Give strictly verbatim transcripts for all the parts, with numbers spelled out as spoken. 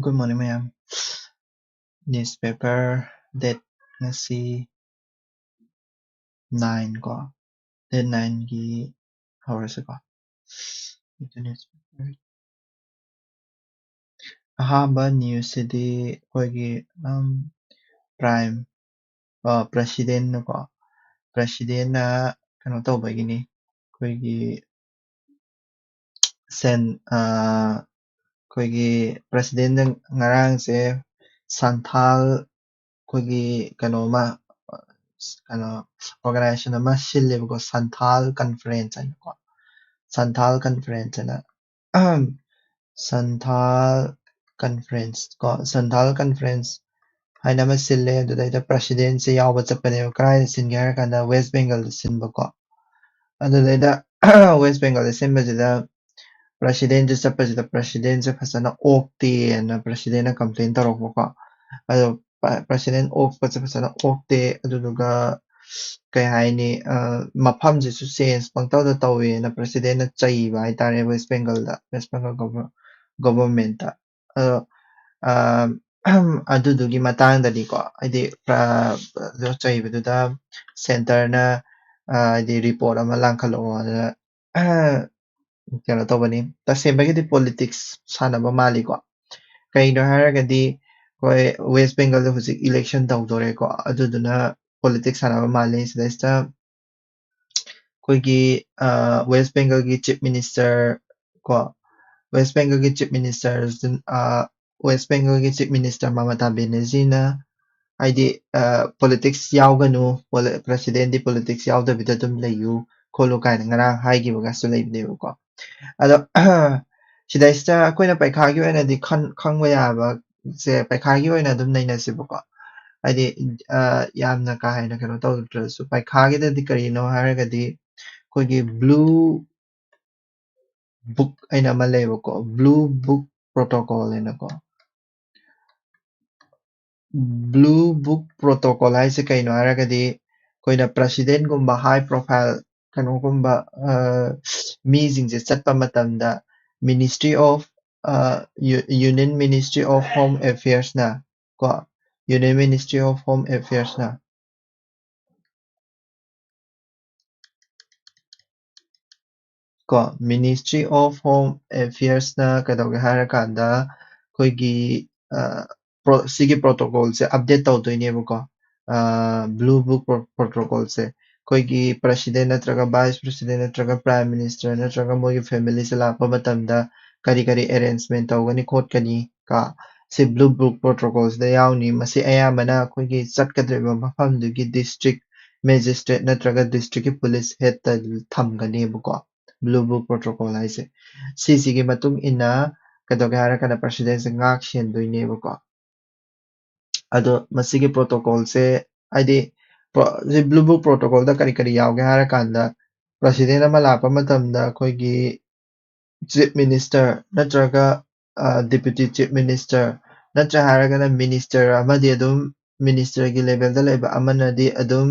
Good morning, ꯃꯌꯥꯝ꯫ Newspaper date ꯉꯁꯤ nine ꯀꯣ, date nine ꯒꯤ ꯍꯧꯔꯁꯤꯀꯣ꯫ ꯑꯗꯨ newspaper ꯑꯍꯥꯟꯕ news ꯁꯤꯗꯤ ꯑꯩꯈꯣꯏꯒꯤ, ꯎꯝ, prime, ꯑ, president ꯅꯀꯣ, president ꯅ ꯀꯩꯅꯣ ꯇꯧꯕꯒꯤꯅꯤ, ꯑꯩꯈꯣꯏꯒꯤ ꯁꯦꯟ-, ꯑ, ꯑꯩꯈꯣꯏꯒꯤ president ꯅ ꯉꯔꯥꯡꯁꯦ ꯁꯟꯊꯥꯜ ꯑꯩꯈꯣꯏꯒꯤ ꯀꯩꯅꯣꯃ, ꯑ, ꯀꯩꯅꯣ, organization ꯑꯃ ꯁꯤꯜꯂꯦꯕꯀꯣ, ꯁꯟꯊꯥꯜ conference ꯍꯥꯏꯅꯀꯣ꯫ ꯁꯟꯊꯥꯜ conference ꯍꯥꯏꯅ, ꯁꯟꯊꯥꯜ conference ꯀꯣ, ꯁꯟꯊꯥꯜ conference ꯍꯥꯏꯅ ꯑꯃ ꯁꯤꯜꯂꯦ꯫ ꯑꯗꯨꯗꯩꯗ president ꯁꯦ ꯌꯥꯎꯕ ꯆꯠꯄꯅꯦꯕ꯫ ꯀꯗꯥꯏꯗ ꯁꯤꯟꯒꯦ ꯍꯥꯏꯔ ꯀꯥꯟꯗ West Bengal ꯗ ꯁꯤꯟꯕꯀꯣ꯫ ꯑꯗꯨꯗꯩꯗ West Bengal ꯗ ꯁꯤꯟꯕꯁꯤꯗ president ꯁꯦ ꯆꯠꯄꯁꯤꯗ president ꯁꯦ ꯐꯖꯅ ꯑꯣꯛꯇꯦꯅ president ꯅ complain ꯇꯧꯔꯛꯄꯀꯣ꯫ ꯑꯗꯣ ꯄ-, president ꯑꯣꯛꯄꯁꯦ ꯐꯖꯅ ꯑꯣꯛꯇꯦ꯫ ꯑꯗꯨꯗꯨꯒ ꯀꯩ ꯍꯥꯏꯅꯤ, ꯑ, ꯃꯐꯝꯁꯤꯁꯨ change ꯄꯪꯇꯧꯗ ꯇꯧꯋꯦꯅ president ꯅ ꯆꯩꯕ ꯍꯥꯏꯇꯥꯔꯦ West Bengal ꯗ, West Bengal govern-, government ꯇ꯫ ꯑꯗꯣ, ꯑ, ꯑꯗꯨꯗꯨꯒꯤ ꯃꯇꯥꯡꯗꯗꯤꯀꯣ, ꯍꯥꯏꯗꯤ, ꯑ, ꯑꯗꯨ ꯆꯩꯕꯗꯨꯗ centre ꯅ, ꯑ, ꯍꯥꯏꯗꯤ report ꯑꯃ ꯂꯥꯡꯈꯠꯂꯛꯑꯣꯅ, ꯑ, ꯀꯩꯅꯣ ꯇꯧꯕꯅꯤ꯫ ꯇꯁꯦꯡꯕꯒꯤꯗꯤ politics ꯁꯥꯟꯅꯕ ꯃꯥꯜꯂꯤꯀꯣ꯫ ꯀꯩꯅꯣ ꯍꯥꯏꯔꯒꯗꯤ ꯑꯩꯈꯣꯏ West Bengal ꯗ ꯍꯧꯖꯤꯛ election ꯇꯧꯗꯣꯔꯦꯀꯣ꯫ ꯑꯗꯨꯗꯨꯅ politics ꯁꯥꯟꯅꯕ ꯃꯥꯜꯂꯤ꯫ ꯁꯤꯗꯩꯁꯤꯗ ꯑꯩꯈꯣꯏꯒꯤ, ꯑ, West Bengal ꯒꯤ chief minister ꯀꯣ, West Bengal ꯒꯤ chief minister, ꯑ, West Bengal ꯒꯤ chief minister ꯃꯃꯇꯥ ꯕꯦꯅꯔꯖꯤꯅ ꯍꯥꯏꯗꯤ, ꯑ, politics ꯌꯥꯎꯒꯅꯨ, ꯄꯣꯂꯤ-, president ꯗꯤ politics ꯌꯥꯎꯗꯕꯤꯗ ꯑꯗꯨꯝ ꯂꯩꯌꯨ ꯈꯣꯠꯂꯨ ꯀꯥꯏꯅ ꯉꯔꯥꯡ ꯍꯥꯏꯈꯤꯕꯒꯁꯨ ꯂꯩꯕꯅꯦꯕꯀꯣ꯫ ꯑꯗꯣ ꯁꯤꯗꯩꯁꯤꯗ ꯑꯩꯈꯣꯏꯅ ꯄꯩꯈꯥꯒꯤ ꯑꯣꯏꯅꯗꯤ ꯈꯟ-, ꯈꯪꯕ ꯌꯥꯕꯁꯦ ꯄꯩꯈꯥꯒꯤ ꯑꯣꯏꯅ ꯑꯗꯨꯝ ꯅꯩꯅꯁꯦꯕꯀꯣ꯫ ꯍꯥꯏꯗꯤ, ꯑ, ꯌꯥꯝꯅ ꯀꯥ ꯍꯦꯟꯅ ꯀꯩꯅꯣ ꯇꯧꯗ꯭ꯔꯁꯨ ꯄꯩꯈꯥꯒꯤꯗꯗꯤ ꯀꯔꯤꯅꯣ ꯍꯥꯏꯔꯒꯗꯤ ꯑꯩꯈꯣꯏꯒꯤ blue book ꯍꯥꯏꯅ ꯑꯃ ꯂꯩꯌꯦꯕꯀꯣ, blue book protocol ꯍꯥꯏꯅꯀꯣ꯫ Blue book protocol ꯍꯥꯏꯁꯦ ꯀꯩꯅꯣ ꯍꯥꯏꯔꯒꯗꯤ ꯑꯩꯈꯣꯏꯅ president ꯒꯨꯝꯕ high profile ꯀꯩꯅꯣꯒꯨꯝꯕ, ꯑ, ꯃꯤꯁꯤꯡꯁꯦ ꯆꯠꯄ ꯃꯇꯝꯗ Ministry of ꯑ, U-, Union Ministry of Home Affairs ꯅ ꯀꯣ, Union Ministry of Home Affairs ꯅ ꯀꯣ, Ministry of Home Affairs ꯅ ꯀꯩꯗꯧꯒꯦ ꯍꯥꯏꯔꯀꯥꯟꯗ ꯑꯩꯈꯣꯏꯒꯤ, ꯑ, pro-, ꯁꯤꯒꯤ protocol ꯁꯦ update ꯇꯧꯗꯣꯏꯅꯦꯕꯀꯣ꯫ ꯑ, Blue Book pro-, protocol ꯁꯦ ꯑꯩꯈꯣꯏꯒꯤ president ꯅꯠꯇ꯭ꯔꯒ vice president ꯅꯠꯇ꯭ꯔꯒ prime minister ꯅꯠꯇ꯭ꯔꯒ ꯃꯣꯏꯒꯤ family ꯁꯦ ꯂꯥꯛꯄ ꯃꯇꯝꯗ ꯀꯔꯤ ꯀꯔꯤ arrangement ꯇꯧꯒꯅꯤ ꯈꯣꯠꯀꯅꯤ ꯀ ꯁꯤ Blue Book protocol ꯁꯤꯗ ꯌꯥꯎꯅꯤ꯫ ꯃꯁꯤ ꯑꯌꯥꯝꯕꯅ ꯑꯩꯈꯣꯏꯒꯤ ꯆꯠꯀꯗꯧꯔꯤꯕ ꯃꯐꯝꯗꯨꯒꯤ district magistrate ꯅꯠꯇ꯭ꯔꯒ district ꯀꯤ police head ꯇ ꯊꯝꯒꯅꯦꯕꯀꯣ꯫ Blue Book protocol ꯍꯥꯏꯁꯦ꯫ ꯁꯤꯁꯤꯒꯤ ꯃꯇꯨꯡ ꯏꯟꯅ ꯀꯩꯗꯧꯒꯦ ꯍꯥꯏꯔꯀꯥꯟꯗ president ꯁꯦ ꯉꯥꯛ ꯁꯦꯟꯗꯣꯏꯅꯦꯕꯀꯣ꯫ ꯑꯗꯣ ꯃꯁꯤꯒꯤ protocol ꯁꯦ, ꯍꯥꯏꯗꯤ, pro-, ꯁꯤ Blue Book protocol ꯗ ꯀꯔꯤ ꯀꯔꯤ ꯌꯥꯎꯒꯦ ꯍꯥꯏꯔꯀꯥꯟꯗ, president ꯑꯃ ꯂꯥꯛꯄ ꯃꯇꯝꯗ ꯑꯩꯈꯣꯏꯒꯤ chief minister ꯅꯠꯇ꯭ꯔꯒ, ꯑ, deputy chief minister ꯅꯠꯇ꯭ꯔ ꯍꯥꯏꯔꯒꯅ minister ꯑꯃꯗꯤ ꯑꯗꯨꯝ minister ꯒꯤ level ꯗ ꯂꯩꯕ ꯑꯃꯅꯗꯤ ꯑꯗꯨꯝ,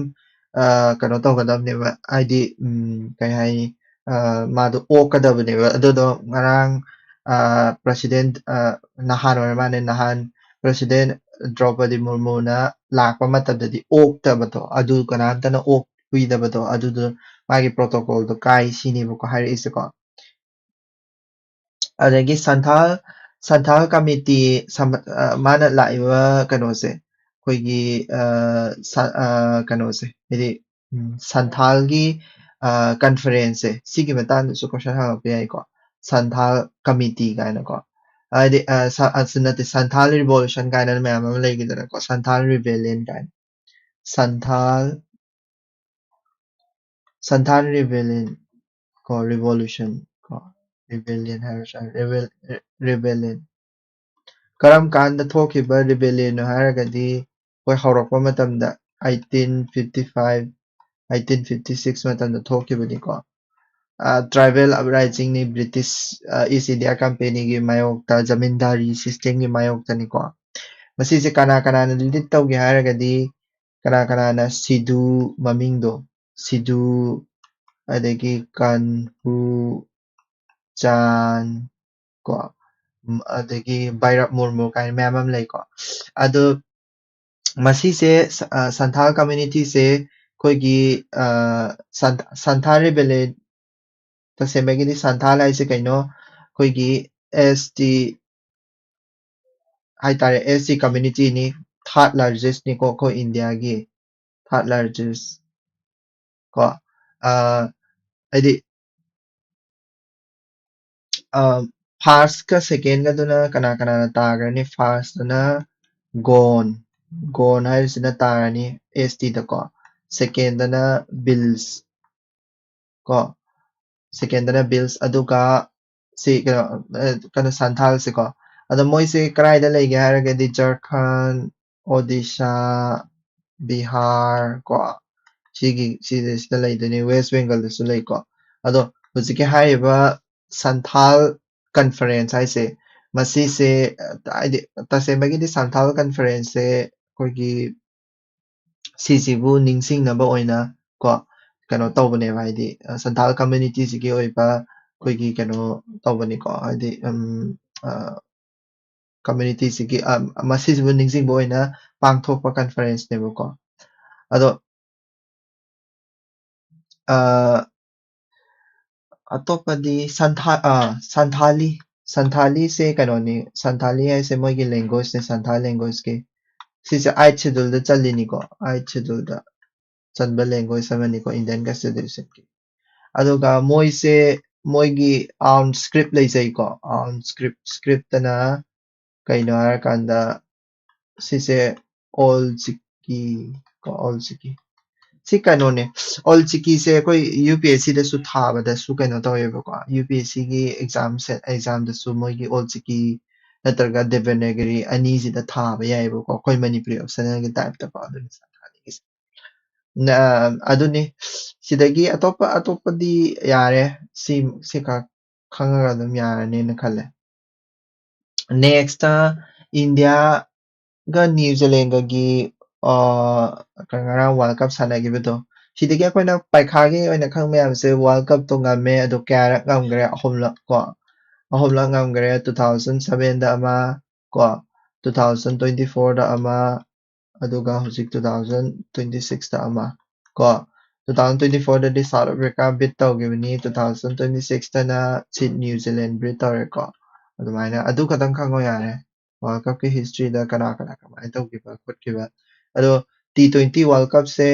ꯑ, ꯀꯩꯅꯣ ꯇꯧꯒꯗꯕꯅꯦꯕ, ꯍꯥꯏꯗꯤ, ꯎꯝ, ꯀꯩ ꯍꯥꯏꯅꯤ, ꯑ, ꯃꯥꯗꯣ ꯑꯣꯛꯀꯗꯕꯅꯦꯕ꯫ ꯑꯗꯨꯗꯣ ꯉꯔꯥꯡ, ꯑ, president, ꯑ, ꯅꯍꯥꯟ ꯑꯣꯏꯔ ꯃꯥꯜꯂꯦ, ꯅꯍꯥꯟ president ꯗ꯭ꯔꯧꯄꯗꯤ ꯃꯨꯔꯃꯨꯅ ꯂꯥꯛꯄ ꯃꯇꯝꯗꯗꯤ ꯑꯣꯛꯇꯕꯗꯣ, ꯑꯗꯨ ꯀꯅꯥꯝꯇꯅ ꯑꯣꯛꯄꯤꯗꯕꯗꯣ, ꯑꯗꯨꯗꯣ ꯃꯥꯒꯤ protocol ꯗꯣ ꯀꯥꯏ ꯁꯤꯅꯦꯕꯀꯣ ꯍꯥꯏꯔꯛꯏꯁꯦꯀꯣ꯫ ꯑꯗꯒꯤ ꯁꯟꯊꯥꯜ, ꯁꯟꯊꯥꯜ committee ꯁꯝ-, ꯑ, ꯃꯥꯅ ꯂꯥꯛꯏꯕ ꯀꯩꯅꯣꯁꯦ, ꯑꯩꯈꯣꯏꯒꯤ, ꯑ, ꯁ-, ꯑ, ꯀꯩꯅꯣꯁꯦ, ꯍꯥꯏꯗꯤ, ꯎꯝ, ꯁꯟꯊꯥꯜꯒꯤ, ꯑ, conference ꯁꯦ, ꯁꯤꯒꯤ ꯃꯇꯥꯡꯗꯁꯨ question ꯍꯪꯉꯛꯄ ꯌꯥꯏꯀꯣ꯫ ꯁꯟꯊꯥꯜ committee ꯀꯥꯏꯅꯀꯣ꯫ ꯍꯥꯏꯗꯤ, ꯑ, ꯁ-, ꯑ, ꯁ-, ꯅꯠꯇꯦ, ꯁꯟꯊꯥꯜ revolution ꯀꯥꯏꯅ ꯃꯌꯥꯝ ꯑꯃ ꯂꯩꯈꯤꯗꯅꯀꯣ꯫ ꯁꯟꯊꯥꯜ rebellion ꯀꯥꯏꯅ꯫ ꯁꯟꯊꯥꯜ, ꯁꯟꯊꯥꯜ rebellion ꯀꯣ, revolution ꯀꯣ, rebellion ꯍꯥꯏꯔꯁꯨ ꯌꯥꯏ, rebel-, rebellion꯫ ꯀꯔꯝ ꯀꯥꯟꯗ ꯊꯣꯛꯈꯤꯕ rebellion ꯅꯣ ꯍꯥꯏꯔꯒꯗꯤ, ꯑꯩꯈꯣꯏ ꯍꯧꯔꯛꯄ ꯃꯇꯝꯗ eighteen fifty five, eighteen fifty six ꯃꯇꯝꯗ ꯊꯣꯛꯈꯤꯕꯅꯤꯀꯣ꯫ ꯑ, tribal uprising ꯅꯤ, British, ꯑ, East India Company ꯒꯤ ꯃꯥꯌꯣꯛꯇ, ꯖꯃꯤꯟꯗꯥꯔꯤ system ꯒꯤ ꯃꯥꯌꯣꯛꯇꯅꯤꯀꯣ꯫ ꯃꯁꯤꯁꯦ ꯀꯅꯥ ꯀꯅꯥꯅ lead ꯇꯧꯒꯦ ꯍꯥꯏꯔꯒꯗꯤ, ꯀꯅꯥ ꯀꯅꯥꯅ ꯁꯤꯙꯨ ꯃꯃꯤꯡꯗꯣ, ꯁꯤꯙꯨ, ꯑꯗꯒꯤ ꯀꯥꯟꯍꯨ, ꯆꯥꯟ, ꯀꯣ, ꯎꯝ, ꯑꯗꯒꯤ ꯕꯥꯏꯔꯞ ꯃꯨꯔꯃꯨ ꯀꯥꯏꯅ ꯃꯌꯥꯝ ꯑꯃ ꯂꯩꯀꯣ꯫ ꯑꯗꯣ ꯃꯁꯤꯁꯦ ꯁ- ꯑ, ꯁꯟꯊꯥꯜ ꯀꯝꯃ꯭ꯌꯨꯅꯤꯇꯤꯁꯦ ꯑꯩꯈꯣꯏꯒꯤ ꯑ, ꯁꯟ- ꯁꯟꯊꯥꯜ ꯔꯤꯕꯦꯂꯦ ꯇꯁꯦꯡꯕꯒꯤꯗꯤ ꯁꯟꯊꯥꯜ ꯍꯥꯏꯁꯦ ꯀꯩꯅꯣ? ꯑꯩꯈꯣꯏꯒꯤ ꯑꯦꯁ ꯇꯤ ꯍꯥꯏꯇꯥꯔꯦ, ꯑꯦꯁ ꯇꯤ ꯀꯝꯃ꯭ꯌꯨꯅꯤꯇꯤꯅꯤ, ꯊꯥꯔꯠ ꯂꯥꯔꯖꯦꯁꯅꯤꯀꯣ ꯑꯩꯈꯣꯏ ꯏꯟꯗꯤꯌꯥꯒꯤ, ꯊꯥꯔꯠ ꯂꯥꯔꯖꯦꯁ ꯀꯣ꯫ ꯑ, ꯍꯥꯏꯗꯤ ꯐꯥꯔꯁꯀ ꯁꯦꯀꯦꯟꯒꯗꯨꯅ ꯀꯅꯥ ꯀꯅꯥꯅ ꯇꯥꯈ꯭ꯔꯅꯤ? ꯐꯥꯔꯁꯇꯅ ꯒꯣꯟ, ꯒꯣꯟ ꯍꯥꯏꯔꯤꯁꯤꯅ ꯇꯥꯔꯅꯤ ꯑꯦꯁ ꯇꯤꯗꯀꯣ꯫ ꯁꯦꯀꯦꯟꯗꯅ ꯕꯤꯜꯁ ꯀꯣ, ꯁꯦꯀꯦꯟꯗꯅ ꯕꯤꯜꯁ, ꯑꯗꯨꯒ ꯁꯤ ꯀꯩꯅꯣ ꯑ, ꯀꯩꯅꯣ ꯁꯟꯊꯥꯜꯁꯤꯀꯣ꯫ ꯑꯗꯣ ꯃꯣꯏꯁꯦ ꯀꯗꯥꯏꯗ ꯂꯩꯒꯦ ꯍꯥꯏꯔꯒꯗꯤ ꯖꯔꯈꯟ, ꯑꯣꯗꯤꯁꯥ, ꯕꯤꯍꯥꯔ ꯀꯣ, ꯁꯤꯒꯤ ꯁꯤꯗꯩꯁꯤꯗ ꯂꯩꯗꯣꯏꯅꯤ꯫ ꯋꯦꯁ ꯕꯦꯡꯒꯜꯗꯁꯨ ꯂꯩꯀꯣ꯫ ꯑꯗꯣ ꯍꯧꯖꯤꯛꯀꯤ ꯍꯥꯏꯔꯤꯕ ꯁꯟꯊꯥꯜ ꯀꯟꯐꯔꯦꯟꯁ ꯍꯥꯏꯁꯦ, ꯃꯁꯤꯁꯦ ꯑ, ꯍꯥꯏꯗꯤ ꯇꯁꯦꯡꯕꯒꯤꯗꯤ ꯁꯟꯊꯥꯜ ꯀꯟꯐꯔꯦꯟꯁꯁꯦ ꯑꯩꯈꯣꯏꯒꯤ ꯁꯤꯁꯤꯕꯨ ꯅꯤꯡꯁꯤꯡꯅꯕ ꯑꯣꯏꯅ ꯀꯣ, ꯀꯩꯅꯣ ꯇꯧꯕꯅꯦꯕ, ꯍꯥꯏꯗꯤ ꯑ, ꯁꯟꯊꯥꯜ ꯀꯝꯃ꯭ꯌꯨꯅꯤꯇꯤꯁꯤꯒꯤ ꯑꯣꯏꯕ ꯑꯩꯈꯣꯏꯒꯤ ꯀꯩꯅꯣ ꯇꯧꯕꯅꯤꯀꯣ, ꯍꯥꯏꯗꯤ ꯎꯝ, ꯑ, ꯀꯝꯃ꯭ꯌꯨꯅꯤꯇꯤꯁꯤꯒꯤ ꯑ, ꯃꯁꯤꯁꯤꯕꯨ ꯅꯤꯡꯁꯤꯡꯕ ꯑꯣꯏꯅ ꯄꯥꯡꯊꯣꯛꯄ ꯀꯟꯐꯔꯦꯟꯁꯅꯦꯕꯀꯣ꯫ ꯑꯗꯣ ꯑ, ꯑꯇꯣꯞꯄꯗꯤ ꯁꯟꯊꯥ ꯑ, ꯁꯟꯊꯥꯂꯤ, ꯁꯟꯊꯥꯂꯤꯁꯦ ꯀꯩꯅꯣꯅꯤ, ꯁꯟꯊꯥꯂꯤ ꯍꯥꯏꯁꯦ ꯃꯣꯏꯒꯤ ꯂꯦꯡꯒ꯭ꯋꯦꯖꯅꯦ, ꯁꯟꯊꯥꯜ ꯂꯦꯡꯒ꯭ꯋꯦꯖꯀꯤ꯫ ꯁꯤꯁꯦ ꯑꯥꯏꯠ ꯁꯦꯗꯨꯜꯗ ꯆꯜꯂꯤꯅꯤꯀꯣ, ꯑꯥꯏꯠ ꯁꯦꯗꯨꯜꯗ ꯆꯟꯕ ꯂꯦꯡꯒ꯭ꯋꯦꯖ ꯑꯃꯅꯤꯀꯣ ꯏꯟꯗꯤꯌꯟ ꯀꯟꯁꯇꯤꯇ꯭ꯌꯨꯁꯟꯒꯤ꯫ ꯑꯗꯨꯒ ꯃꯣꯏꯁꯦ ꯃꯣꯏꯒꯤ ꯑꯥꯎꯟ ꯁ꯭ꯀ꯭ꯔꯤꯞ ꯂꯩꯖꯩꯀꯣ, ꯑꯥꯎꯟ ꯁ꯭ꯀ꯭ꯔꯤꯞ, ꯁ꯭ꯀ꯭ꯔꯤꯞꯇꯅ ꯀꯩꯅꯣ ꯍꯥꯏꯔꯀꯥꯟꯗ ꯁꯤꯁꯦ ꯑꯣꯜ ꯆꯤꯀꯤ ꯀꯣ, ꯑꯣꯜ ꯆꯤꯀꯤ꯫ ꯁꯤ ꯀꯩꯅꯣꯅꯦ, ꯑꯣꯜ ꯆꯤꯀꯤꯁꯦ ꯑꯩꯈꯣꯏ ꯌꯨ ꯄꯤ ꯑꯦꯁ ꯁꯤꯗꯁꯨ ꯊꯥꯕꯗꯁꯨ ꯀꯩꯅꯣ ꯇꯧꯋꯦꯕꯀꯣ, ꯌꯨ ꯄꯤ ꯑꯦꯁ ꯁꯤꯒꯤ ꯑꯦꯛꯖꯥꯝ ꯑꯦꯛꯖꯥꯝꯗꯁꯨ ꯃꯣꯏꯒꯤ ꯑꯣꯜ ꯆꯤꯀꯤ ꯅꯠꯇ꯭ꯔꯒ ꯗꯦꯕꯅꯥꯒꯔꯤ ꯑꯅꯤꯁꯤꯗ ꯊꯥꯕ ꯌꯥꯏꯑꯕꯀꯣ, ꯑꯩꯈꯣꯏ ꯃꯅꯤꯄꯨꯔꯤ ꯑꯣꯞꯁꯅꯦꯜꯒꯤ ꯇꯥꯏꯞꯇꯀꯣ꯫ ꯑꯗꯨꯅꯤ ꯁꯟꯊꯥꯂꯤꯒꯤꯁꯦ꯫ ꯅ- ꯑꯗꯨꯅꯤ꯫ ꯁꯤꯗꯒꯤ ꯑꯇꯣꯞꯄ ꯑꯇꯣꯞꯄꯗꯤ ꯌꯥꯔꯦ, ꯁꯤ ꯁꯤ ꯈꯛ ꯈꯪꯉꯒ ꯑꯗꯨꯝ ꯌꯥꯔꯅꯦꯅ ꯈꯜꯂꯦ꯫ ꯅꯦꯛꯁꯇ ꯏꯟꯗꯤꯌꯥꯒ ꯅ꯭ꯌꯨ ꯖꯤꯂꯦꯟꯒꯒꯤ ꯑ, ꯀ- ꯉꯔꯥꯡ ꯋꯥꯔꯜ ꯀꯞ ꯁꯥꯟꯅꯈꯤꯕꯗꯣ, ꯁꯤꯗꯒꯤ ꯑꯩꯈꯣꯏꯅ ꯄꯩꯈꯥꯒꯤ ꯑꯣꯏꯅ ꯈꯪꯕ ꯌꯥꯕꯁꯦ, ꯋꯥꯔꯜ ꯀꯞꯇꯣ ꯉꯝꯃꯦ, ꯑꯗꯣ ꯀꯌꯥꯔꯛ ꯉꯝꯈ꯭ꯔꯦ? ꯑꯍꯨꯝꯂꯛ ꯀꯣ꯫ ꯑꯍꯨꯝꯂꯛ ꯉꯝꯈ꯭ꯔꯦ꯫ Two thousand sevenꯗ ꯑꯃ, ꯀꯣ, two thousand twenty fourꯗ ꯑꯃ, ꯑꯗꯨꯒ ꯍꯧꯖꯤꯛ two thousand twenty sixꯇ ꯑꯃ, ꯀꯣ꯫ Two thousand twenty fourꯗꯗꯤ South Africa beat ꯇꯧꯈꯤꯕꯅꯤ, two thousand twenty sixꯇꯅ ꯁꯤ New Zealand beat ꯇꯧꯔꯦꯀꯣ꯫ ꯑꯗꯨꯃꯥꯏꯅ ꯑꯗꯨ ꯈꯛꯇꯪ ꯈꯪꯉꯣ ꯌꯥꯔꯦ꯫ World Cupꯀꯤ historyꯗ ꯀꯅꯥ ꯀꯅꯥ ꯀꯃꯥꯏꯅ ꯇꯧꯈꯤꯕ ꯈꯣꯠꯈꯤꯕ꯫ ꯑꯗꯣ T twenty World Cupꯁꯦ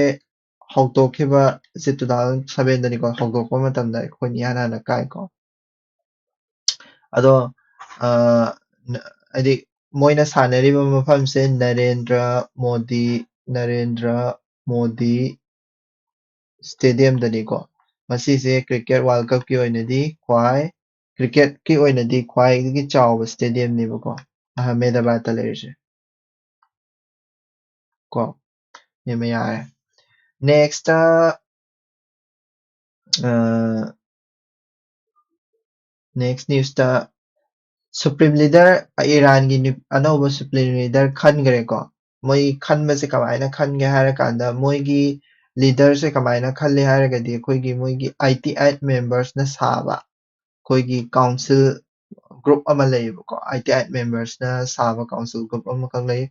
ꯍꯧꯗꯣꯛꯈꯤꯕ ꯁꯤ two thousand sevenꯗꯅꯤꯀꯣ꯫ ꯍꯧꯗꯣꯛꯄ ꯃꯇꯝꯗ ꯑꯩꯈꯣꯏꯅ ꯏꯍꯥꯟ ꯍꯥꯟꯅ ꯀꯥꯏꯀꯣ꯫ ꯑꯗꯣ, ꯑ, ꯍꯥꯏꯗꯤ ꯃꯣꯏꯅ ꯁꯥꯟꯅꯔꯤꯕ ꯃꯐꯝꯁꯦ ꯅꯔꯦꯟꯗ꯭ꯔ ꯃꯣꯗꯤ, ꯅꯔꯦꯟꯗ꯭ꯔ ꯃꯣꯗꯤ stadiumꯗꯅꯤꯀꯣ꯫ ꯃꯁꯤꯁꯦ cricket World Cupꯀꯤ ꯑꯣꯏꯅꯗꯤ ꯈ꯭ꯋꯥꯏ, cricketꯀꯤ ꯑꯣꯏꯅꯗꯤ ꯈ꯭ꯋꯥꯏꯗꯒꯤ ꯆꯥꯎꯕ stadiumꯅꯦꯕꯀꯣ, ꯑꯍꯃꯦꯗꯕꯥꯗꯇ ꯂꯩꯔꯤꯁꯦ꯫ ꯀꯣ, ꯁꯤꯃ ꯌꯥꯔꯦ꯫ Next, ꯑ, next newsꯇ Supreme Leader, ꯏꯔꯥꯟꯒꯤ ꯅꯨ-, ꯑꯅꯧꯕ Supreme Leader ꯈꯟꯈ꯭ꯔꯦꯀꯣ꯫ ꯃꯣꯏ ꯈꯟꯕꯁꯦ ꯀꯃꯥꯏꯅ ꯈꯟꯒꯦ ꯍꯥꯏꯔꯀꯥꯟꯗ, ꯃꯣꯏꯒꯤ leaderꯁꯦ ꯀꯃꯥꯏꯅ ꯈꯜꯂꯤ ꯍꯥꯏꯔꯒꯗꯤ, ꯑꯩꯈꯣꯏꯒꯤ ꯃꯣꯏꯒꯤ eighty eight membersꯅ ꯁꯥꯕ ꯑꯩꯈꯣꯏꯒꯤ council group ꯑꯃ ꯂꯩꯌꯦꯕꯀꯣ꯫ Eighty eight membersꯅ ꯁꯥꯕ council group ꯑꯃꯈꯛ ꯂꯩ꯫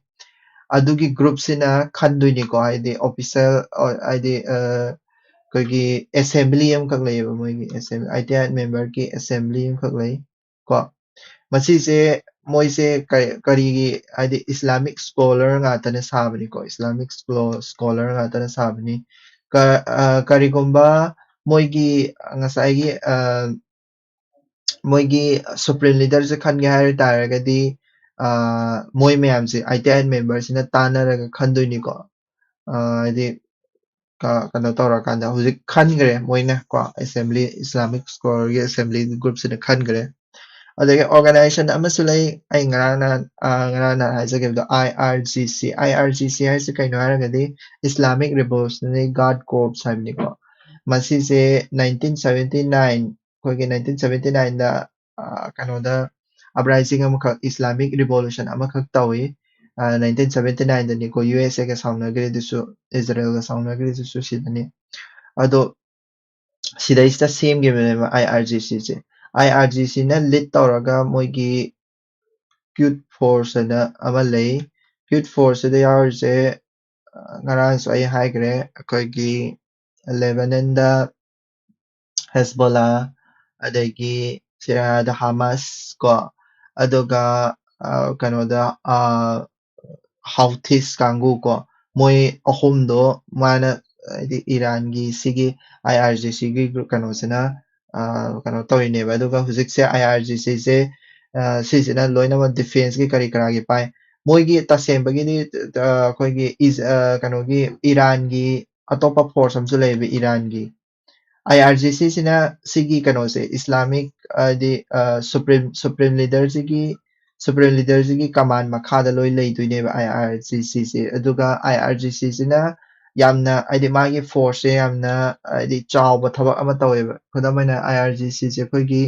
ꯑꯗꯨꯒꯤ groupꯁꯤꯅ ꯈꯟꯗꯣꯏꯅꯤꯀꯣ, ꯍꯥꯏꯗꯤ official, ꯑ, ꯍꯥꯏꯗꯤ, ꯑ, ꯑꯩꯈꯣꯏꯒꯤ assembly ꯑꯃꯈꯛ ꯂꯩꯌꯦꯕ, ꯃꯣꯏꯒꯤ assembly, eighty eight memberꯒꯤ assembly ꯑꯃꯈꯛ ꯂꯩ ꯀꯣ꯫ ꯃꯁꯤꯁꯦ, ꯃꯣꯏꯁꯦ ꯀ-, ꯀꯔꯤꯒꯤ, ꯍꯥꯏꯗꯤ Islamic scholar ꯉꯥꯛꯇꯅ ꯁꯥꯕꯅꯤꯀꯣ, Islamic schlo-, scholar ꯉꯥꯛꯇꯅ ꯁꯥꯕꯅꯤ꯫ ꯀ-, ꯑ, ꯀꯔꯤꯒꯨꯝꯕ ꯃꯣꯏꯒꯤ ꯉꯁꯥꯏꯒꯤ, ꯑ, ꯃꯣꯏꯒꯤ Supreme Leaderꯁꯦ ꯈꯟꯒꯦ ꯍꯥꯏ ꯇꯥꯔꯒꯗꯤ, ꯑ, ꯃꯣꯏ ꯃꯌꯥꯝꯁꯦ eighty eight memberꯁꯤꯅ ꯇꯥꯟꯅꯔꯒ ꯈꯟꯗꯣꯏꯅꯤꯀꯣ꯫ ꯑ, ꯍꯥꯏꯗꯤ ꯀ-, ꯀꯩꯅꯣ ꯇꯧꯔꯀꯥꯟꯗ ꯍꯧꯖꯤꯛ ꯈꯟꯈ꯭ꯔꯦ ꯃꯣꯏꯅ ꯀꯣ, assembly, Islamic scholarꯒꯤ assembly groupꯁꯤꯅ ꯈꯟꯈ꯭ꯔꯦ꯫ ꯑꯗꯒꯤ organization ꯑꯃꯁꯨ ꯂꯩ, ꯑꯩ ꯉꯔꯥꯡ ꯅꯍꯥꯟ, ꯑ, ꯉꯔꯥꯡ ꯅꯍꯥꯟ ꯍꯥꯏꯖꯈꯤꯕꯗꯣ, I R G C꯫ I R G C ꯍꯥꯏꯁꯤ ꯀꯩꯅꯣ ꯍꯥꯏꯔꯒꯗꯤ Islamic Revolutionary Guard Corps ꯍꯥꯏꯕꯅꯤꯀꯣ꯫ ꯃꯁꯤꯁꯦ nineteen seventy nine, ꯑꯩꯈꯣꯏꯒꯤ nineteen seventy nineꯗ, ꯑ, ꯀꯩꯅꯣꯗ uprising ꯑꯃꯈꯛ, Islamic Revolution ꯑꯃꯈꯛ ꯇꯧꯏ꯫ ꯑ, nineteen seventy nineꯗꯅꯤꯀꯣ, U S Aꯒ ꯁꯥꯎꯅꯈ꯭ꯔꯤꯗꯨꯁꯨ, ꯏꯖꯔꯦꯜꯒ ꯁꯥꯎꯅꯈ꯭ꯔꯤꯗꯨꯁꯨ ꯁꯤꯗꯅꯤ꯫ ꯑꯗꯣ ꯁꯤꯗꯩꯁꯤꯗ ꯁꯦꯝꯈꯤꯕꯅꯦꯕ I R G Cꯁꯦ꯫ ꯑꯥꯏ ꯑꯥꯔ ꯖꯤ ꯁꯤꯅ ꯂꯤꯗ ꯇꯧꯔꯒ ꯃꯣꯏꯒꯤ ꯀ꯭ꯌꯨꯠ ꯐꯣꯔꯁ ꯍꯥꯏꯅ ꯑꯃ ꯂꯩ꯫ ꯀ꯭ꯌꯨꯠ ꯐꯣꯔꯁꯁꯤꯗ ꯌꯥꯎꯔꯤꯁꯦ, ꯑ, ꯉꯔꯥꯡꯁꯨ ꯑꯩ ꯍꯥꯏꯈ꯭ꯔꯦ, ꯑꯩꯈꯣꯏꯒꯤ ꯂꯦꯕꯅꯟꯗ ꯍꯦꯁꯕꯣꯂꯥ, ꯑꯗꯒꯤ ꯁꯤꯔꯤꯌꯥꯗ ꯍꯥꯃꯥꯁ ꯀꯣ, ꯑꯗꯨꯒ, ꯑ, ꯀꯩꯅꯣꯗ, ꯑ, ꯍꯥꯎꯊꯤꯁ ꯀꯥꯡꯕꯨ ꯀꯣ, ꯃꯣꯏ ꯑꯍꯨꯝꯗꯣ ꯃꯥꯅ, ꯍꯥꯏꯗꯤ ꯏꯔꯥꯟꯒꯤ ꯁꯤꯒꯤ ꯑꯥꯏ ꯑꯥꯔ ꯖꯤ ꯁꯤꯒꯤ ꯀꯩꯅꯣꯁꯤꯅ, ꯑ, ꯀꯩꯅꯣ ꯇꯧꯔꯤꯅꯦꯕ꯫ ꯑꯗꯨꯒ ꯍꯧꯖꯤꯛꯁꯦ ꯑꯥꯏ ꯑꯥꯔ ꯖꯤ ꯁꯤꯁꯦ, ꯑ, ꯁꯤꯁꯤꯅ ꯂꯣꯏꯅꯃꯛ ꯗꯤꯐꯦꯟꯁꯀꯤ ꯀꯔꯤ ꯀꯔꯥꯒꯤ ꯄꯥꯏ꯫ ꯃꯣꯏꯒꯤ ꯇꯁꯦꯡꯕꯒꯤꯗꯤ, ꯑ, ꯑꯩꯈꯣꯏꯒꯤ ꯏꯁ-, ꯑ, ꯀꯩꯅꯣꯒꯤ ꯏꯔꯥꯟꯒꯤ ꯑꯇꯣꯞꯄ ꯐꯣꯔꯁ ꯑꯃꯁꯨ ꯂꯩꯌꯦꯕ ꯏꯔꯥꯟꯒꯤ꯫ ꯑꯥꯏ ꯑꯥꯔ ꯖꯤ ꯁꯤꯁꯤꯅ ꯁꯤꯒꯤ ꯀꯩꯅꯣꯁꯦ ꯏꯁꯂꯥꯃꯤꯛ, ꯍꯥꯏꯗꯤ, ꯑ, ꯁꯨꯄ꯭ꯔꯤꯝ, ꯁꯨꯄ꯭ꯔꯤꯝ ꯂꯤꯗꯔꯁꯤꯒꯤ, ꯁꯨꯄ꯭ꯔꯤꯝ ꯂꯤꯗꯔꯁꯤꯒꯤ ꯀꯃꯥꯟ ꯃꯈꯥꯗ ꯂꯣꯏ ꯂꯩꯗꯣꯏꯅꯦꯕ ꯑꯥꯏ ꯑꯥꯔ ꯖꯤ ꯁꯤꯁꯦ꯫ ꯑꯗꯨꯒ ꯑꯥꯏ ꯑꯥꯔ ꯖꯤ ꯁꯤꯁꯤꯅ ꯌꯥꯝꯅ, ꯍꯥꯏꯗꯤ ꯃꯥꯒꯤ ꯐꯣꯔꯁꯁꯦ ꯌꯥꯝꯅ, ꯍꯥꯏꯗꯤ ꯆꯥꯎꯕ ꯊꯕꯛ ꯑꯃ ꯇꯧꯋꯦꯕ꯫ ꯈꯨꯗꯝ ꯑꯣꯏꯅ ꯑꯥꯏ ꯑꯥꯔ ꯖꯤ ꯁꯤꯁꯦ ꯑꯩꯈꯣꯏꯒꯤ,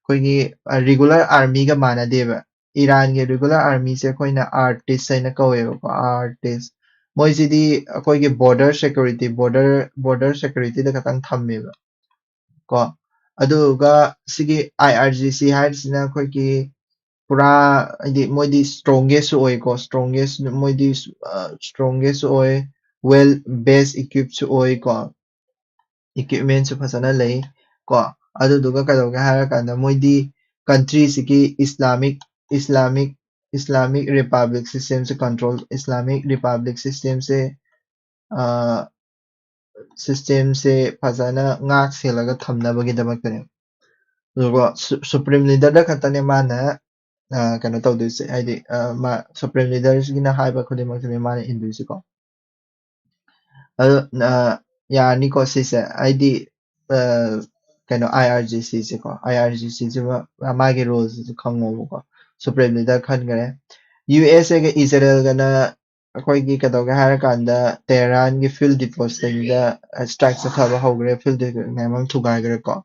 ꯑꯩꯈꯣꯏꯒꯤ, ꯑ, ꯔꯤꯒꯨꯂꯔ ꯑꯥꯔꯃꯤꯒ ꯃꯥꯟꯅꯗꯦꯕ꯫ ꯏꯔꯥꯟꯒꯤ ꯔꯤꯒꯨꯂꯔ ꯑꯥꯔꯃꯤꯁꯦ ꯑꯩꯈꯣꯏꯅ ꯑꯥꯔꯇꯤꯁ ꯍꯥꯏꯅ ꯀꯧꯋꯦꯕꯀꯣ, ꯑꯥꯔꯇꯤꯁ꯫ ꯃꯣꯏꯁꯤꯗꯤ ꯑꯩꯈꯣꯏꯒꯤ ꯕꯣꯔꯗꯔ ꯁꯦꯀ꯭ꯌꯨꯔꯤꯇꯤ, ꯕꯣꯔꯗꯔ, ꯕꯣꯔꯗꯔ ꯁꯦꯀ꯭ꯌꯨꯔꯤꯇꯤꯗ ꯈꯛꯇꯪ ꯊꯝꯃꯦꯕ ꯀꯣ꯫ ꯑꯗꯨꯒ ꯁꯤꯒꯤ ꯑꯥꯏ ꯑꯥꯔ ꯖꯤ ꯁꯤ ꯍꯥꯏꯔꯤꯁꯤꯅ ꯑꯩꯈꯣꯏꯒꯤ ꯄꯨꯔꯥ, ꯍꯥꯏꯗꯤ ꯃꯣꯏꯗꯤ ꯁ꯭ꯇ꯭ꯔꯣꯡꯒꯦꯁꯁꯨ ꯑꯣꯏꯀꯣ, ꯁ꯭ꯇ꯭ꯔꯣꯡꯒꯦꯁ, ꯃꯣꯏꯗꯤ, ꯑ, ꯁ꯭ꯇ꯭ꯔꯣꯡꯒꯦꯁꯁꯨ ꯑꯣꯏ, ꯋꯦꯜ ꯕꯦꯁ ꯏꯀ꯭ꯋꯤꯞꯁꯨ ꯑꯣꯏꯀꯣ, ꯏꯀ꯭ꯋꯤꯞꯃꯦꯟꯁꯨ ꯐꯖꯅ ꯂꯩ ꯀꯣ꯫ ꯑꯗꯨꯗꯨꯒ ꯀꯩꯗꯧꯒꯦ ꯍꯥꯏꯔꯀꯥꯟꯗ ꯃꯣꯏꯗꯤ ꯀꯟꯇ꯭ꯔꯤꯁꯤꯒꯤ ꯏꯁꯂꯥꯃꯤꯛ, ꯏꯁꯂꯥꯃꯤꯛ, ꯏꯁꯂꯥꯃꯤꯛ ꯔꯤꯄꯕ꯭ꯂꯤꯛ ꯁꯤꯁꯇꯦꯝꯁꯦ ꯀꯟꯇ꯭ꯔꯣꯜ, ꯏꯁꯂꯥꯃꯤꯛ ꯔꯤꯄꯕ꯭ꯂꯤꯛ ꯁꯤꯁꯇꯦꯝꯁꯦ, ꯑ, ꯁꯤꯁꯇꯦꯝꯁꯦ ꯐꯖꯅ ꯉꯥꯛ ꯁꯦꯜꯂꯒ ꯊꯝꯅꯕꯒꯤꯗꯃꯛꯇꯅꯦ꯫ ꯑꯗꯨꯒ ꯁꯨ-, ꯁꯨꯄ꯭ꯔꯤꯝ ꯂꯤꯗꯔꯗ ꯈꯛꯇꯅꯦ ꯃꯥꯅ, ꯑ, ꯀꯩꯅꯣ ꯇꯧꯗꯣꯏꯁꯦ, ꯍꯥꯏꯗꯤ, ꯑ, ꯃꯥ ꯁꯨꯄ꯭ꯔꯤꯝ ꯂꯤꯗꯔꯁꯤꯅ ꯍꯥꯏꯕ ꯈꯨꯗꯤꯡꯃꯛꯁꯤꯅꯦ ꯃꯥꯅ ꯏꯟꯗꯣꯏꯁꯦꯀꯣ꯫ ꯑꯗꯣ, ꯑ, ꯌꯥꯔꯅꯤꯀꯣ ꯁꯤꯁꯦ, ꯍꯥꯏꯗꯤ, ꯑ, ꯀꯩꯅꯣ, ꯑꯥꯏ ꯑꯥꯔ ꯖꯤ ꯁꯤꯁꯦꯀꯣ, ꯑꯥꯏ ꯑꯥꯔ ꯖꯤ ꯁꯤꯁꯤꯃ ꯃꯥꯒꯤ ꯔꯣꯜꯁꯤꯁꯨ ꯈꯪꯉꯣꯕꯀꯣ꯫ ꯁꯨꯄ꯭ꯔꯤꯝ ꯂꯤꯗꯔ ꯈꯟꯈ꯭ꯔꯦ꯫ ꯌꯨ ꯑꯦꯁ ꯑꯦꯒ ꯏꯖꯔꯦꯜꯒꯅ ꯑꯩꯈꯣꯏꯒꯤ ꯀꯩꯗꯧꯒꯦ ꯍꯥꯏꯔꯀꯥꯟꯗ ꯇꯦꯍꯔꯥꯟꯒꯤ ꯐꯤꯜ ꯗꯤꯄꯣꯁꯤꯁꯟꯗ ꯁ꯭ꯇ꯭ꯔꯥꯏꯛ ꯆꯠꯊꯕ ꯍꯧꯈ꯭ꯔꯦ, ꯐꯤꯜ ꯗꯤꯄꯣꯁꯤꯁꯟ ꯃꯌꯥꯝ ꯑꯃ ꯊꯨꯒꯥꯏꯈ꯭ꯔꯦꯀꯣ꯫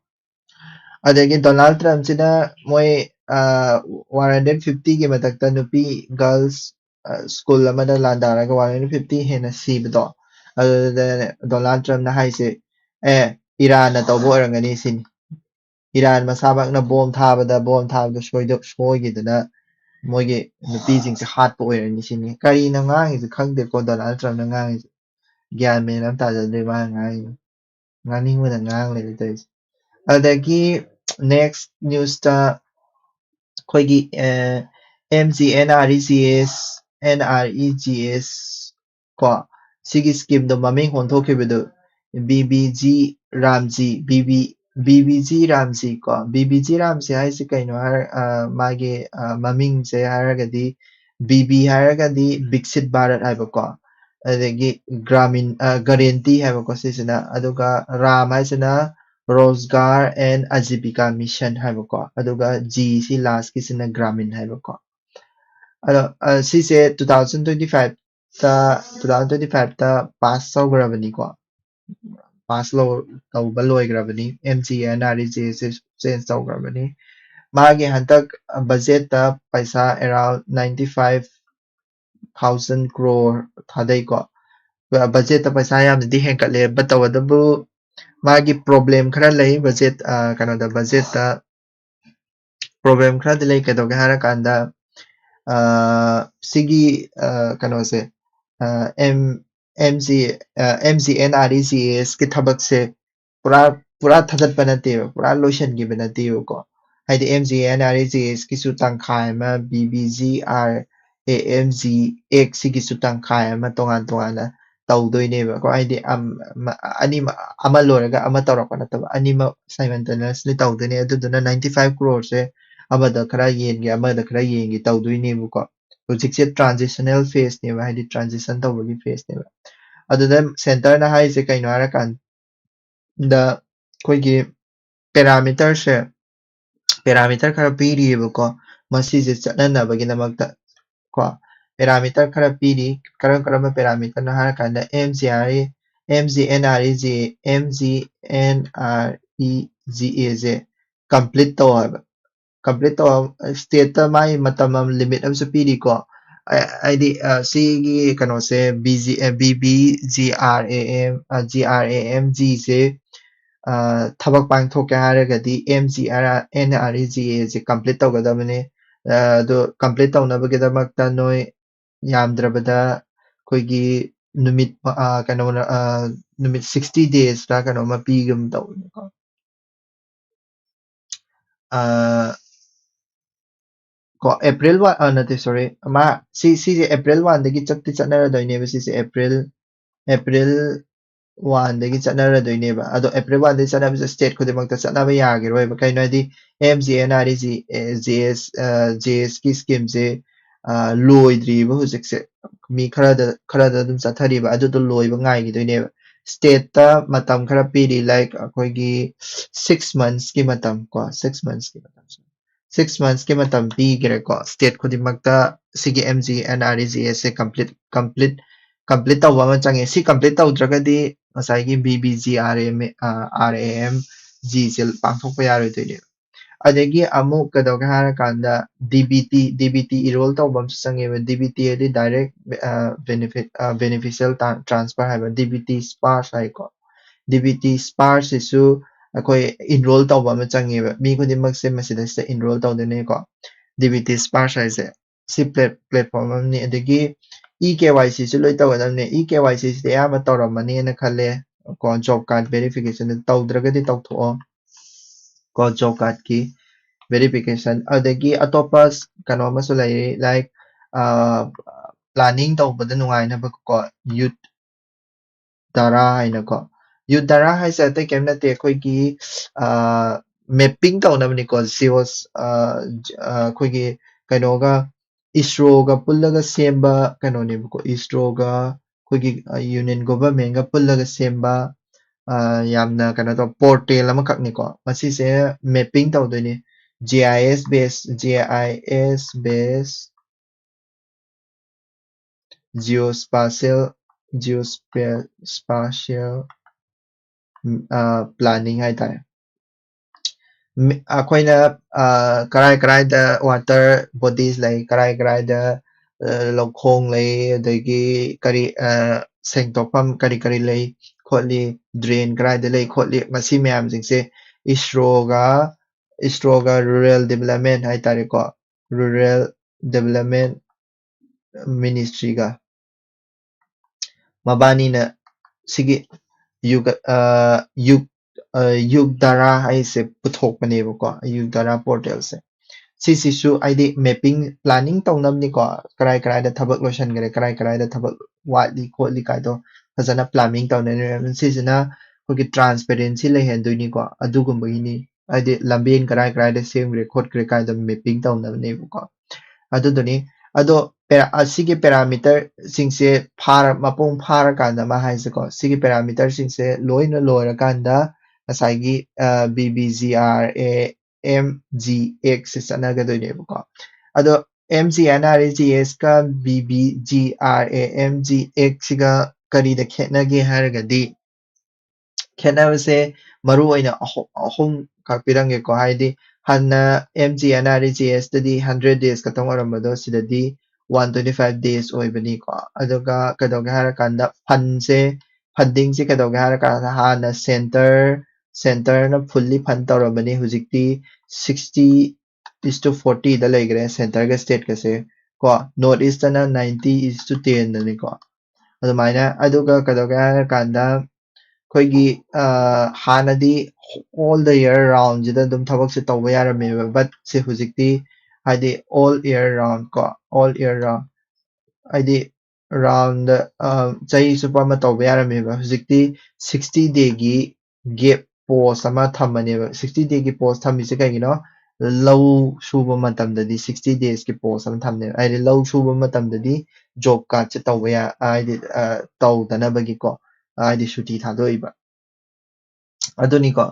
ꯑꯗꯒꯤ ꯗꯣꯅꯥꯜꯗ ꯇ꯭ꯔꯝꯞꯁꯤꯅ ꯃꯣꯏ, ꯑ, ꯋꯥꯟ ꯍꯟꯗ꯭ꯔꯦꯠ ꯐꯤꯐꯇꯤꯒꯤ ꯃꯊꯛꯇ ꯅꯨꯄꯤ, ꯒꯔꯜꯁ, ꯑ, ꯁ꯭ꯀꯨꯜ ꯑꯃꯗ ꯂꯥꯟꯗꯥꯔꯒ ꯋꯥꯟ ꯍꯟꯗ꯭ꯔꯦꯠ ꯐꯤꯐꯇꯤ ꯍꯦꯟꯅ ꯁꯤꯕꯗꯣ, ꯑꯗꯨꯗ ꯗꯣꯅꯥꯜꯗ ꯇ꯭ꯔꯝꯞꯅ ꯍꯥꯏꯁꯦ, "ꯑꯦ, ꯏꯔꯥꯟꯅ ꯇꯧꯕ ꯑꯣꯏꯔꯝꯒꯅꯤ" ꯁꯤꯅꯤ꯫ ꯏꯔꯥꯟ ꯃꯁꯥꯃꯛꯅ ꯕꯣꯝ ꯊꯥꯕꯗ ꯕꯣꯝ ꯊꯥꯕꯗ ꯁꯣꯏꯗ ꯁꯣꯏꯈꯤꯗꯅ ꯃꯣꯏꯒꯤ ꯅꯨꯄꯤꯁꯤꯡꯁꯦ ꯍꯥꯠꯄ ꯑꯣꯏꯔꯅꯤ ꯁꯤꯅꯤ꯫ ꯀꯔꯤꯅ ꯉꯥꯡꯉꯤꯁꯦ ꯈꯪꯗꯦꯀꯣ ꯗꯣꯅꯥꯜꯗ ꯇ꯭ꯔꯝꯞꯅ ꯉꯥꯡꯉꯤꯁꯦ꯫ ꯒ꯭ꯌꯥꯟ ꯃꯦꯟ ꯑꯃ ꯇꯥꯖꯗ꯭ꯔꯦ ꯃꯥꯅ ꯉꯥꯡꯉꯤꯁꯦ꯫ ꯉꯥꯡꯅꯤꯡꯕꯅ ꯉꯥꯡ ꯂꯩꯔꯦ ꯇꯧꯔꯤꯁꯦ꯫ ꯑꯗꯒꯤ next news ꯇ ꯑꯩꯈꯣꯏꯒꯤ M G N R E G S, N R E G S ꯀꯣ, ꯁꯤꯒꯤ scheme ꯗꯣ ꯃꯃꯤꯡ ꯑꯣꯟꯊꯣꯛꯈꯤꯕꯗꯣ B B G Ramji, B B, B B G Ramji ꯀꯣ꯫ B B G Ramji ꯍꯥꯏꯁꯦ ꯀꯩꯅꯣ ꯍꯥꯏꯔ, ꯑ, ꯃꯥꯒꯤ, ꯑ, ꯃꯃꯤꯡꯁꯦ ꯍꯥꯏꯔꯒꯗꯤ B B ꯍꯥꯏꯔꯒꯗꯤ ꯕꯤꯛꯁꯤꯠ ꯚꯥꯔꯠ ꯍꯥꯏꯕꯀꯣ, ꯑꯗꯒꯤ ꯒ꯭ꯔꯥꯃꯤꯟ, ꯑ, ꯒꯥꯔꯦꯟꯇꯤ ꯍꯥꯏꯕꯀꯣ ꯁꯤꯁꯤꯅ, ꯑꯗꯨꯒ ꯔꯥꯝ ꯍꯥꯏꯁꯤꯅ ꯔꯣꯖꯒꯥꯔ and ꯑꯖꯤꯕꯤꯀꯥ ꯃꯤꯁꯟ ꯍꯥꯏꯕꯀꯣ, ꯑꯗꯨꯒ G ꯁꯤ last ꯀꯤꯁꯤꯅ ꯒ꯭ꯔꯥꯃꯤꯟ ꯍꯥꯏꯕꯀꯣ꯫ ꯑꯗꯣ, ꯑ, ꯁꯤꯁꯦ two thousand twenty five ꯇ, two thousand twenty five ꯇ pass ꯇꯧꯈ꯭ꯔꯕꯅꯤꯀꯣ꯫ Pass ꯂꯧ-, ꯇꯧꯕ ꯂꯣꯏꯈ꯭ꯔꯕꯅꯤ꯫ M G N R E G S change ꯇꯧꯈ꯭ꯔꯕꯅꯤ꯫ ꯃꯥꯒꯤ ꯍꯟꯗꯛ budget ꯇ ꯄꯩꯁꯥ around ninety five thousand crore ꯊꯥꯗꯩꯀꯣ꯫ Budget ꯇ ꯄꯩꯁꯥ ꯌꯥꯝꯅꯗꯤ ꯍꯦꯟꯒꯠꯂꯦ, but ꯇꯧꯕꯇꯕꯨ ꯃꯥꯒꯤ problem ꯈꯔ ꯂꯩ꯫ Budget, ꯑ, ꯀꯩꯅꯣꯗ, budget ꯇ problem ꯈꯔꯗꯤ ꯂꯩ꯫ ꯀꯩꯗꯧꯒꯦ ꯍꯥꯏꯔꯀꯥꯟꯗ, ꯑ, ꯁꯤꯒꯤ, ꯑ, ꯀꯩꯅꯣꯁꯦ, ꯑ, M, M G, ꯑ, M G N R E G S ꯀꯤ ꯊꯕꯛꯁꯦ ꯄꯨꯔꯥ, ꯄꯨꯔꯥ ꯊꯥꯗꯠꯄ ꯅꯠꯇꯦꯕ, ꯄꯨꯔꯥ ꯂꯣꯏꯁꯤꯟꯈꯤꯕ ꯅꯠꯇꯦꯕꯀꯣ꯫ ꯍꯥꯏꯗꯤ M G N R E G S ꯀꯤꯁꯨ ꯇꯪꯈꯥꯏ ꯑꯃ, B B G R A M G X ꯁꯤꯒꯤꯁꯨ ꯇꯪꯈꯥꯏ ꯑꯃ ꯇꯣꯉꯥꯟ ꯇꯣꯉꯥꯟꯅ ꯇꯧꯗꯣꯏꯅꯦꯕꯀꯣ꯫ ꯍꯥꯏꯗꯤ ꯑꯝ-, ꯃ-, ꯑꯅꯤꯃꯛ, ꯑꯃ ꯂꯣꯏꯔꯒ ꯑꯃ ꯇꯧꯔꯛꯄ ꯅꯠꯇꯕ, ꯑꯅꯤꯃꯛ simultaneously ꯇꯧꯗꯣꯏꯅꯦ꯫ ꯑꯗꯨꯗꯨꯅ ninety five crore ꯁꯦ ꯑꯃꯗ ꯈꯔ ꯌꯦꯟꯒꯦ, ꯑꯃꯗ ꯈꯔ ꯌꯦꯟꯒꯦ ꯇꯧꯗꯣꯏꯅꯦꯕꯀꯣ꯫ ꯍꯧꯖꯤꯛꯁꯦ transitional phase ꯅꯦꯕ, ꯍꯥꯏꯗꯤ transition ꯇꯧꯕꯒꯤ phase ꯅꯦꯕ꯫ ꯑꯗꯨꯗ centre ꯅ ꯍꯥꯏꯔꯤꯁꯦ ꯀꯩꯅꯣ ꯍꯥꯏꯔꯀꯥꯟꯗ, ꯑꯩꯈꯣꯏꯒꯤ parameter ꯁꯦ, parameter ꯈꯔ ꯄꯤꯔꯤꯑꯕꯀꯣ, ꯃꯁꯤꯁꯦ ꯆꯠꯅꯅꯕꯒꯤꯗꯃꯛꯇ ꯀꯣ, parameter ꯈꯔ ꯄꯤꯔꯤ꯫ ꯀꯔꯝ ꯀꯔꯝꯕ parameter ꯅꯣ ꯍꯥꯏꯔꯀꯥꯟꯗ, M G R E, M G N R E G, M G N R E G A say complete ꯇꯧ ꯍꯥꯏꯕ꯫ Complete ꯇꯧ, state ꯇ ꯃꯥꯒꯤ ꯃꯇꯝ ꯑꯃ, limit ꯑꯃꯁꯨ ꯄꯤꯔꯤꯀꯣ꯫ ꯑ-, ꯍꯥꯏꯗꯤ, ꯑ, ꯁꯤꯒꯤ ꯀꯩꯅꯣꯁꯦ, B G, ꯑ, B B G R A M, ꯑ, G R A M G ꯁꯦ ꯑ, ꯊꯕꯛ ꯄꯥꯡꯊꯣꯛꯀꯦ ꯍꯥꯏꯔꯒꯗꯤ M G N R E G A say complete ꯇꯧꯒꯗꯕꯅꯤ꯫ ꯑ, ꯑꯗꯨ complete ꯇꯧꯅꯕꯒꯤꯗꯃꯛꯇ ꯅꯣꯏ ꯌꯥꯝꯗ꯭ꯔꯕꯗ ꯑꯩꯈꯣꯏꯒꯤ ꯅꯨꯃꯤꯠ, ꯑ, ꯀꯩꯅꯣ, ꯑ, ꯅꯨꯃꯤꯠ sixty days ꯔ ꯀꯩꯅꯣꯝꯃ ꯄꯤꯒꯨꯝ ꯇꯧꯕꯅꯤꯀꯣ꯫ ꯑ, ꯀꯣ, April one, ꯑ, ꯅꯠꯇꯦ, sorry, ꯃꯥ, ꯁꯤ, ꯁꯤꯁꯦ April one ꯗꯒꯤ ꯆꯠꯇꯤ ꯆꯠꯅꯔꯗꯣꯏꯅꯦꯕ, ꯁꯤꯁꯦ April, April one ꯗꯒꯤ ꯆꯠꯅꯔꯗꯣꯏꯅꯦꯕ꯫ ꯑꯗꯣ April one ꯗꯒꯤ ꯆꯠꯅꯕꯁꯦ state ꯈꯨꯗꯤꯡꯃꯛꯇ ꯆꯠꯅꯕ ꯌꯥꯈꯤꯔꯣꯏꯕ꯫ ꯀꯩꯅꯣ ꯍꯥꯏꯗꯤ, M G N R E G, ꯑꯦ, G S, ꯑ, G S ꯀꯤ scheme ꯁꯦ, ꯑ, ꯂꯣꯏꯗ꯭ꯔꯤꯕ ꯍꯧꯖꯤꯛꯁꯦ꯫ ꯃꯤ ꯈꯔꯗ, ꯈꯔꯗ ꯑꯗꯨꯝ ꯆꯠꯊꯔꯤꯕ, ꯑꯗꯨꯗꯣ ꯂꯣꯏꯕ ꯉꯥꯏꯈꯤꯗꯣꯏꯅꯦꯕ꯫ State ꯇ ꯃꯇꯝ ꯈꯔ ꯄꯤꯔꯤ, like, ꯑꯩꯈꯣꯏꯒꯤ six months ꯀꯤ ꯃꯇꯝ ꯀꯣ, six months ꯀꯤ ꯃꯇꯝ, six months ꯀꯤ ꯃꯇꯝ ꯄꯤꯈ꯭ꯔꯦꯀꯣ꯫ State ꯈꯨꯗꯤꯡꯃꯛꯇ ꯁꯤꯒꯤ M G N R E G A say complete, complete, complete ꯇꯧꯕ ꯑꯃ ꯆꯪꯉꯦ꯫ ꯁꯤ complete ꯇꯧꯗ꯭ꯔꯒꯗꯤ ꯉꯁꯥꯏꯒꯤ B B G R M, ꯑ, R A M G ꯁꯦ ꯄꯥꯡꯊꯣꯛꯄ ꯌꯥꯔꯣꯏꯗꯣꯏꯅꯦꯕ꯫ ꯑꯗꯒꯤ ꯑꯃꯨꯛ ꯀꯩꯗꯧꯒꯦ ꯍꯥꯏꯔꯀꯥꯟꯗ D B T, D B T enroll ꯇꯧꯕ ꯑꯃꯁꯨ ꯆꯪꯉꯦꯕ꯫ D B T ꯍꯥꯏꯗꯤ direct, ꯑ, benefit, ꯑ, beneficial ta-, transfer ꯍꯥꯏꯕ, D B T sparsh ꯍꯥꯏꯀꯣ꯫ D B T sparsh ꯁꯤꯁꯨ ꯑꯩꯈꯣꯏ enroll ꯇꯧꯕ ꯑꯃ ꯆꯪꯉꯦꯕ꯫ ꯃꯤ ꯈꯨꯗꯤꯡꯃꯛꯁꯦ ꯃꯁꯤꯗꯩꯁꯤꯗ enroll ꯇꯧꯗꯣꯏꯅꯦꯀꯣ꯫ D B T sparsh ꯍꯥꯏꯁꯦ ꯁꯤ plat-, platform ꯑꯃꯅꯤ꯫ ꯑꯗꯒꯤ E K Y C ꯁꯨ ꯂꯣꯏ ꯇꯧꯒꯗꯕꯅꯦ꯫ E K Y C ꯁꯤꯗꯤ ꯑꯌꯥꯝꯕ ꯇꯧꯔꯝꯃꯅꯤꯅ ꯈꯜꯂꯦ꯫ ꯀꯣ, job card verification ꯇꯧꯗ꯭ꯔꯒꯗꯤ ꯇꯧꯊꯣꯛꯑꯣ꯫ ꯀꯣ, job card ꯀꯤ verification꯫ ꯑꯗꯒꯤ ꯑꯇꯣꯞꯄ ꯀꯩꯅꯣ ꯑꯃꯁꯨ ꯂꯩꯔꯤ, like, ꯑ, planning ꯇꯧꯕꯗ ꯅꯨꯡꯉꯥꯏꯅꯕ ꯀꯣ, Youth Dara ꯍꯥꯏꯅꯀꯣ꯫ Youth Dara ꯍꯥꯏꯁꯦ ꯑꯇꯩ ꯀꯩꯝ ꯅꯠꯇꯦ, ꯑꯩꯈꯣꯏꯒꯤ, ꯑ, mapping ꯇꯧꯅꯕꯅꯤꯀꯣ, geos-, ꯑ, j-, ꯑ, ꯑꯩꯈꯣꯏꯒꯤ ꯀꯩꯅꯣꯒ, ISRO ꯒ ꯄꯨꯜꯂꯒ ꯁꯦꯝꯕ ꯀꯩꯅꯣꯅꯦꯕꯀꯣ, ISRO ꯒ ꯑꯩꯈꯣꯏꯒꯤ, ꯑ, Union Government ꯒ ꯄꯨꯜꯂꯒ ꯁꯦꯝꯕ, ꯑ, ꯌꯥꯝꯅ ꯀꯩꯅꯣ ꯇꯧꯕ portal ꯑꯃꯈꯛꯅꯤꯀꯣ꯫ ꯃꯁꯤꯁꯦ mapping ꯇꯧꯗꯣꯏꯅꯤ꯫ G I S base, G I S base geospatial, geospatial, ꯎꯝ, ꯑ, planning ꯍꯥꯏꯇꯥꯔꯦ꯫ ꯃꯤ-, ꯑꯩꯈꯣꯏꯅ, ꯑ, ꯀꯔꯥꯏ ꯀꯔꯥꯏꯗ water bodies ꯂꯩ, ꯀꯔꯥꯏ ꯀꯔꯥꯏꯗ, ꯑ, ꯂꯧꯈꯣꯡ ꯂꯩ, ꯑꯗꯒꯤ ꯀꯔꯤ, ꯑ, ꯁꯦꯡꯗꯣꯛꯐꯝ ꯀꯔꯤ ꯀꯔꯤ ꯂꯩ, ꯈꯣꯠꯂꯤ, ꯗ꯭ꯔꯦꯟ ꯀꯗꯥꯏꯗ ꯂꯩ ꯈꯣꯠꯂꯤ, ꯃꯁꯤ ꯃꯌꯥꯝꯁꯤꯡꯁꯦ ꯏꯁꯔꯣꯒ ꯏꯁꯔꯣꯒ ꯔꯨꯔꯦꯜ ꯗꯤꯕꯂꯞꯃꯦꯟ ꯍꯥꯏꯇꯥꯔꯦꯀꯣ, ꯔꯨꯔꯦꯜ ꯗꯤꯕꯂꯞꯃꯦꯟ ꯃꯤꯅꯤꯁꯇ꯭ꯔꯤꯒ ꯃꯕꯥꯅꯤꯅ ꯁꯤꯒꯤ ꯌꯨꯒ ꯌꯨꯒ ꯗꯥꯔꯥ ꯍꯥꯏꯁꯦ ꯄꯨꯊꯣꯛꯄꯅꯦꯕꯀꯣ, ꯌꯨꯒ ꯗꯥꯔꯥ ꯄꯣꯔꯇꯦꯜꯁꯦ꯫ ꯁꯤꯁꯤꯁꯨ ꯍꯥꯏꯗꯤ ꯃꯦꯞꯄꯤꯡ ꯄ꯭ꯂꯥꯅꯤꯡ ꯇꯧꯅꯕꯅꯤꯀꯣ, ꯀꯔꯥꯏ ꯀꯔꯥꯏꯗ ꯊꯕꯛ ꯂꯣꯏꯁꯤꯟꯈ꯭ꯔꯦ, ꯀꯔꯥꯏ ꯀꯔꯥꯏꯗ ꯊꯕꯛ ꯋꯥꯠꯂꯤ ꯈꯣꯠꯂꯤ ꯀꯥꯏꯗꯣ ꯐꯖꯅ ꯄ꯭ꯂꯥꯅꯤꯡ ꯇꯧꯅꯅꯤ꯫ ꯁꯤꯁꯤꯅ ꯑꯩꯈꯣꯏꯒꯤ ꯇ꯭ꯔꯥꯟꯁꯄꯦꯔꯦꯟꯁꯤ ꯂꯩꯍꯟꯗꯣꯏꯅꯤꯀꯣ, ꯑꯗꯨꯒꯨꯝꯕꯒꯤꯅꯤ꯫ ꯍꯥꯏꯗꯤ ꯂꯝꯕꯦꯟ ꯀꯔꯥꯏ ꯀꯔꯥꯏꯗ ꯁꯦꯝꯈ꯭ꯔꯦ ꯈꯣꯠꯈ꯭ꯔꯦ ꯀꯥꯏꯗꯣ ꯃꯦꯞꯄꯤꯡ ꯇꯧꯅꯕꯅꯦꯕꯀꯣ꯫ ꯑꯗꯨꯗꯨꯅꯤ꯫ ꯑꯗꯣ ꯄꯦꯔꯥ-, ꯑꯁꯤꯒꯤ ꯄꯦꯔꯥꯃꯤꯇꯔꯁꯤꯡꯁꯦ ꯐꯥꯔ-, ꯃꯄꯨꯡ ꯐꯥꯔꯀꯥꯟꯗ ꯃꯥ ꯍꯥꯏꯁꯦꯀꯣ, ꯁꯤꯒꯤ ꯄꯦꯔꯥꯃꯤꯇꯔꯁꯤꯡꯁꯦ ꯂꯣꯏꯅ ꯂꯣꯏꯔꯀꯥꯟꯗ ꯉꯁꯥꯏꯒꯤ, ꯑ, B B G R A M G X ꯁꯦ ꯆꯠꯅꯒꯗꯣꯏꯅꯦꯕꯀꯣ꯫ ꯑꯗꯣ M G N R E G S ꯀ B B G R A M G X ꯁꯤꯒ ꯀꯔꯤꯗ ꯈꯦꯠꯅꯒꯦ ꯍꯥꯏꯔꯒꯗꯤ, ꯈꯦꯠꯅꯕꯁꯦ ꯃꯔꯨ ꯑꯣꯏꯅ ꯑꯍꯨ-, ꯑꯍꯨꯝ ꯈꯛ ꯄꯤꯔꯝꯒꯦꯀꯣ꯫ ꯍꯥꯏꯗꯤ ꯍꯥꯟꯅ M G N R E G S ꯇꯗꯤ hundred days ꯈꯛꯇꯪ ꯑꯣꯏꯔꯝꯕꯗꯣ ꯁꯤꯗꯗꯤ one twenty five days ꯑꯣꯏꯕꯅꯤꯀꯣ꯫ ꯑꯗꯨꯒ ꯀꯩꯗꯧꯒꯦ ꯍꯥꯏꯔꯀꯥꯟꯗ ꯐꯟꯁꯦ, ꯐꯟꯗꯤꯡꯁꯦ ꯀꯩꯗꯧꯒꯦ ꯍꯥꯏꯔꯀꯥꯟꯗ ꯍꯥꯟꯅ ꯁꯦꯟꯇꯔ, ꯁꯦꯟꯇꯔꯅ fully fund ꯇꯧꯔꯝꯕꯅꯤ, ꯍꯧꯖꯤꯛꯇꯤ sixty is to forty ꯗ ꯂꯩꯈ꯭ꯔꯦ ꯁꯦꯟꯇꯔꯒ ꯁ꯭ꯇꯦꯠꯀꯁꯦ ꯀꯣ꯫ North East ꯇꯅ ninety is to ten ꯗꯅꯤꯀꯣ꯫ ꯑꯗꯨꯃꯥꯏꯅ, ꯑꯗꯨꯒ ꯀꯩꯗꯧꯒꯦ ꯍꯥꯏꯔꯀꯥꯟꯗ ꯑꯩꯈꯣꯏꯒꯤ, ꯑ, ꯍꯥꯟꯅꯗꯤ all the year round ꯁꯤꯗ ꯑꯗꯨꯝ ꯊꯕꯛꯁꯦ ꯇꯧꯕ ꯌꯥꯔꯝꯃꯦꯕ, but ꯁꯦ ꯍꯧꯖꯤꯛꯇꯤ ꯍꯥꯏꯗꯤ all year round ꯀꯣ, all year round ꯍꯥꯏꯗꯤ round, ꯑ, ꯆꯍꯤ ꯆꯨꯞꯄ ꯑꯃ ꯇꯧꯕ ꯌꯥꯔꯝꯃꯦꯕ꯫ ꯍꯧꯖꯤꯛꯇꯤ sixty day ꯒꯤ gap pause ꯑꯃ ꯊꯝꯕꯅꯦꯕ꯫ Sixty day ꯒꯤ pause ꯊꯝꯃꯤꯁꯦ ꯀꯩꯒꯤꯅꯣ? ꯂꯧ ꯁꯨꯕ ꯃꯇꯝꯗꯗꯤ sixty days ꯀꯤ pause ꯑꯃ ꯊꯝꯅꯦꯕ꯫ ꯍꯥꯏꯗꯤ ꯂꯧ ꯁꯨꯕ ꯃꯇꯝꯗꯗꯤ job card ꯁꯦ ꯇꯧꯕ ꯌꯥ-, ꯍꯥꯏꯗꯤ, ꯑ, ꯇꯧꯗꯅꯕꯒꯤꯀꯣ, ꯍꯥꯏꯗꯤ ꯁꯨꯇꯤ ꯊꯥꯗꯣꯛꯏꯕ꯫ ꯑꯗꯨꯅꯤꯀꯣ꯫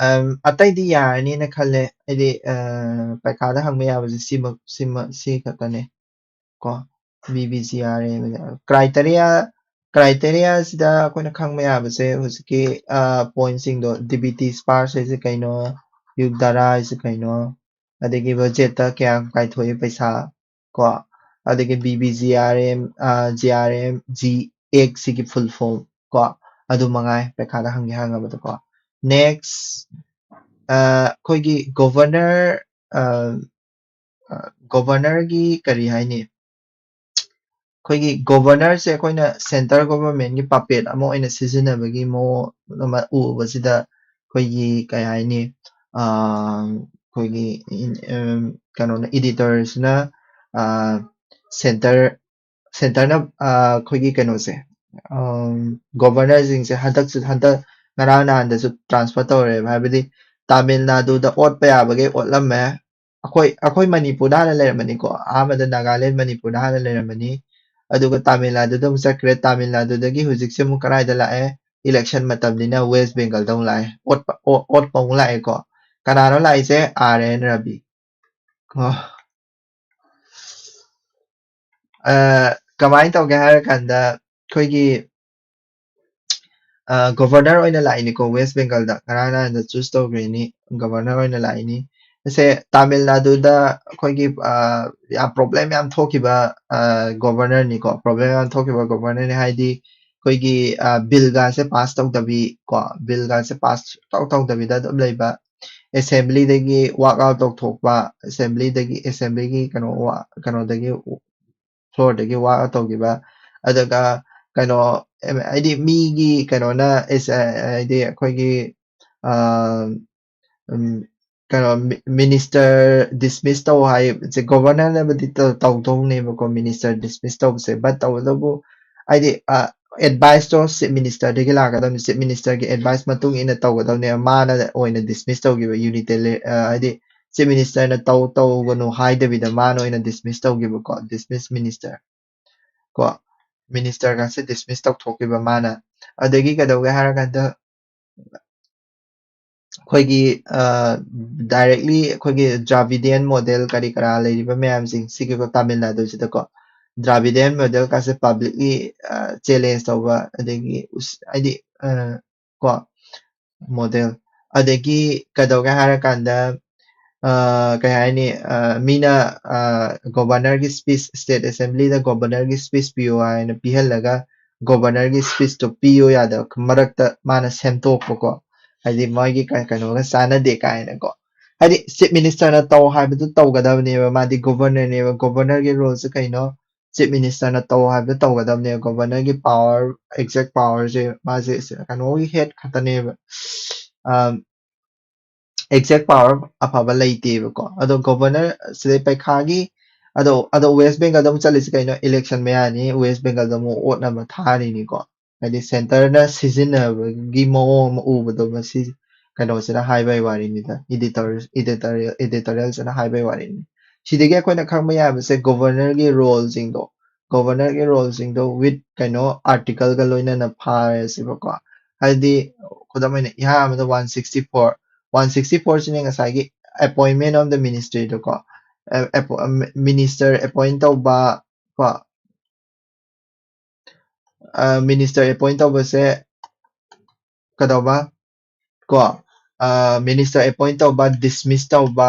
ꯑꯝ, ꯑꯇꯩꯗꯤ ꯌꯥꯔꯅꯤꯅ ꯈꯜꯂꯦ꯫ ꯍꯥꯏꯗꯤ, ꯑ, ꯄꯩꯈꯥꯗ ꯍꯪꯕ ꯌꯥꯕꯁꯦ ꯁꯤꯃꯛ, ꯁꯤꯃ-, ꯁꯤ ꯈꯛꯇꯅꯦ ꯀꯣ꯫ B B G R A criteria, criteria ꯁꯤꯗ ꯑꯩꯈꯣꯏꯅ ꯈꯪꯕ ꯌꯥꯕꯁꯦ ꯍꯧꯖꯤꯛꯀꯤ, ꯑ, point ꯁꯤꯡꯗꯣ, D B T sparse ꯍꯥꯏꯁꯦ ꯀꯩꯅꯣ, ꯌꯨꯒꯗꯥꯔꯥ ꯍꯥꯏꯁꯦ ꯀꯩꯅꯣ, ꯑꯗꯒꯤ budget ꯇ ꯀꯌꯥꯝ ꯀꯥꯏꯊꯣꯛꯏ ꯄꯩꯁꯥ ꯀꯣ, ꯑꯗꯒꯤ B B G R M, ꯑ, G R M, G X ꯁꯤꯒꯤ full form ꯀꯣ, ꯑꯗꯨ ꯃꯉꯥꯏ ꯄꯩꯈꯥꯗ ꯍꯪꯒꯦ ꯍꯪꯉꯕꯗꯀꯣ꯫ Next, ꯑꯩꯈꯣꯏꯒꯤ governor, governorꯒꯤ ꯀꯔꯤ ꯍꯥꯏꯅꯤ, ꯑꯩꯈꯣꯏꯒꯤ governorꯁꯦ ꯑꯩꯈꯣꯏꯅ centre governmentꯀꯤ puppet ꯑꯃ ꯑꯣꯏꯅ ꯁꯤꯖꯤꯟꯅꯕꯒꯤ ꯃꯑꯣꯡ ꯑꯃ ꯎꯕꯁꯤꯗ, ꯑꯩꯈꯣꯏꯒꯤ ꯀꯩ ꯍꯥꯏꯅꯤ, ꯑꯩꯈꯣꯏꯒꯤ ꯀꯩꯅꯣꯅ, editorsꯅ centre centreꯅ ꯑꯩꯈꯣꯏꯒꯤ ꯀꯩꯅꯣꯁꯦ, governorꯁꯤꯡꯁꯦ ꯍꯟꯗꯛꯁꯨ, ꯍꯟꯗꯛ ꯉꯔꯥꯡ ꯅꯍꯥꯟꯗꯁꯨ transfer ꯇꯧꯔꯦꯕ꯫ ꯍꯥꯏꯕꯗꯤ ꯇꯥꯃꯤꯜ ꯅꯥꯗꯨꯗ ꯑꯣꯠꯄ ꯌꯥꯕꯒꯩ ꯑꯣꯠꯂꯝꯃꯦ꯫ ꯑꯩꯈꯣꯏ ꯑꯩꯈꯣꯏ ꯃꯅꯤꯄꯨꯔꯗ ꯍꯥꯟꯅ ꯂꯩꯔꯝꯕꯅꯤꯀꯣ꯫ ꯑꯍꯥꯟꯕꯗ ꯅꯥꯒꯥꯂꯦꯟ, ꯃꯅꯤꯄꯨꯔꯗ ꯍꯥꯟꯅ ꯂꯩꯔꯝꯕꯅꯤ꯫ ꯑꯗꯨꯒ ꯇꯥꯃꯤꯜ ꯅꯥꯗꯨꯗ ꯑꯃꯨꯛ ꯆꯠꯈ꯭ꯔꯦ꯫ ꯇꯥꯃꯤꯜ ꯅꯥꯗꯨꯗꯒꯤ ꯍꯧꯖꯤꯛꯁꯦ ꯑꯃꯨꯛ ꯀꯗꯥꯏꯗ ꯂꯥꯛꯑꯦ? Election ꯃꯇꯝꯅꯤꯅ West Bengalꯗ ꯑꯃꯨꯛ ꯂꯥꯛꯑꯦ꯫ ꯑꯣꯠꯄ ꯑꯣ- ꯑꯣꯠꯄ ꯑꯃꯨꯛ ꯂꯥꯛꯑꯦꯀꯣ꯫ ꯀꯅꯥꯅꯣ ꯂꯥꯛꯏꯁꯦ? R N Ravi꯫ ꯑꯣ꯫ ꯑ, ꯀꯃꯥꯏꯅ ꯇꯧꯒꯦ ꯍꯥꯏꯔ ꯀꯥꯟꯗ, ꯑꯩꯈꯣꯏꯒꯤ governor ꯑꯣꯏꯅ ꯂꯥꯛꯏꯅꯤꯀꯣ꯫ West Bengalꯗ ꯉꯔꯥꯡ ꯅꯍꯥꯟꯗ choose ꯇꯧꯈ꯭ꯔꯤꯅꯤ, governor ꯑꯣꯏꯅ ꯂꯥꯛꯏꯅꯤ꯫ ꯁꯦ ꯇꯥꯃꯤꯜ ꯅꯥꯗꯨꯗ ꯑꯩꯈꯣꯏꯒꯤ ꯌꯥꯝ problem ꯌꯥꯝ ꯊꯣꯛꯈꯤꯕ governorꯅꯤꯀꯣ꯫ Problem ꯌꯥꯝ ꯊꯣꯛꯈꯤꯕ governorꯅꯤ ꯍꯥꯏꯗꯤ, ꯑꯩꯈꯣꯏꯒꯤ billꯒꯁꯦ pass ꯇꯧꯗꯕꯤ ꯀꯣ, billꯒꯁꯦ pass ꯇꯧ ꯇꯧꯗꯕꯤꯗ ꯑꯗꯨꯝ ꯂꯩꯕ, assemblyꯗꯒꯤ walk out ꯇꯧꯊꯣꯛꯄ, assemblyꯗꯒꯤ, assemblyꯒꯤ ꯀꯩꯅꯣ ꯀꯩꯅꯣꯗꯒꯤ floorꯗꯒꯤ walk out ꯇꯧꯈꯤꯕ꯫ ꯑꯗꯨꯒ ꯀꯩꯅꯣ, ꯍꯥꯏꯗꯤ ꯃꯤꯒꯤ ꯀꯩꯅꯣꯅ, ꯍꯥꯏꯗꯤ ꯑꯩꯈꯣꯏꯒꯤ ꯀꯩꯅꯣ, minister dismiss ꯇꯧ ꯍꯥꯏꯁꯦ, governorꯅꯕꯨꯗꯤ ꯇꯧꯗꯧꯅꯦꯕꯀꯣ, minister dismiss ꯇꯧꯕꯁꯦ꯫ But ꯇꯧꯕꯇꯕꯨ ꯍꯥꯏꯗꯤ adviceꯇꯣ chief ministerꯗꯒꯤ ꯂꯥꯛꯀꯗꯕꯅꯤ, chief ministerꯒꯤ advice ꯃꯇꯨꯡ ꯏꯟꯅ ꯇꯧꯒꯗꯕꯅꯦꯕ꯫ ꯃꯥꯅ ꯑꯣꯏꯅ dismiss ꯇꯧꯈꯤꯕ, unilateral, ꯍꯥꯏꯗꯤ chief ministerꯅ ꯇꯧ ꯇꯧꯒꯅꯨ ꯍꯥꯏꯗꯕꯤꯗ ꯃꯥꯅ ꯑꯣꯏꯅ dismiss ꯇꯧꯈꯤꯕꯀꯣ, dismiss minister ꯀꯣ, ministerꯒꯁꯦ dismiss ꯇꯧꯊꯣꯛꯈꯤꯕ ꯃꯥꯅ꯫ ꯑꯗꯒꯤ ꯀꯩꯗꯧꯒꯦ ꯍꯥꯏꯔꯀꯥꯟꯗ, ꯑꯩꯈꯣꯏꯒꯤ directly ꯑꯩꯈꯣꯏꯒꯤ Dravidian model ꯀꯔꯤ ꯀꯔꯥ ꯂꯩꯔꯤꯕ ꯃꯌꯥꯝꯁꯤꯡ ꯁꯤꯒꯤꯀꯣ, ꯇꯥꯃꯤꯜ ꯅꯥꯗꯨꯁꯤꯗꯀꯣ Dravidian model ꯀꯥꯁꯦ publicly challenge ꯇꯧꯕ, ꯑꯗꯒꯤ ꯍꯥꯏꯗꯤ ꯀꯣ model, ꯑꯗꯒꯤ ꯀꯩꯗꯧꯒꯦ ꯍꯥꯏꯔꯀꯥꯟꯗ, ꯀꯩ ꯍꯥꯏꯅꯤ, ꯃꯤꯅ governorꯒꯤ speech, state assemblyꯗ governorꯒꯤ speech ꯄꯤꯌꯣ ꯍꯥꯏꯅ ꯄꯤꯍꯜꯂꯒ ꯒꯣꯕꯔꯅꯔꯒꯤ ꯁ꯭ꯄꯤꯁꯇꯣ ꯄꯤꯌꯨ ꯌꯥꯗꯕ ꯃꯔꯛꯇ ꯃꯥꯅ ꯁꯦꯝꯗꯣꯛꯄꯀꯣ꯫ ꯍꯥꯏꯗꯤ ꯃꯣꯏꯒꯤ ꯀ- ꯀꯩꯅꯣꯒ ꯆꯥꯟꯅꯗꯦ ꯀꯥꯏꯅꯀꯣ꯫ ꯍꯥꯏꯗꯤ ꯆꯤꯐ ꯃꯤꯅꯤꯁꯇꯔꯅ ꯇꯧ ꯍꯥꯏꯕꯗꯨ ꯇꯧꯒꯗꯕꯅꯦꯕ, ꯃꯥꯗꯤ ꯒꯣꯕꯔꯅꯔꯅꯦꯕ꯫ ꯒꯣꯕꯔꯅꯔꯒꯤ ꯔꯣꯜꯁꯦ ꯀꯩꯅꯣ? ꯆꯤꯐ ꯃꯤꯅꯤꯁꯇꯔꯅ ꯇꯧ ꯍꯥꯏꯕꯗꯨ ꯇꯧꯒꯗꯕꯅꯦꯕ꯫ ꯒꯣꯕꯔꯅꯔꯒꯤ ꯄꯋꯥꯔ, ꯑꯦꯛꯖꯦꯛ ꯄꯋꯥꯔꯁꯦ ꯃꯥꯁꯦ ꯀꯩꯅꯣꯒꯤ ꯍꯦꯠ ꯈꯛꯇꯅꯦꯕ꯫ ꯑꯦꯛꯖꯦꯛ ꯄꯋꯥꯔ ꯑꯐꯕ ꯂꯩꯇꯦꯕꯀꯣ꯫ ꯑꯗꯣ ꯒꯣꯕꯔꯅꯔ ꯁꯤꯗꯩ ꯄꯩꯈꯥꯒꯤ ꯑꯗꯣ ꯑꯗꯣ ꯋꯦꯁ ꯕꯦꯡꯒꯜꯗ ꯑꯃꯨꯛ ꯆꯠꯂꯤꯁꯤ ꯀꯩꯅꯣ? ꯏꯂꯦꯛꯁꯟ ꯃꯌꯥꯅꯤ, ꯋꯦꯁ ꯕꯦꯡꯒꯜꯗ ꯑꯃꯨꯛ ꯑꯣꯠ ꯑꯃ ꯊꯥꯔꯤꯅꯤꯀꯣ꯫ ꯍꯥꯏꯗꯤ ꯁꯦꯟꯇꯔꯅ ꯁꯤꯖꯤꯟꯅꯕꯒꯤ ꯃꯑꯣꯡ ꯑꯃ ꯎꯕꯗꯣ ꯃꯁꯤ ꯀꯩꯅꯣꯁꯤꯅ ꯍꯥꯏꯕꯩ ꯋꯥꯔꯤꯅꯤꯗ, ꯏꯗꯤꯇꯣꯔꯤꯌꯦꯜꯁꯤꯅ ꯍꯥꯏꯕꯩ ꯋꯥꯔꯤꯅꯤ꯫ ꯁꯤꯗꯒꯤ ꯑꯩꯈꯣꯏꯅ ꯈꯪꯕ ꯌꯥꯕꯁꯦ ꯒꯣꯕꯔꯅꯔꯒꯤ ꯔꯣꯜꯁꯤꯡꯗꯣ, ꯒꯣꯕꯔꯅꯔꯒꯤ ꯔꯣꯜꯁꯤꯡꯗꯣ ꯋꯤꯠ ꯀꯩꯅꯣ ꯑꯥꯔꯇꯤꯀꯜꯒ ꯂꯣꯏꯅꯅ ꯐꯥꯔꯁꯤꯕꯀꯣ꯫ ꯍꯥꯏꯗꯤ ꯈꯨꯗꯝ ꯑꯣꯏꯅ ꯏꯍꯥꯟ ꯑꯃꯗ one sixty four, one sixty ꯐꯣꯔꯁꯤꯅ ꯉꯁꯥꯏꯒꯤ ꯑꯦꯄꯣꯏꯟꯃꯦꯟ ꯑꯣꯐ ꯗ ꯃꯤꯅꯤꯁꯇ꯭ꯔꯤꯗꯣ ꯀꯣ, ꯃꯤꯅꯤꯁꯇꯔ ꯑꯦꯄꯣꯏꯟ ꯇꯧꯕ ꯀꯣ, ꯃꯤꯅꯤꯁꯇꯔ ꯑꯦꯄꯣꯏꯟ ꯇꯧꯕꯁꯦ ꯀꯩꯗꯧꯕ ꯀꯣ, ꯃꯤꯅꯤꯁꯇꯔ ꯑꯦꯄꯣꯏꯟ ꯇꯧꯕ, ꯗꯤꯁꯃꯤꯁ ꯇꯧꯕ,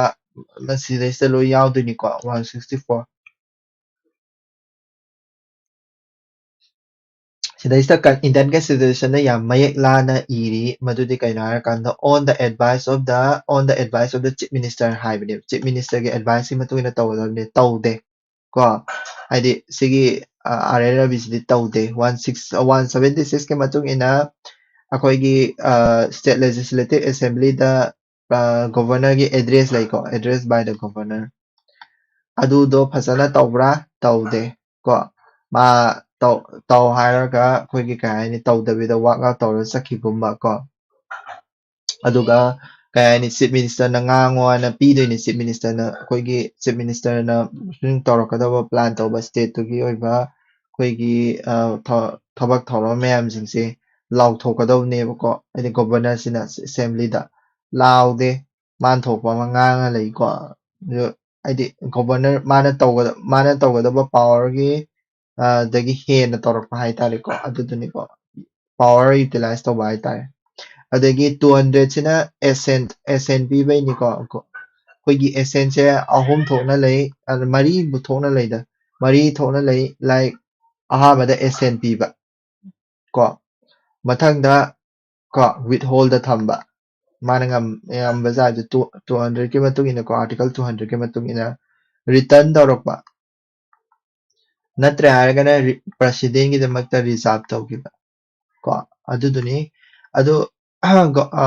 ꯃꯁꯤꯗꯩꯁꯤꯗ ꯂꯣꯏ ꯌꯥꯎꯗꯣꯏꯅꯤꯀꯣ꯫ ꯋꯥꯟ ꯁꯤꯛꯁꯇꯤ ꯐꯣꯔ ꯁꯤꯗꯩꯁꯤꯗ ꯏꯟꯗꯤꯌꯟ ꯀꯟꯁꯇꯤꯇ꯭ꯌꯨꯁꯟꯗ ꯌꯥꯝ ꯃꯌꯦꯛ ꯂꯥꯅ ꯏꯔꯤ꯫ ꯃꯗꯨꯗꯤ ꯀꯩꯅꯣ ꯍꯥꯏꯔꯀꯥꯟꯗ, on the advice of the on the advice of the chief minister ꯍꯥꯏꯕꯅꯦꯕ꯫ ꯆꯤꯐ ꯃꯤꯅꯤꯁꯇꯔꯒꯤ ꯑꯦꯗꯚꯥꯏꯁꯀꯤ ꯃꯇꯨꯡ ꯏꯟꯅ ꯇꯧꯒꯗꯕꯅꯦ, ꯇꯧꯗꯦ ꯀꯣ꯫ ꯍꯥꯏꯗꯤ ꯁꯤꯒꯤ ꯑꯥꯔ ꯑꯦꯟ ꯔꯕꯤꯁꯤꯗꯤ ꯇꯧꯗꯦ꯫ ꯋꯥꯟ ꯁꯤꯛꯁ ꯋꯥꯟ ꯁꯚꯦꯟꯇꯤ ꯁꯤꯛꯁꯀꯤ ꯃꯇꯨꯡ ꯏꯟꯅ ꯑꯩꯈꯣꯏꯒꯤ ꯁ꯭ꯇꯦꯠ ꯂꯦꯖꯤꯁꯂꯦꯇꯤꯚ ꯑꯦꯁꯦꯝꯕ꯭ꯂꯤꯗ ꯒꯣꯕꯔꯅꯔꯒꯤ ꯑꯦꯗ꯭ꯔꯦꯁ ꯂꯩꯀꯣ, address by the governor꯫ ꯑꯗꯨꯗꯣ ꯐꯖꯅ ꯇꯧꯕ꯭ꯔꯥ? ꯇꯧꯗꯦ ꯀꯣ꯫ ꯃꯥ ꯇꯧ ꯇꯧ ꯍꯥꯏꯔꯒ ꯑꯩꯈꯣꯏꯒꯤ ꯀꯩ ꯍꯥꯏꯅꯤ, ꯇꯧꯗꯕꯤꯗ ꯋꯥꯛ ꯑꯥꯎꯠ ꯇꯧꯔ ꯆꯠꯈꯤꯒꯨꯝꯕ ꯀꯣ꯫ ꯑꯗꯨꯒ ꯀꯩ ꯍꯥꯏꯅꯤ, ꯆꯤꯐ ꯃꯤꯅꯤꯁꯇꯔꯅ ꯉꯥꯡꯉꯣ ꯍꯥꯏꯅ ꯄꯤꯗꯣꯏꯅꯤ꯫ ꯆꯤꯐ ꯃꯤꯅꯤꯁꯇꯔꯅ, ꯑꯩꯈꯣꯏꯒꯤ ꯆꯤꯐ ꯃꯤꯅꯤꯁꯇꯔꯅ ꯇꯧꯔꯛꯀꯗꯕ, ꯄ꯭ꯂꯥꯟ ꯇꯧꯕ ꯁ꯭ꯇꯦꯠꯇꯨꯒꯤ ꯑꯣꯏꯕ ꯑꯩꯈꯣꯏꯒꯤ ꯊꯕꯛ ꯊꯧꯔꯝ ꯃꯌꯥꯝꯁꯤꯡꯁꯦ ꯂꯥꯎꯊꯣꯛꯀꯗꯕꯅꯦꯕꯀꯣ꯫ ꯍꯥꯏꯗꯤ ꯒꯣꯕꯔꯅꯔꯁꯤꯅ ꯑꯦꯁꯦꯝꯕ꯭ꯂꯤꯗ ꯂꯥꯎꯗꯦ, ꯃꯥꯅ ꯊꯣꯛꯄ ꯑꯃ ꯉꯥꯡꯉ ꯂꯩꯀꯣ꯫ ꯑꯗꯨ ꯍꯥꯏꯗꯤ ꯒꯣꯕꯔꯅꯔ ꯃꯥꯅ ꯇꯧꯒꯗ ꯃꯥꯅ ꯇꯧꯒꯗꯕ ꯄꯋꯥꯔꯒꯤ ꯑꯗꯒꯤ ꯍꯦꯟꯅ ꯇꯧꯔꯛꯄ ꯍꯥꯏꯇꯥꯔꯦꯀꯣ꯫ ꯑꯗꯨꯗꯨꯅꯤꯀꯣ, ꯄꯋꯥꯔ ꯌꯨꯇꯤꯂꯥꯏꯁ ꯇꯧꯕ ꯍꯥꯏꯇꯥꯔꯦ꯫ ꯑꯗꯒꯤ ꯇꯨ ꯍꯟꯗ꯭ꯔꯦꯠꯁꯤꯅ ꯑꯦꯁꯦꯟ ꯑꯦꯁꯦꯟ ꯄꯤꯕꯩꯅꯤꯀꯣ꯫ ꯑꯩꯈꯣꯏꯒꯤ ꯑꯦꯁꯦꯟꯁꯦ ꯑꯍꯨꯝ ꯊꯣꯛꯅ ꯂꯩ, ꯑꯗ ꯃꯔꯤꯕꯨ ꯊꯣꯛꯅ ꯂꯩꯗ, ꯃꯔꯤ ꯊꯣꯛꯅ ꯂꯩ꯫ ꯂꯥꯏꯛ, ꯑꯍꯥꯟꯕꯗ ꯑꯦꯁꯦꯟ ꯄꯤꯕ, ꯀꯣ꯫ ꯃꯊꯪꯗ ꯀꯣ, withhold ꯊꯝꯕ꯫ ꯃꯥꯅ ꯉꯝ-, ꯉꯝꯕ ꯆꯥꯡꯁꯦ two, two hundred ꯀꯤ ꯃꯇꯨꯡ ꯏꯟꯅ ꯀꯣ, Article two hundred ꯀꯤ ꯃꯇꯨꯡ ꯏꯟꯅ return ꯇꯧꯔꯛꯄ꯫ ꯅꯠꯇ꯭ꯔꯦ ꯍꯥꯏꯔꯒꯅ ꯔꯤ-, president ꯀꯤꯗꯃꯛꯇ reserve ꯇꯧꯈꯤꯕ꯫ ꯀꯣ, ꯑꯗꯨꯗꯨꯅꯤ꯫ ꯑꯗꯨ, ꯒꯣ-, ꯑ,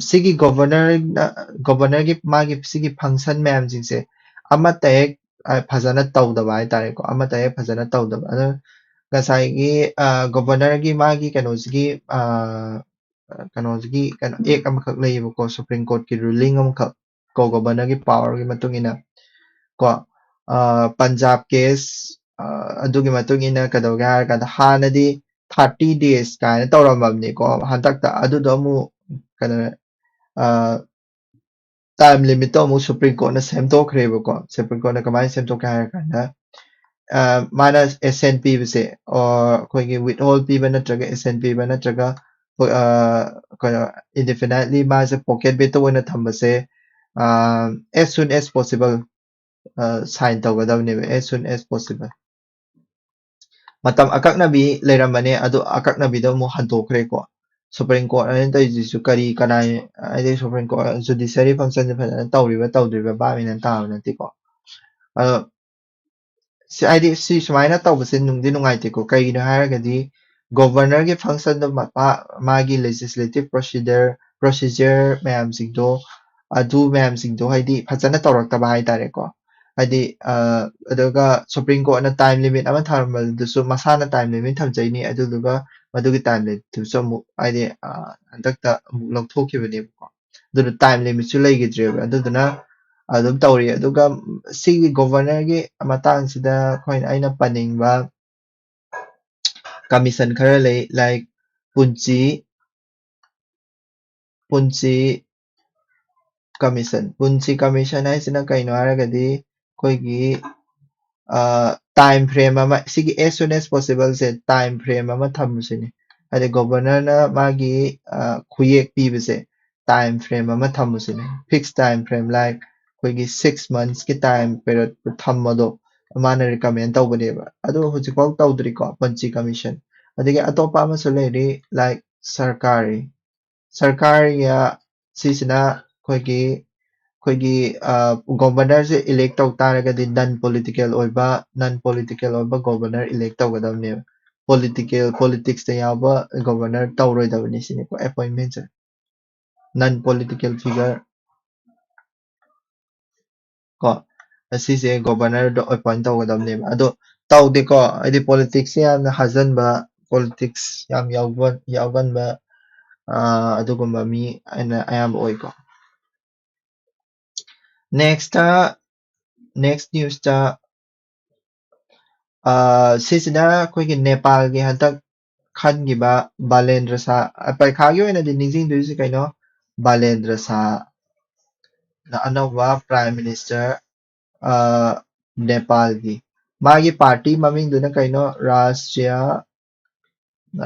ꯁꯤꯒꯤ governor ꯅ, governor ꯒꯤ ꯃꯥꯒꯤ ꯁꯤꯒꯤ function ꯃꯌꯥꯝꯁꯤꯡꯁꯦ ꯑꯃꯠꯇ ꯍꯦꯛ, ꯑ, ꯐꯖꯅ ꯇꯧꯗꯕ ꯍꯥꯏꯇꯥꯔꯦꯀꯣ꯫ ꯑꯃꯠꯇ ꯍꯦꯛ ꯐꯖꯅ ꯇꯧꯗꯕ꯫ ꯑꯗꯨ ꯉꯁꯥꯏꯒꯤ, ꯑ, governor ꯒꯤ ꯃꯥꯒꯤ ꯀꯩꯅꯣꯁꯤꯒꯤ, ꯑ, ꯀꯩꯅꯣꯁꯤꯒꯤ ꯀꯩꯅꯣ act ꯑꯃꯈꯛ ꯂꯩꯌꯦꯕꯀꯣ, Supreme Court ꯀꯤ ruling ꯑꯃꯈꯛ ꯀꯣ, governor ꯒꯤ power ꯒꯤ ꯃꯇꯨꯡ ꯏꯟꯅ ꯀꯣ, ꯑ, ꯄꯟꯖꯥꯕ case, ꯑ, ꯑꯗꯨꯒꯤ ꯃꯇꯨꯡ ꯏꯟꯅ ꯀꯩꯗꯧꯒꯦ ꯍꯥꯏꯔ ꯀꯥꯟꯗ ꯍꯥꯟꯅꯗꯤ thirty days ꯀꯥꯏꯅ ꯇꯧꯔꯝꯃꯕꯅꯤꯀꯣ, ꯍꯟꯗꯛꯇ ꯑꯗꯨꯗꯣ ꯑꯃꯨꯛ ꯀꯩꯅꯣ, ꯑ, time limit ꯇꯣ ꯑꯃꯨꯛ Supreme Court ꯅ ꯁꯦꯝꯗꯣꯛꯈ꯭ꯔꯦꯕꯀꯣ꯫ Supreme Court ꯅ ꯀꯃꯥꯏꯅ ꯁꯦꯝꯗꯣꯛꯀꯦ ꯍꯥꯏꯔ ꯀꯥꯟꯗ, ꯑ, ꯃꯥꯅ assent ꯄꯤꯕꯁꯦ, ꯑ, ꯑꯩꯈꯣꯏꯒꯤ withhold ꯄꯤꯕ ꯅꯠꯇ꯭ꯔꯒ assent ꯄꯤꯕ ꯅꯠꯇ꯭ꯔꯒ, ꯑ, ꯀꯩꯅꯣ, indefinitely ꯃꯥꯁꯦ pocket veto ꯑꯣꯏꯅ ꯊꯝꯕꯁꯦ, ꯑ, as soon as possible, ꯑ, sign ꯇꯧꯒꯗꯕꯅꯦꯕ, as soon as possible꯫ ꯃꯇꯝ ꯑꯀꯛꯅꯕꯤ ꯂꯩꯔꯝꯕꯅꯦ, ꯑꯗꯨ ꯑꯀꯛꯅꯕꯤꯗꯣ ꯑꯃꯨꯛ ꯍꯟꯗꯣꯛꯈ꯭ꯔꯦꯀꯣ꯫ Supreme Court ꯑꯅ ꯇꯧꯔꯤꯁꯤꯁꯨ ꯀꯔꯤ ꯀꯅꯥ, ꯍꯥꯏꯗꯤ Supreme Court, judiciary function ꯁꯦ ꯐꯖꯅ ꯇꯧꯔꯤꯕ ꯇꯧꯗ꯭ꯔꯤꯕ ꯚꯥꯞ ꯃꯦꯟ ꯑꯃ ꯇꯥꯕ ꯅꯠꯇꯦꯀꯣ꯫ ꯑꯗꯣ ꯁꯤ, ꯍꯥꯏꯗꯤ ꯁꯤ ꯁꯨꯃꯥꯏꯅ ꯇꯧꯕꯁꯦ ꯅꯨꯡꯗꯤ ꯅꯨꯡꯉꯥꯏꯇꯦꯀꯣ꯫ ꯀꯩꯒꯤꯅꯣ ꯍꯥꯏꯔꯒꯗꯤ governor ꯒꯤ function ꯗꯣ ꯃꯥ-, ꯃꯥ-, ꯃꯥꯒꯤ legislative procedure, procedure ꯃꯌꯥꯝꯁꯤꯡꯗꯣ, ꯑꯗꯨ ꯃꯌꯥꯝꯁꯤꯡꯗꯣ ꯍꯥꯏꯗꯤ ꯐꯖꯅ ꯇꯧꯔꯛꯇꯕ ꯍꯥꯏꯇꯥꯔꯦꯀꯣ꯫ ꯍꯥꯏꯗꯤ, ꯑ, ꯑꯗꯨꯒ Supreme Court ꯅ time limit ꯑꯃ ꯊꯝꯃꯝꯕꯗꯨꯁꯨ ꯃꯁꯥꯅ time limit ꯊꯝꯖꯩꯅꯤ, ꯑꯗꯨꯗꯨꯒ ꯃꯗꯨꯒꯤ time limit ꯇꯨꯁꯨ ꯑꯃꯨꯛ ꯍꯥꯏꯗꯤ, ꯑ, ꯍꯟꯗꯛꯇ ꯑꯃꯨꯛ ꯂꯧꯊꯣꯛꯈꯤꯕꯅꯦꯕꯀꯣ꯫ ꯑꯗꯨꯅ time limit ꯁꯨ ꯂꯩꯈꯤꯗ꯭ꯔꯦꯕ꯫ ꯑꯗꯨꯗꯨꯅ ꯑꯗꯨꯝ ꯇꯧꯔꯤ꯫ ꯑꯗꯨꯒ ꯁꯤꯒꯤ governor ꯒꯤ ꯃꯇꯥꯡꯁꯤꯗ ꯑꯩꯈꯣꯏꯅ, ꯑꯩꯅ ꯄꯟꯅꯤꯡꯕ commission ꯈꯔ ꯂꯩ, like ꯄꯨꯟꯆꯤ, ꯄꯨꯟꯆꯤ commission꯫ ꯄꯨꯟꯆꯤ commission ꯍꯥꯏꯁꯤꯅ ꯀꯩꯅꯣ ꯍꯥꯏꯔꯒꯗꯤ ꯑꯩꯈꯣꯏꯒꯤ, ꯑ, time frame ꯑꯃ, ꯁꯤꯒꯤ as soon as possible ꯁꯦ time frame ꯑꯃ ꯊꯝꯃꯨꯁꯤꯅꯤ꯫ ꯍꯥꯏꯗꯤ governor ꯅ ꯃꯥꯒꯤ, ꯑ, ꯈꯨꯌꯦꯛ ꯄꯤꯕꯁꯦ time frame ꯑꯃ ꯊꯝꯃꯨꯁꯤꯅꯤ꯫ Fixed time frame, like ꯑꯩꯈꯣꯏꯒꯤ six months ꯀꯤ time period ꯊꯝꯕꯗꯣ ꯃꯥꯅ recommend ꯇꯧꯕꯅꯦꯕ꯫ ꯑꯗꯣ ꯍꯧꯖꯤꯛꯐꯥꯎ ꯇꯧꯗ꯭ꯔꯤꯀꯣ ꯄꯨꯟꯆꯤ commission꯫ ꯑꯗꯒꯤ ꯑꯇꯣꯞꯄ ꯑꯃꯁꯨ ꯂꯩꯔꯤ, like ꯁꯔꯀꯥꯔꯤ꯫ ꯁꯔꯀꯥꯔꯒꯤ ꯁꯤꯁꯤꯅ ꯑꯩꯈꯣꯏꯒꯤ ꯑꯩꯈꯣꯏꯒꯤ ꯒꯣꯕꯔꯅꯔꯁꯦ ꯏꯂꯦꯛ ꯇꯧ ꯇꯥꯔꯒꯗꯤ ꯅꯟ ꯄꯣꯂꯤꯇꯤꯀꯦꯜ ꯑꯣꯏꯕ ꯅꯟ ꯄꯣꯂꯤꯇꯤꯀꯦꯜ ꯑꯣꯏꯕ ꯒꯣꯕꯔꯅꯔ ꯏꯂꯦꯛ ꯇꯧꯒꯗꯕꯅꯦꯕ꯫ ꯄꯣꯂꯤꯇꯤꯀꯦꯜ ꯄꯣꯂꯤꯇꯤꯛꯁꯇ ꯌꯥꯎꯕ ꯒꯣꯕꯔꯅꯔ ꯇꯧꯔꯣꯏꯗꯕꯅꯤ ꯁꯤꯅꯤꯀꯣ ꯑꯦꯄꯣꯏꯟꯃꯦꯟꯁꯦ꯫ ꯅꯟ ꯄꯣꯂꯤꯇꯤꯀꯦꯜ ꯐꯤꯒꯔ ꯀꯣ ꯑꯁꯤꯁꯦ ꯒꯣꯕꯔꯅꯔꯗ ꯑꯦꯄꯣꯏꯟ ꯇꯧꯒꯗꯕꯅꯦꯕ꯫ ꯑꯗꯣ ꯇꯧꯗꯦꯀꯣ꯫ ꯍꯥꯏꯗꯤ ꯄꯣꯂꯤꯇꯤꯛꯁꯁꯦ ꯌꯥꯝꯅ ꯍꯥꯖꯟꯕ, ꯄꯣꯂꯤꯇꯤꯛꯁ ꯌꯥꯝ ꯌꯥꯎꯕ ꯌꯥꯎꯒꯟꯕ ꯑꯗꯨꯒꯨꯝꯕ ꯃꯤ ꯑꯌꯥꯝꯕ ꯑꯣꯏꯀꯣ꯫ ꯅꯦꯛꯁꯇ ꯅꯦꯛꯁ ꯅ꯭ꯌꯨꯁꯇ ꯁꯤꯁꯤꯅ ꯑꯩꯈꯣꯏꯒꯤ ꯅꯦꯄꯥꯜꯒꯤ ꯍꯟꯗꯛ ꯈꯟꯈꯤꯕ ꯕꯥꯂꯦꯟꯗ꯭ꯔ ꯁꯥ, ꯄꯩꯈꯥꯒꯤ ꯑꯣꯏꯅꯗꯤ ꯅꯤꯡꯁꯤꯡꯗꯣꯏꯁꯤ ꯀꯩꯅꯣ? ꯕꯥꯂꯦꯟꯗ꯭ꯔ ꯁꯥ ꯑꯅꯧꯕ ꯄ꯭ꯔꯥꯏꯝ ꯃꯤꯅꯤꯁꯇꯔ ꯅꯦꯄꯥꯜꯒꯤ꯫ ꯃꯥꯒꯤ ꯄꯥꯔꯇꯤ ꯃꯃꯤꯡꯗꯨꯅ ꯀꯩꯅꯣ? ꯔꯥꯁꯇ꯭ꯔꯤꯌꯥ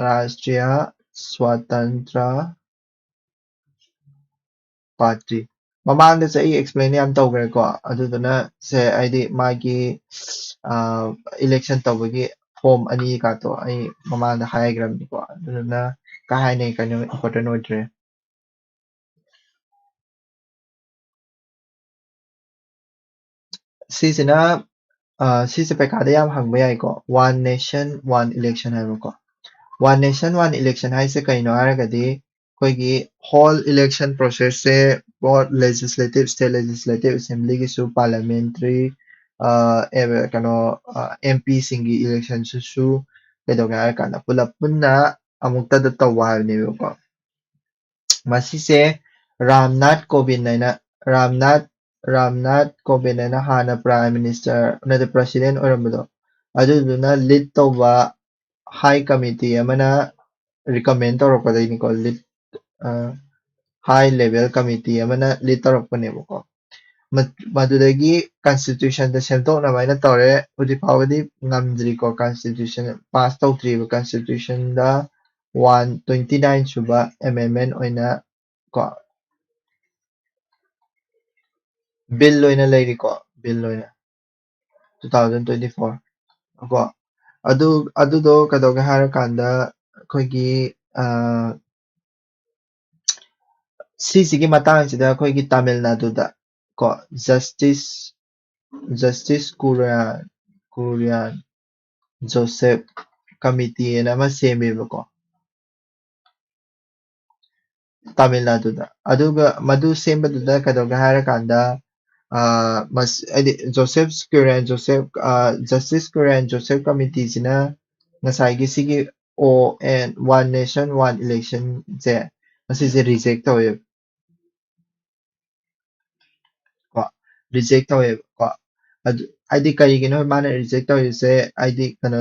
ꯔꯥꯁꯇ꯭ꯔꯤꯌꯥ ꯁ꯭ꯋꯥꯇꯟꯇ꯭ꯔ ꯄꯥꯔꯇꯤ꯫ ꯃꯃꯥꯡꯗꯁꯨ ꯑꯩ ꯑꯦꯛꯁꯄ꯭ꯂꯦꯟ ꯌꯥꯝ ꯇꯧꯈ꯭ꯔꯦꯀꯣ꯫ ꯑꯗꯨꯗꯨꯅ ꯁꯦ ꯍꯥꯏꯗꯤ ꯃꯥꯒꯤ ꯏꯂꯦꯛꯁꯟ ꯇꯧꯕꯒꯤ ꯐꯣꯝ ꯑꯅꯤ ꯀꯥꯇꯣ ꯑꯩ ꯃꯃꯥꯡꯗ ꯍꯥꯏꯈ꯭ꯔꯕꯅꯤꯀꯣ꯫ ꯑꯗꯨꯗꯨꯅ ꯀꯥ ꯍꯦꯟꯅ ꯀꯩꯅꯣ ꯏꯝꯄꯣꯔꯇꯦꯟ ꯑꯣꯏꯗ꯭ꯔꯦ꯫ ꯁꯤꯁꯤꯅ ꯁꯤꯁꯦ ꯄꯩꯈꯥꯗ ꯌꯥꯝ ꯍꯪꯕ ꯌꯥꯏꯀꯣ꯫ One nation one election ꯍꯥꯏꯕꯀꯣ꯫ One nation one election ꯍꯥꯏꯁꯦ ꯀꯩꯅꯣ ꯍꯥꯏꯔꯒꯗꯤ ꯑꯩꯈꯣꯏꯒꯤ ꯍꯣꯜ ꯏꯂꯦꯛꯁꯟ ꯄ꯭ꯔꯣꯁꯦꯁꯁꯦ ꯕꯣꯠ ꯂꯦꯖꯤꯁꯂꯦꯇꯤꯞ ꯁ꯭ꯇꯦꯠ ꯂꯦꯖꯤꯁꯂꯦꯇꯤꯞ ꯑꯦꯁꯦꯝꯕ꯭ꯂꯤꯒꯤꯁꯨ ꯄꯥꯔꯂꯤꯌꯥꯃꯦꯟꯇ꯭ꯔꯤ ꯀꯩꯅꯣ ꯑꯦꯝ ꯄꯤꯁꯤꯡꯒꯤ ꯏꯂꯦꯛꯁꯟꯁꯤꯁꯨ ꯀꯩꯗꯧꯒꯦ ꯍꯥꯏꯔ ꯀꯥꯟꯗ ꯄꯨꯂꯞ ꯄꯨꯟꯅ ꯑꯃꯨꯛꯇꯗ ꯇꯧꯕ ꯍꯥꯏꯕꯅꯦꯕꯀꯣ꯫ ꯃꯁꯤꯁꯦ ꯔꯥꯝꯅꯥꯊ ꯀꯣꯕꯤꯟ ꯍꯥꯏꯅ ꯔꯥꯝꯅꯥꯊ ꯔꯥꯝꯅꯥꯊ ꯀꯣꯕꯤꯟ ꯍꯥꯏꯅ ꯍꯥꯟꯅ ꯄ꯭ꯔꯥꯏꯝ ꯃꯤꯅꯤꯁꯇꯔ ꯅꯠꯇꯦ ꯄ꯭ꯔꯁꯤꯗꯦꯟ ꯑꯣꯏꯔꯝꯕꯗꯣ ꯑꯗꯨꯗꯨꯅ ꯂꯤꯗ ꯇꯧꯕ ꯍꯥꯏ ꯀꯃꯤꯇꯤ ꯑꯃꯅ ꯔꯤꯀꯃꯦꯟ ꯇꯧꯔꯛꯄꯗꯒꯤꯅꯤꯀꯣ꯫ ꯂꯤꯗ ꯍꯥꯏ ꯂꯦꯚꯦꯜ ꯀꯃꯤꯇꯤ ꯑꯃꯅ ꯂꯤꯗ ꯇꯧꯔꯛꯄꯅꯦꯕꯀꯣ꯫ ꯃꯗꯨꯗꯒꯤ ꯀꯟꯁꯇꯤꯇ꯭ꯌꯨꯁꯟꯗ ꯁꯦꯝꯗꯣꯛꯅꯕ ꯍꯥꯏꯅ ꯇꯧꯔꯦ꯫ ꯍꯧꯖꯤꯛ ꯐꯥꯎꯕꯗꯤ ꯉꯝꯗ꯭ꯔꯤꯀꯣ꯫ ꯀꯟꯁꯇꯤꯇ꯭ꯌꯨꯁꯟ ꯄꯥꯁ ꯇꯧꯗ꯭ꯔꯤꯕ ꯀꯟꯁꯇꯤꯇ꯭ꯌꯨꯁꯟꯗ ꯋꯥꯟ ꯇ꯭ꯋꯦꯟꯇꯤ ꯅꯥꯏꯟ ꯁꯨꯕ ꯑꯦꯃꯦꯟꯃꯦꯟ ꯑꯣꯏꯅ ꯀꯣ ꯕꯤꯜ ꯑꯣꯏꯅ ꯂꯩꯔꯤꯀꯣ꯫ ꯕꯤꯜ ꯑꯣꯏꯅ ꯇꯨ ꯊꯥꯎꯖꯟ ꯇ꯭ꯋꯦꯟꯇꯤ ꯐꯣꯔ ꯀꯣ꯫ ꯑꯗꯨ ꯑꯗꯨꯗꯣ ꯀꯩꯗꯧꯒꯦ ꯍꯥꯏꯔꯀꯥꯟꯗ ꯑꯩꯈꯣꯏꯒꯤ ꯑ, ꯁꯤꯁꯤꯒꯤ ꯃꯇꯥꯡꯁꯤꯗ ꯑꯩꯈꯣꯏꯒꯤ ꯇꯥꯃꯤꯜ ꯅꯥꯗꯨꯗ ꯀꯣ ꯖꯁꯇꯤꯁ ꯖꯁꯇꯤꯁ ꯀꯨꯔꯤꯌꯥꯟ ꯀꯨꯔꯤꯌꯥꯟ ꯖꯣꯁꯦꯐ ꯀꯃꯤꯇꯤ ꯑꯅ ꯑꯃ ꯁꯦꯝꯃꯦꯕꯀꯣ ꯇꯥꯃꯤꯜ ꯅꯥꯗꯨꯗ꯫ ꯑꯗꯨꯒ ꯃꯗꯨ ꯁꯦꯝꯕꯗꯨꯗ ꯀꯩꯗꯧꯒꯦ ꯍꯥꯏꯔꯀꯥꯟꯗ ꯑ, ꯃꯁ- ꯍꯥꯏꯗꯤ ꯖꯣꯁꯦꯐ ꯀꯨꯔꯤꯌꯥꯟ ꯖꯣꯁꯦꯐ ꯖꯁꯇꯤꯁ ꯀꯨꯔꯤꯌꯥꯟ ꯖꯣꯁꯦꯐ ꯀꯃꯤꯇꯤꯁꯤꯅ ꯉꯁꯥꯏꯒꯤ ꯁꯤꯒꯤ ꯑꯣ ꯑꯦꯟ ꯋꯥꯟ ꯅꯦꯁꯟ ꯋꯥꯟ ꯏꯂꯦꯛꯁꯟꯁꯦ ꯑꯁꯤꯁꯦ ꯔꯤꯖꯦꯛ ꯇꯧꯋꯦꯕ ꯀꯣ ꯔꯤꯖꯦꯛ ꯇꯧꯋꯦꯕꯀꯣ꯫ ꯑꯗꯨ ꯍꯥꯏꯗꯤ ꯀꯔꯤꯒꯤꯅꯣ ꯃꯥꯅ ꯔꯤꯖꯦꯛ ꯇꯧꯔꯤꯁꯦ? ꯍꯥꯏꯗꯤ ꯀꯩꯅꯣ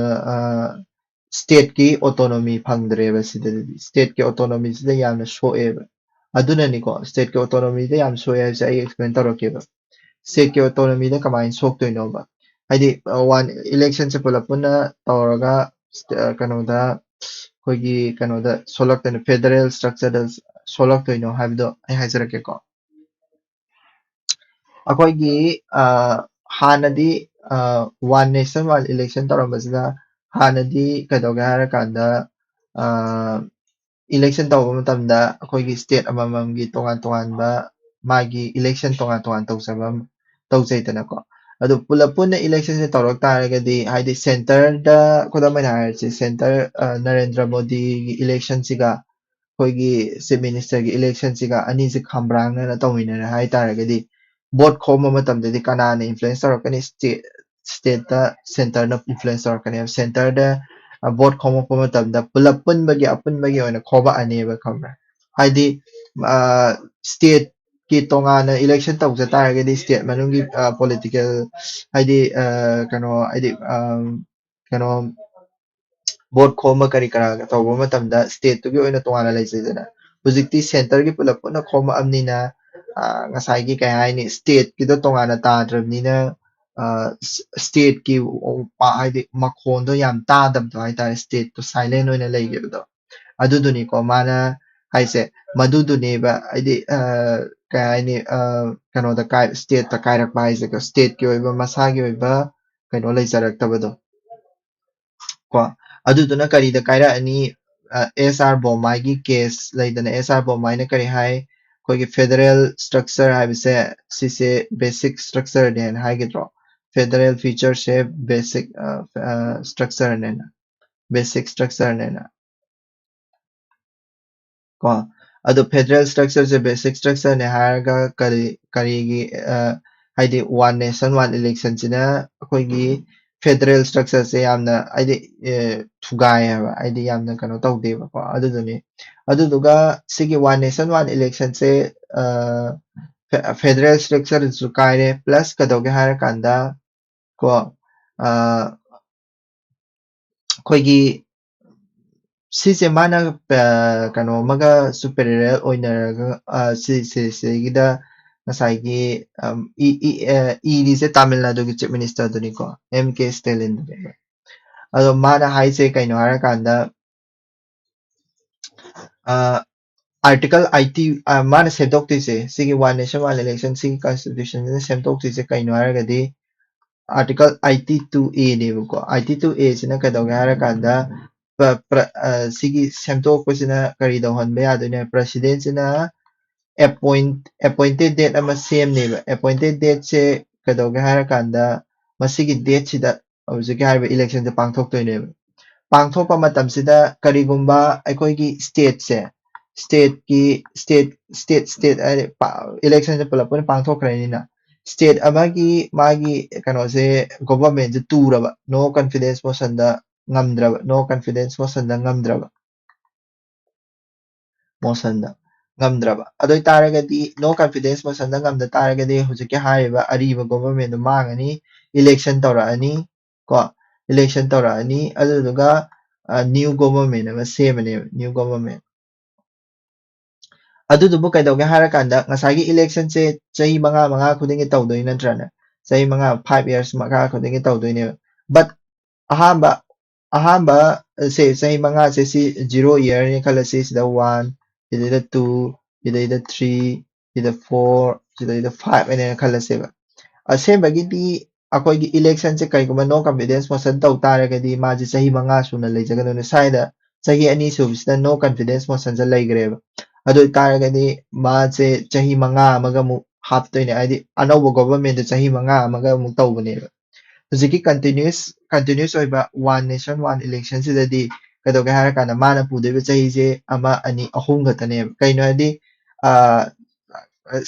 ꯁ꯭ꯇꯦꯠꯀꯤ ꯑꯣꯇꯣꯅꯣꯃꯤ ꯐꯪꯗ꯭ꯔꯦꯕ ꯁꯤꯗꯗꯤ꯫ ꯁ꯭ꯇꯦꯠꯀꯤ ꯑꯣꯇꯣꯅꯣꯃꯤꯁꯤꯗ ꯌꯥꯝꯅ ꯁꯣꯛꯑꯦꯕ꯫ ꯑꯗꯨꯅꯅꯤꯀꯣ, ꯁ꯭ꯇꯦꯠꯀꯤ ꯑꯣꯇꯣꯅꯣꯃꯤꯗ ꯌꯥꯝ ꯁꯣꯛꯑꯦ ꯍꯥꯏꯕꯁꯦ ꯑꯩ ꯑꯦꯛꯁꯄ꯭ꯂꯦꯟ ꯇꯧꯔꯛꯀꯦꯕ꯫ ꯁ꯭ꯇꯦꯠꯀꯤ ꯑꯣꯇꯣꯅꯣꯃꯤꯗ ꯀꯃꯥꯏꯅ ꯁꯣꯛꯇꯣꯏꯅꯣꯕ? ꯍꯥꯏꯗꯤ ꯋꯥꯟ ꯏꯂꯦꯛꯁꯟꯁꯦ ꯄꯨꯂꯞ ꯄꯨꯟꯅ ꯇꯧꯔꯒ ꯑ, ꯀꯩꯅꯣꯗ ꯑꯩꯈꯣꯏꯒꯤ ꯀꯩꯅꯣꯗ ꯁꯣꯛꯂꯛꯇꯣꯏꯅꯣ, ꯐꯦꯗꯔꯦꯜ ꯁ꯭ꯇ꯭ꯔꯛꯆꯔꯗ ꯁꯣꯛꯂꯛꯇꯣꯏꯅꯣ ꯍꯥꯏꯕꯗꯣ ꯑꯩ ꯍꯥꯏꯖꯔꯛꯀꯦꯀꯣ꯫ ꯑꯩꯈꯣꯏꯒꯤ ꯑ, ꯍꯥꯟꯅꯗꯤ ꯋꯥꯟ ꯅꯦꯁꯟ ꯋꯥꯟ ꯏꯂꯦꯛꯁꯟ ꯇꯧꯔꯝꯕꯁꯤꯗ ꯍꯥꯟꯅꯗꯤ ꯀꯩꯗꯧꯒꯦ ꯍꯥꯏꯔꯀꯥꯟꯗ ꯏꯂꯦꯛꯁꯟ ꯇꯧꯕ ꯃꯇꯝꯗ ꯑꯩꯈꯣꯏꯒꯤ ꯁ꯭ꯇꯦꯠ ꯑꯃꯃꯝꯒꯤ ꯇꯣꯉꯥꯟ ꯇꯣꯉꯥꯟꯕ ꯃꯥꯒꯤ ꯏꯂꯦꯛꯁꯟ ꯇꯣꯉꯥꯟ ꯇꯣꯉꯥꯟ ꯇꯧꯖꯕ ꯑꯃ ꯇꯧꯖꯩꯗꯅꯀꯣ꯫ ꯑꯗꯨ ꯄꯨꯂꯞ ꯄꯨꯟꯅ ꯏꯂꯦꯛꯁꯟꯁꯦ ꯇꯧꯔꯛ ꯇꯥꯔꯒꯗꯤ ꯍꯥꯏꯗꯤ ꯁꯦꯟꯇꯔꯗ ꯈꯨꯗꯝ ꯑꯣꯏꯅ ꯍꯥꯏꯔꯁꯤ ꯁꯦꯟꯇꯔ ꯅꯔꯦꯟꯗ꯭ꯔ ꯃꯣꯗꯤꯒꯤ ꯏꯂꯦꯛꯁꯟꯁꯤꯒ ꯑꯩꯈꯣꯏꯒꯤ ꯆꯤꯐ ꯃꯤꯅꯤꯁꯇꯔꯒꯤ ꯏꯂꯦꯛꯁꯟꯁꯤꯒ ꯑꯅꯤꯁꯤ ꯈꯝꯕ꯭ꯔꯥꯡꯅꯅ ꯇꯧꯃꯤꯟꯅꯔꯦ ꯍꯥꯏ ꯇꯥꯔꯒꯗꯤ ꯚꯣꯠ ꯈꯣꯝꯕ ꯃꯇꯝꯗꯗꯤ ꯀꯅꯥꯅ ꯏꯟꯐ꯭ꯂꯨꯌꯦꯟꯁ ꯇꯧꯔꯛꯀꯅꯤ? ꯁ꯭ꯇꯦꯠ ꯁ꯭ꯇꯦꯠꯇ ꯁꯦꯟꯇꯔꯅ ꯏꯟꯐ꯭ꯂꯨꯌꯦꯟꯁ ꯇꯧꯔꯛꯀꯅꯦꯕ꯫ ꯁꯦꯟꯇꯔꯗ ꯚꯣꯠ ꯈꯣꯝꯃꯛꯄ ꯃꯇꯝꯗ ꯄꯨꯂꯞ ꯄꯨꯟꯕꯒꯤ ꯑꯄꯨꯟꯕꯒꯤ ꯑꯣꯏꯅ ꯈꯣꯝꯃꯛꯑꯅꯦꯕ ꯈꯪꯕ꯭ꯔꯥ? ꯍꯥꯏꯗꯤ ꯁ꯭ꯇꯦꯠꯀꯤ ꯇꯣꯉꯥꯟꯅ ꯏꯂꯦꯛꯁꯟ ꯇꯧꯖ ꯇꯥꯔꯒꯗꯤ ꯁ꯭ꯇꯦꯠ ꯃꯅꯨꯡꯒꯤ ꯄꯣꯂꯤꯇꯤꯀꯦꯜ ꯍꯥꯏꯗꯤ ꯀꯩꯅꯣ ꯍꯥꯏꯗꯤ ꯀꯩꯅꯣ ꯚꯣꯠ ꯈꯣꯝꯕ ꯀꯔꯤ ꯀꯔꯥ ꯇꯧꯕ ꯃꯇꯝꯗ ꯁ꯭ꯇꯦꯠꯇꯨꯒꯤ ꯑꯣꯏꯅ ꯇꯣꯉꯥꯟꯅ ꯂꯩꯖꯩꯗꯅ꯫ ꯍꯧꯖꯤꯛꯇꯤ ꯁꯦꯟꯇꯔꯒꯤ ꯄꯨꯂꯞ ꯄꯨꯟꯅ ꯈꯣꯝꯃꯛꯑꯕꯅꯤꯅ ꯉꯁꯥꯏꯒꯤ ꯀꯩ ꯍꯥꯏꯅꯤ ꯁ꯭ꯇꯦꯠꯀꯤꯗꯣ ꯇꯣꯉꯥꯟꯅ ꯇꯥꯗ꯭ꯔꯕꯅꯤꯅ ꯁ꯭ꯇꯦꯠꯀꯤ ꯍꯥꯏꯗꯤ ꯃꯈꯣꯟꯗꯣ ꯌꯥꯝ ꯇꯥꯗꯕꯗꯣ ꯍꯥꯏꯇꯥꯔꯦ, ꯁ꯭ꯇꯦꯠꯇꯣ ꯁꯥꯏꯂꯦꯟ ꯑꯣꯏꯅ ꯂꯩꯈꯤꯕꯗꯣ꯫ ꯑꯗꯨꯗꯨꯅꯤꯀꯣ ꯃꯥꯅ ꯍꯥꯏꯁꯦ, ꯃꯗꯨꯗꯨꯅꯦꯕ ꯍꯥꯏꯗꯤ ꯀꯩ ꯍꯥꯏꯅꯤ ꯀꯩꯅꯣꯗ ꯀꯥꯏ ꯁ꯭ꯇꯦꯠꯇ ꯀꯥꯏꯔꯛꯄ ꯍꯥꯏꯁꯦꯀꯣ, ꯁ꯭ꯇꯦꯠꯀꯤ ꯑꯣꯏꯕ ꯃꯁꯥꯒꯤ ꯑꯣꯏꯕ ꯀꯩꯅꯣ ꯂꯩꯖꯔꯛꯇꯕꯗꯣ꯫ ꯀꯣ꯫ ꯑꯗꯨꯗꯨꯅ ꯀꯔꯤꯗ ꯀꯥꯏꯔꯛꯑꯅꯤ? ꯑꯦꯁ ꯑꯥꯔ ꯕꯣꯝꯃꯥꯏꯒꯤ ꯀꯦꯁ ꯂꯩꯗꯅ, ꯑꯦꯁ ꯑꯥꯔ ꯕꯣꯝꯃꯥꯏꯅ ꯀꯔꯤ ꯍꯥꯏ? ꯑꯩꯈꯣꯏꯒꯤ ꯐꯦꯗꯔꯦꯜ ꯁ꯭ꯇ꯭ꯔꯛꯆꯔ ꯍꯥꯏꯕꯁꯦ ꯁꯤꯁꯦ ꯕꯦꯁꯤꯛ ꯁ꯭ꯇ꯭ꯔꯛꯆꯔꯅꯦꯅ ꯍꯥꯏꯒꯗ꯭ꯔꯣ? ꯐꯦꯗꯔꯦꯜ ꯐꯤꯆꯔꯁꯦ ꯕꯦꯁꯤꯛ ꯁ꯭ꯇ꯭ꯔꯛꯆꯔꯅꯦꯅ, ꯕꯦꯁꯤꯛ ꯁ꯭ꯇ꯭ꯔꯛꯆꯔꯅꯦꯅ꯫ ꯀꯣ꯫ ꯑꯗꯣ ꯐꯦꯗꯔꯦꯜ ꯁ꯭ꯇ꯭ꯔꯛꯆꯔꯁꯦ ꯕꯦꯁꯤꯛ ꯁ꯭ꯇ꯭ꯔꯛꯆꯔꯅꯦ ꯍꯥꯏꯔꯒ ꯀꯔꯤ, ꯀꯔꯤꯒꯤ, ꯑ, ꯍꯥꯏꯗꯤ ꯋꯥꯟ ꯅꯦꯁꯟ ꯋꯥꯟ ꯏꯂꯦꯛꯁꯟꯁꯤꯅ ꯑꯩꯈꯣꯏꯒꯤ ꯐꯦꯗꯔꯦꯜ ꯁ꯭ꯇ꯭ꯔꯛꯆꯔꯁꯦ ꯌꯥꯝꯅ ꯍꯥꯏꯗꯤ, ꯑ, ꯊꯨꯒꯥꯏ ꯍꯥꯏꯕ, ꯍꯥꯏꯗꯤ ꯌꯥꯝꯅ ꯀꯩꯅꯣ ꯇꯧꯗꯦꯕꯀꯣ꯫ ꯑꯗꯨꯗꯨꯅꯤ꯫ ꯑꯗꯨꯗꯨꯒ ꯁꯤꯒꯤ ꯋꯥꯟ ꯅꯦꯁꯟ ꯋꯥꯟ ꯏꯂꯦꯛꯁꯟꯁꯦ, ꯑ, ꯐꯦ-, ꯐꯦꯗꯔꯦꯜ ꯁ꯭ꯇ꯭ꯔꯛꯆꯔꯗꯁꯨ ꯀꯥꯏꯔꯦ, ꯄ꯭ꯂꯁ ꯀꯩꯗꯧꯒꯦ ꯍꯥꯏꯔꯀꯥꯟꯗ ꯀꯣ, ꯑ, ꯑꯩꯈꯣꯏꯒꯤ ꯁꯤꯁꯦ ꯃꯥꯅ, ꯑ, ꯀꯩꯅꯣ ꯑꯃꯒ ꯁꯨꯄꯦꯔꯤꯌꯔ ꯑꯣꯏꯅꯔꯒ, ꯑ, ꯁꯤ, ꯁꯤ, ꯁꯤꯒꯤꯗ ꯉꯁꯥꯏꯒꯤ, ꯑꯝ, ꯏ-, ꯏ-, ꯑ, ꯏꯔꯤꯁꯦ ꯇꯥꯃꯤꯜ ꯅꯥꯗꯨꯒꯤ ꯆꯤꯐ ꯃꯤꯅꯤꯁꯇꯔꯗꯨꯅꯤꯀꯣ, ꯑꯦꯝ ꯀꯦ ꯁ꯭ꯇꯦꯂꯤꯟꯗꯨꯅꯦꯕ꯫ ꯑꯗꯣ ꯃꯥꯅ ꯍꯥꯏꯁꯦ ꯀꯩꯅꯣ ꯍꯥꯏꯔꯀꯥꯟꯗ, ꯑ, ꯑꯥꯔꯇꯤꯀꯜ ꯑꯥꯏꯇꯤ, ꯑ, ꯃꯥꯅ ꯁꯦꯝꯗꯣꯛꯇꯣꯏꯁꯦ, ꯁꯤꯒꯤ ꯋꯥꯟ ꯅꯦꯁꯟ ꯋꯥꯟ ꯏꯂꯦꯛꯁꯟ, ꯁꯤꯒꯤ ꯀꯟꯁꯇꯤꯇ꯭ꯌꯨꯁꯟꯁꯤꯅ ꯁꯦꯝꯗꯣꯛꯇꯣꯏꯁꯦ ꯀꯩꯅꯣ ꯍꯥꯏꯔꯒꯗꯤ, ꯑꯥꯔꯇꯤꯀꯜ ꯑꯥꯏꯇꯤ ꯇꯨ ꯑꯦꯅꯦꯕꯀꯣ꯫ ꯑꯥꯏꯇꯤ ꯇꯨ ꯑꯦꯁꯤꯅ ꯀꯩꯗꯧꯒꯦ ꯍꯥꯏꯔꯀꯥꯟꯗ, ꯄ꯭ꯔ-, ꯄ꯭ꯔ-, ꯑ, ꯁꯤꯒꯤ ꯁꯦꯝꯗꯣꯛꯄꯁꯤꯅ ꯀꯔꯤ ꯇꯧꯍꯟꯕ ꯌꯥꯗꯣꯏꯅꯣ? ꯄ꯭ꯔꯁꯤꯗꯦꯟꯁꯤꯅ ꯑꯦꯄꯣꯏꯟ-, ꯑꯦꯄꯣꯏꯟꯇꯦꯠ ꯗꯦꯠ ꯑꯃ ꯁꯦꯝꯅꯦꯕ꯫ ꯑꯦꯄꯣꯏꯟꯇꯦꯠ ꯗꯦꯠꯁꯦ ꯀꯩꯗꯧꯒꯦ ꯍꯥꯏꯔꯀꯥꯟꯗ, ꯃꯁꯤꯒꯤ ꯗꯦꯠꯁꯤꯗ ꯍꯧꯖꯤꯛꯀꯤ ꯍꯥꯏꯔꯤꯕ ꯏꯂꯦꯛꯁꯟꯁꯦ ꯄꯥꯡꯊꯣꯛꯇꯣꯏꯅꯦꯕ꯫ ꯄꯥꯡꯊꯣꯛꯄ ꯃꯇꯝꯁꯤꯗ ꯀꯔꯤꯒꯨꯝꯕ ꯑꯩꯈꯣꯏꯒꯤ ꯁ꯭ꯇꯦꯠꯁꯦ, ꯁ꯭ꯇꯦꯠꯀꯤ, ꯁ꯭ꯇꯦꯠ, ꯁ꯭ꯇꯦꯠ, ꯁ꯭ꯇꯦꯠ ꯍꯥꯏꯗꯤ ꯄꯥ-, ꯏꯂꯦꯛꯁꯟꯁꯦ ꯄꯨꯂꯞ ꯄꯨꯟꯅ ꯄꯥꯡꯊꯣꯛꯈ꯭ꯔꯅꯤꯅ, ꯁ꯭ꯇꯦꯠ ꯑꯃꯒꯤ ꯃꯥꯒꯤ ꯀꯩꯅꯣꯁꯦ, ꯒꯣꯚꯔꯟꯃꯦꯟꯁꯦ ꯇꯨꯔꯕ, ꯅꯣ ꯀꯟꯐꯤꯗꯦꯟꯁ ꯃꯣꯁꯟꯗ ꯉꯝꯗ꯭ꯔꯕ, ꯅꯣ ꯀꯟꯐꯤꯗꯦꯟꯁ ꯃꯣꯁꯟꯗ ꯉꯝꯗ꯭ꯔꯕ, ꯃꯣꯁꯟꯗ ꯉꯝꯗ꯭ꯔꯕ꯫ ꯑꯗꯨ ꯑꯣꯏ ꯇꯥꯔꯒꯗꯤ, ꯅꯣ ꯀꯟꯐꯤꯗꯦꯟꯁ ꯃꯣꯁꯟꯗ ꯉꯝꯗ ꯇꯥꯔꯒꯗꯤ, ꯍꯧꯖꯤꯛꯀꯤ ꯍꯥꯏꯔꯤꯕ ꯑꯔꯤꯕ ꯒꯣꯚꯔꯟꯃꯦꯟꯗꯣ ꯃꯥꯡꯉꯅꯤ, ꯏꯂꯦꯛꯁꯟ ꯇꯧꯔꯛꯑꯅꯤ, ꯀꯣ, ꯏꯂꯦꯛꯁꯟ ꯇꯧꯔꯛꯑꯅꯤ, ꯑꯗꯨꯗꯨꯒ, ꯑ, ꯅ꯭ꯌꯨ ꯒꯣꯚꯔꯟꯃꯦꯟ ꯑꯃ ꯁꯦꯝꯃꯅꯦꯕ, ꯅ꯭ꯌꯨ ꯒꯣꯚꯔꯟꯃꯦꯟ꯫ ꯑꯗꯨꯗꯨꯕꯨ ꯀꯩꯗꯧꯒꯦ ꯍꯥꯏꯔꯀꯥꯟꯗ, ꯉꯁꯥꯏꯒꯤ ꯏꯂꯦꯛꯁꯟꯁꯦ ꯆꯍꯤ ꯃꯉꯥ, ꯃꯉꯥ ꯈꯨꯗꯤꯡꯒꯤ ꯇꯧꯗꯣꯏ ꯅꯠꯇ꯭ꯔꯅꯦ? ꯆꯍꯤ ꯃꯉꯥ, five years ꯃꯉꯥ ꯈꯨꯗꯤꯡꯒꯤ ꯇꯧꯗꯣꯏꯅꯦꯕ꯫ But ꯑꯍꯥꯟꯕ, ꯑꯍꯥꯟꯕ, ꯁꯦ, ꯆꯍꯤ ꯃꯉꯥꯁꯦ ꯁꯤ zero yearꯅꯤ ꯈꯜꯂꯁꯤ, ꯁꯤꯗ one, ꯁꯤꯗꯩꯗ two, ꯁꯤꯗꯩꯗ three, ꯁꯤꯗ four, ꯁꯤꯗꯩꯗ five ꯍꯥꯏꯅ ꯈꯜꯂꯁꯦꯕ꯫ ꯑꯁꯦꯡꯕꯒꯤꯗꯤ ꯑꯩꯈꯣꯏꯒꯤ electionꯁꯦ ꯀꯩꯒꯨꯝꯕ no confidence motion ꯇꯧ ꯇꯥꯔꯒꯗꯤ ꯃꯥꯁꯦ ꯆꯍꯤ ꯃꯉꯥ ꯁꯨꯅ ꯂꯩꯖꯒꯗꯣꯏꯅꯤ꯫ ꯁ꯭ꯋꯥꯏꯗ ꯆꯍꯤ ꯑꯅꯤ ꯁꯨꯕꯁꯤꯗ no confidence motionꯁꯦ ꯂꯩꯈ꯭ꯔꯦꯕ꯫ ꯑꯗꯨ ꯑꯣꯏꯇꯥꯔꯒꯗꯤ ꯃꯥꯁꯦ ꯆꯍꯤ ꯃꯉꯥ ꯑꯃꯒ ꯑꯃꯨꯛ ꯍꯥꯞꯇꯣꯏꯅꯦ, ꯍꯥꯏꯗꯤ ꯑꯅꯧꯕ governmentꯗ ꯆꯍꯤ ꯃꯉꯥ ꯑꯃꯒ ꯑꯃꯨꯛ ꯇꯧꯕꯅꯦꯕ꯫ ꯍꯧꯖꯤꯛꯀꯤ continuous continuous ꯑꯣꯏꯕ one nation one electionꯁꯤꯗꯗꯤ ꯀꯩꯗꯧꯒꯦ ꯍꯥꯏꯔ ꯀꯥꯟꯗ ꯃꯥꯅ ꯄꯨꯗꯣꯏꯕ ꯆꯍꯤꯁꯦ ꯑꯃ, ꯑꯅꯤ, ꯑꯍꯨꯝ ꯈꯛꯇꯅꯦꯕ꯫ ꯀꯩꯅꯣ ꯍꯥꯏꯗꯤ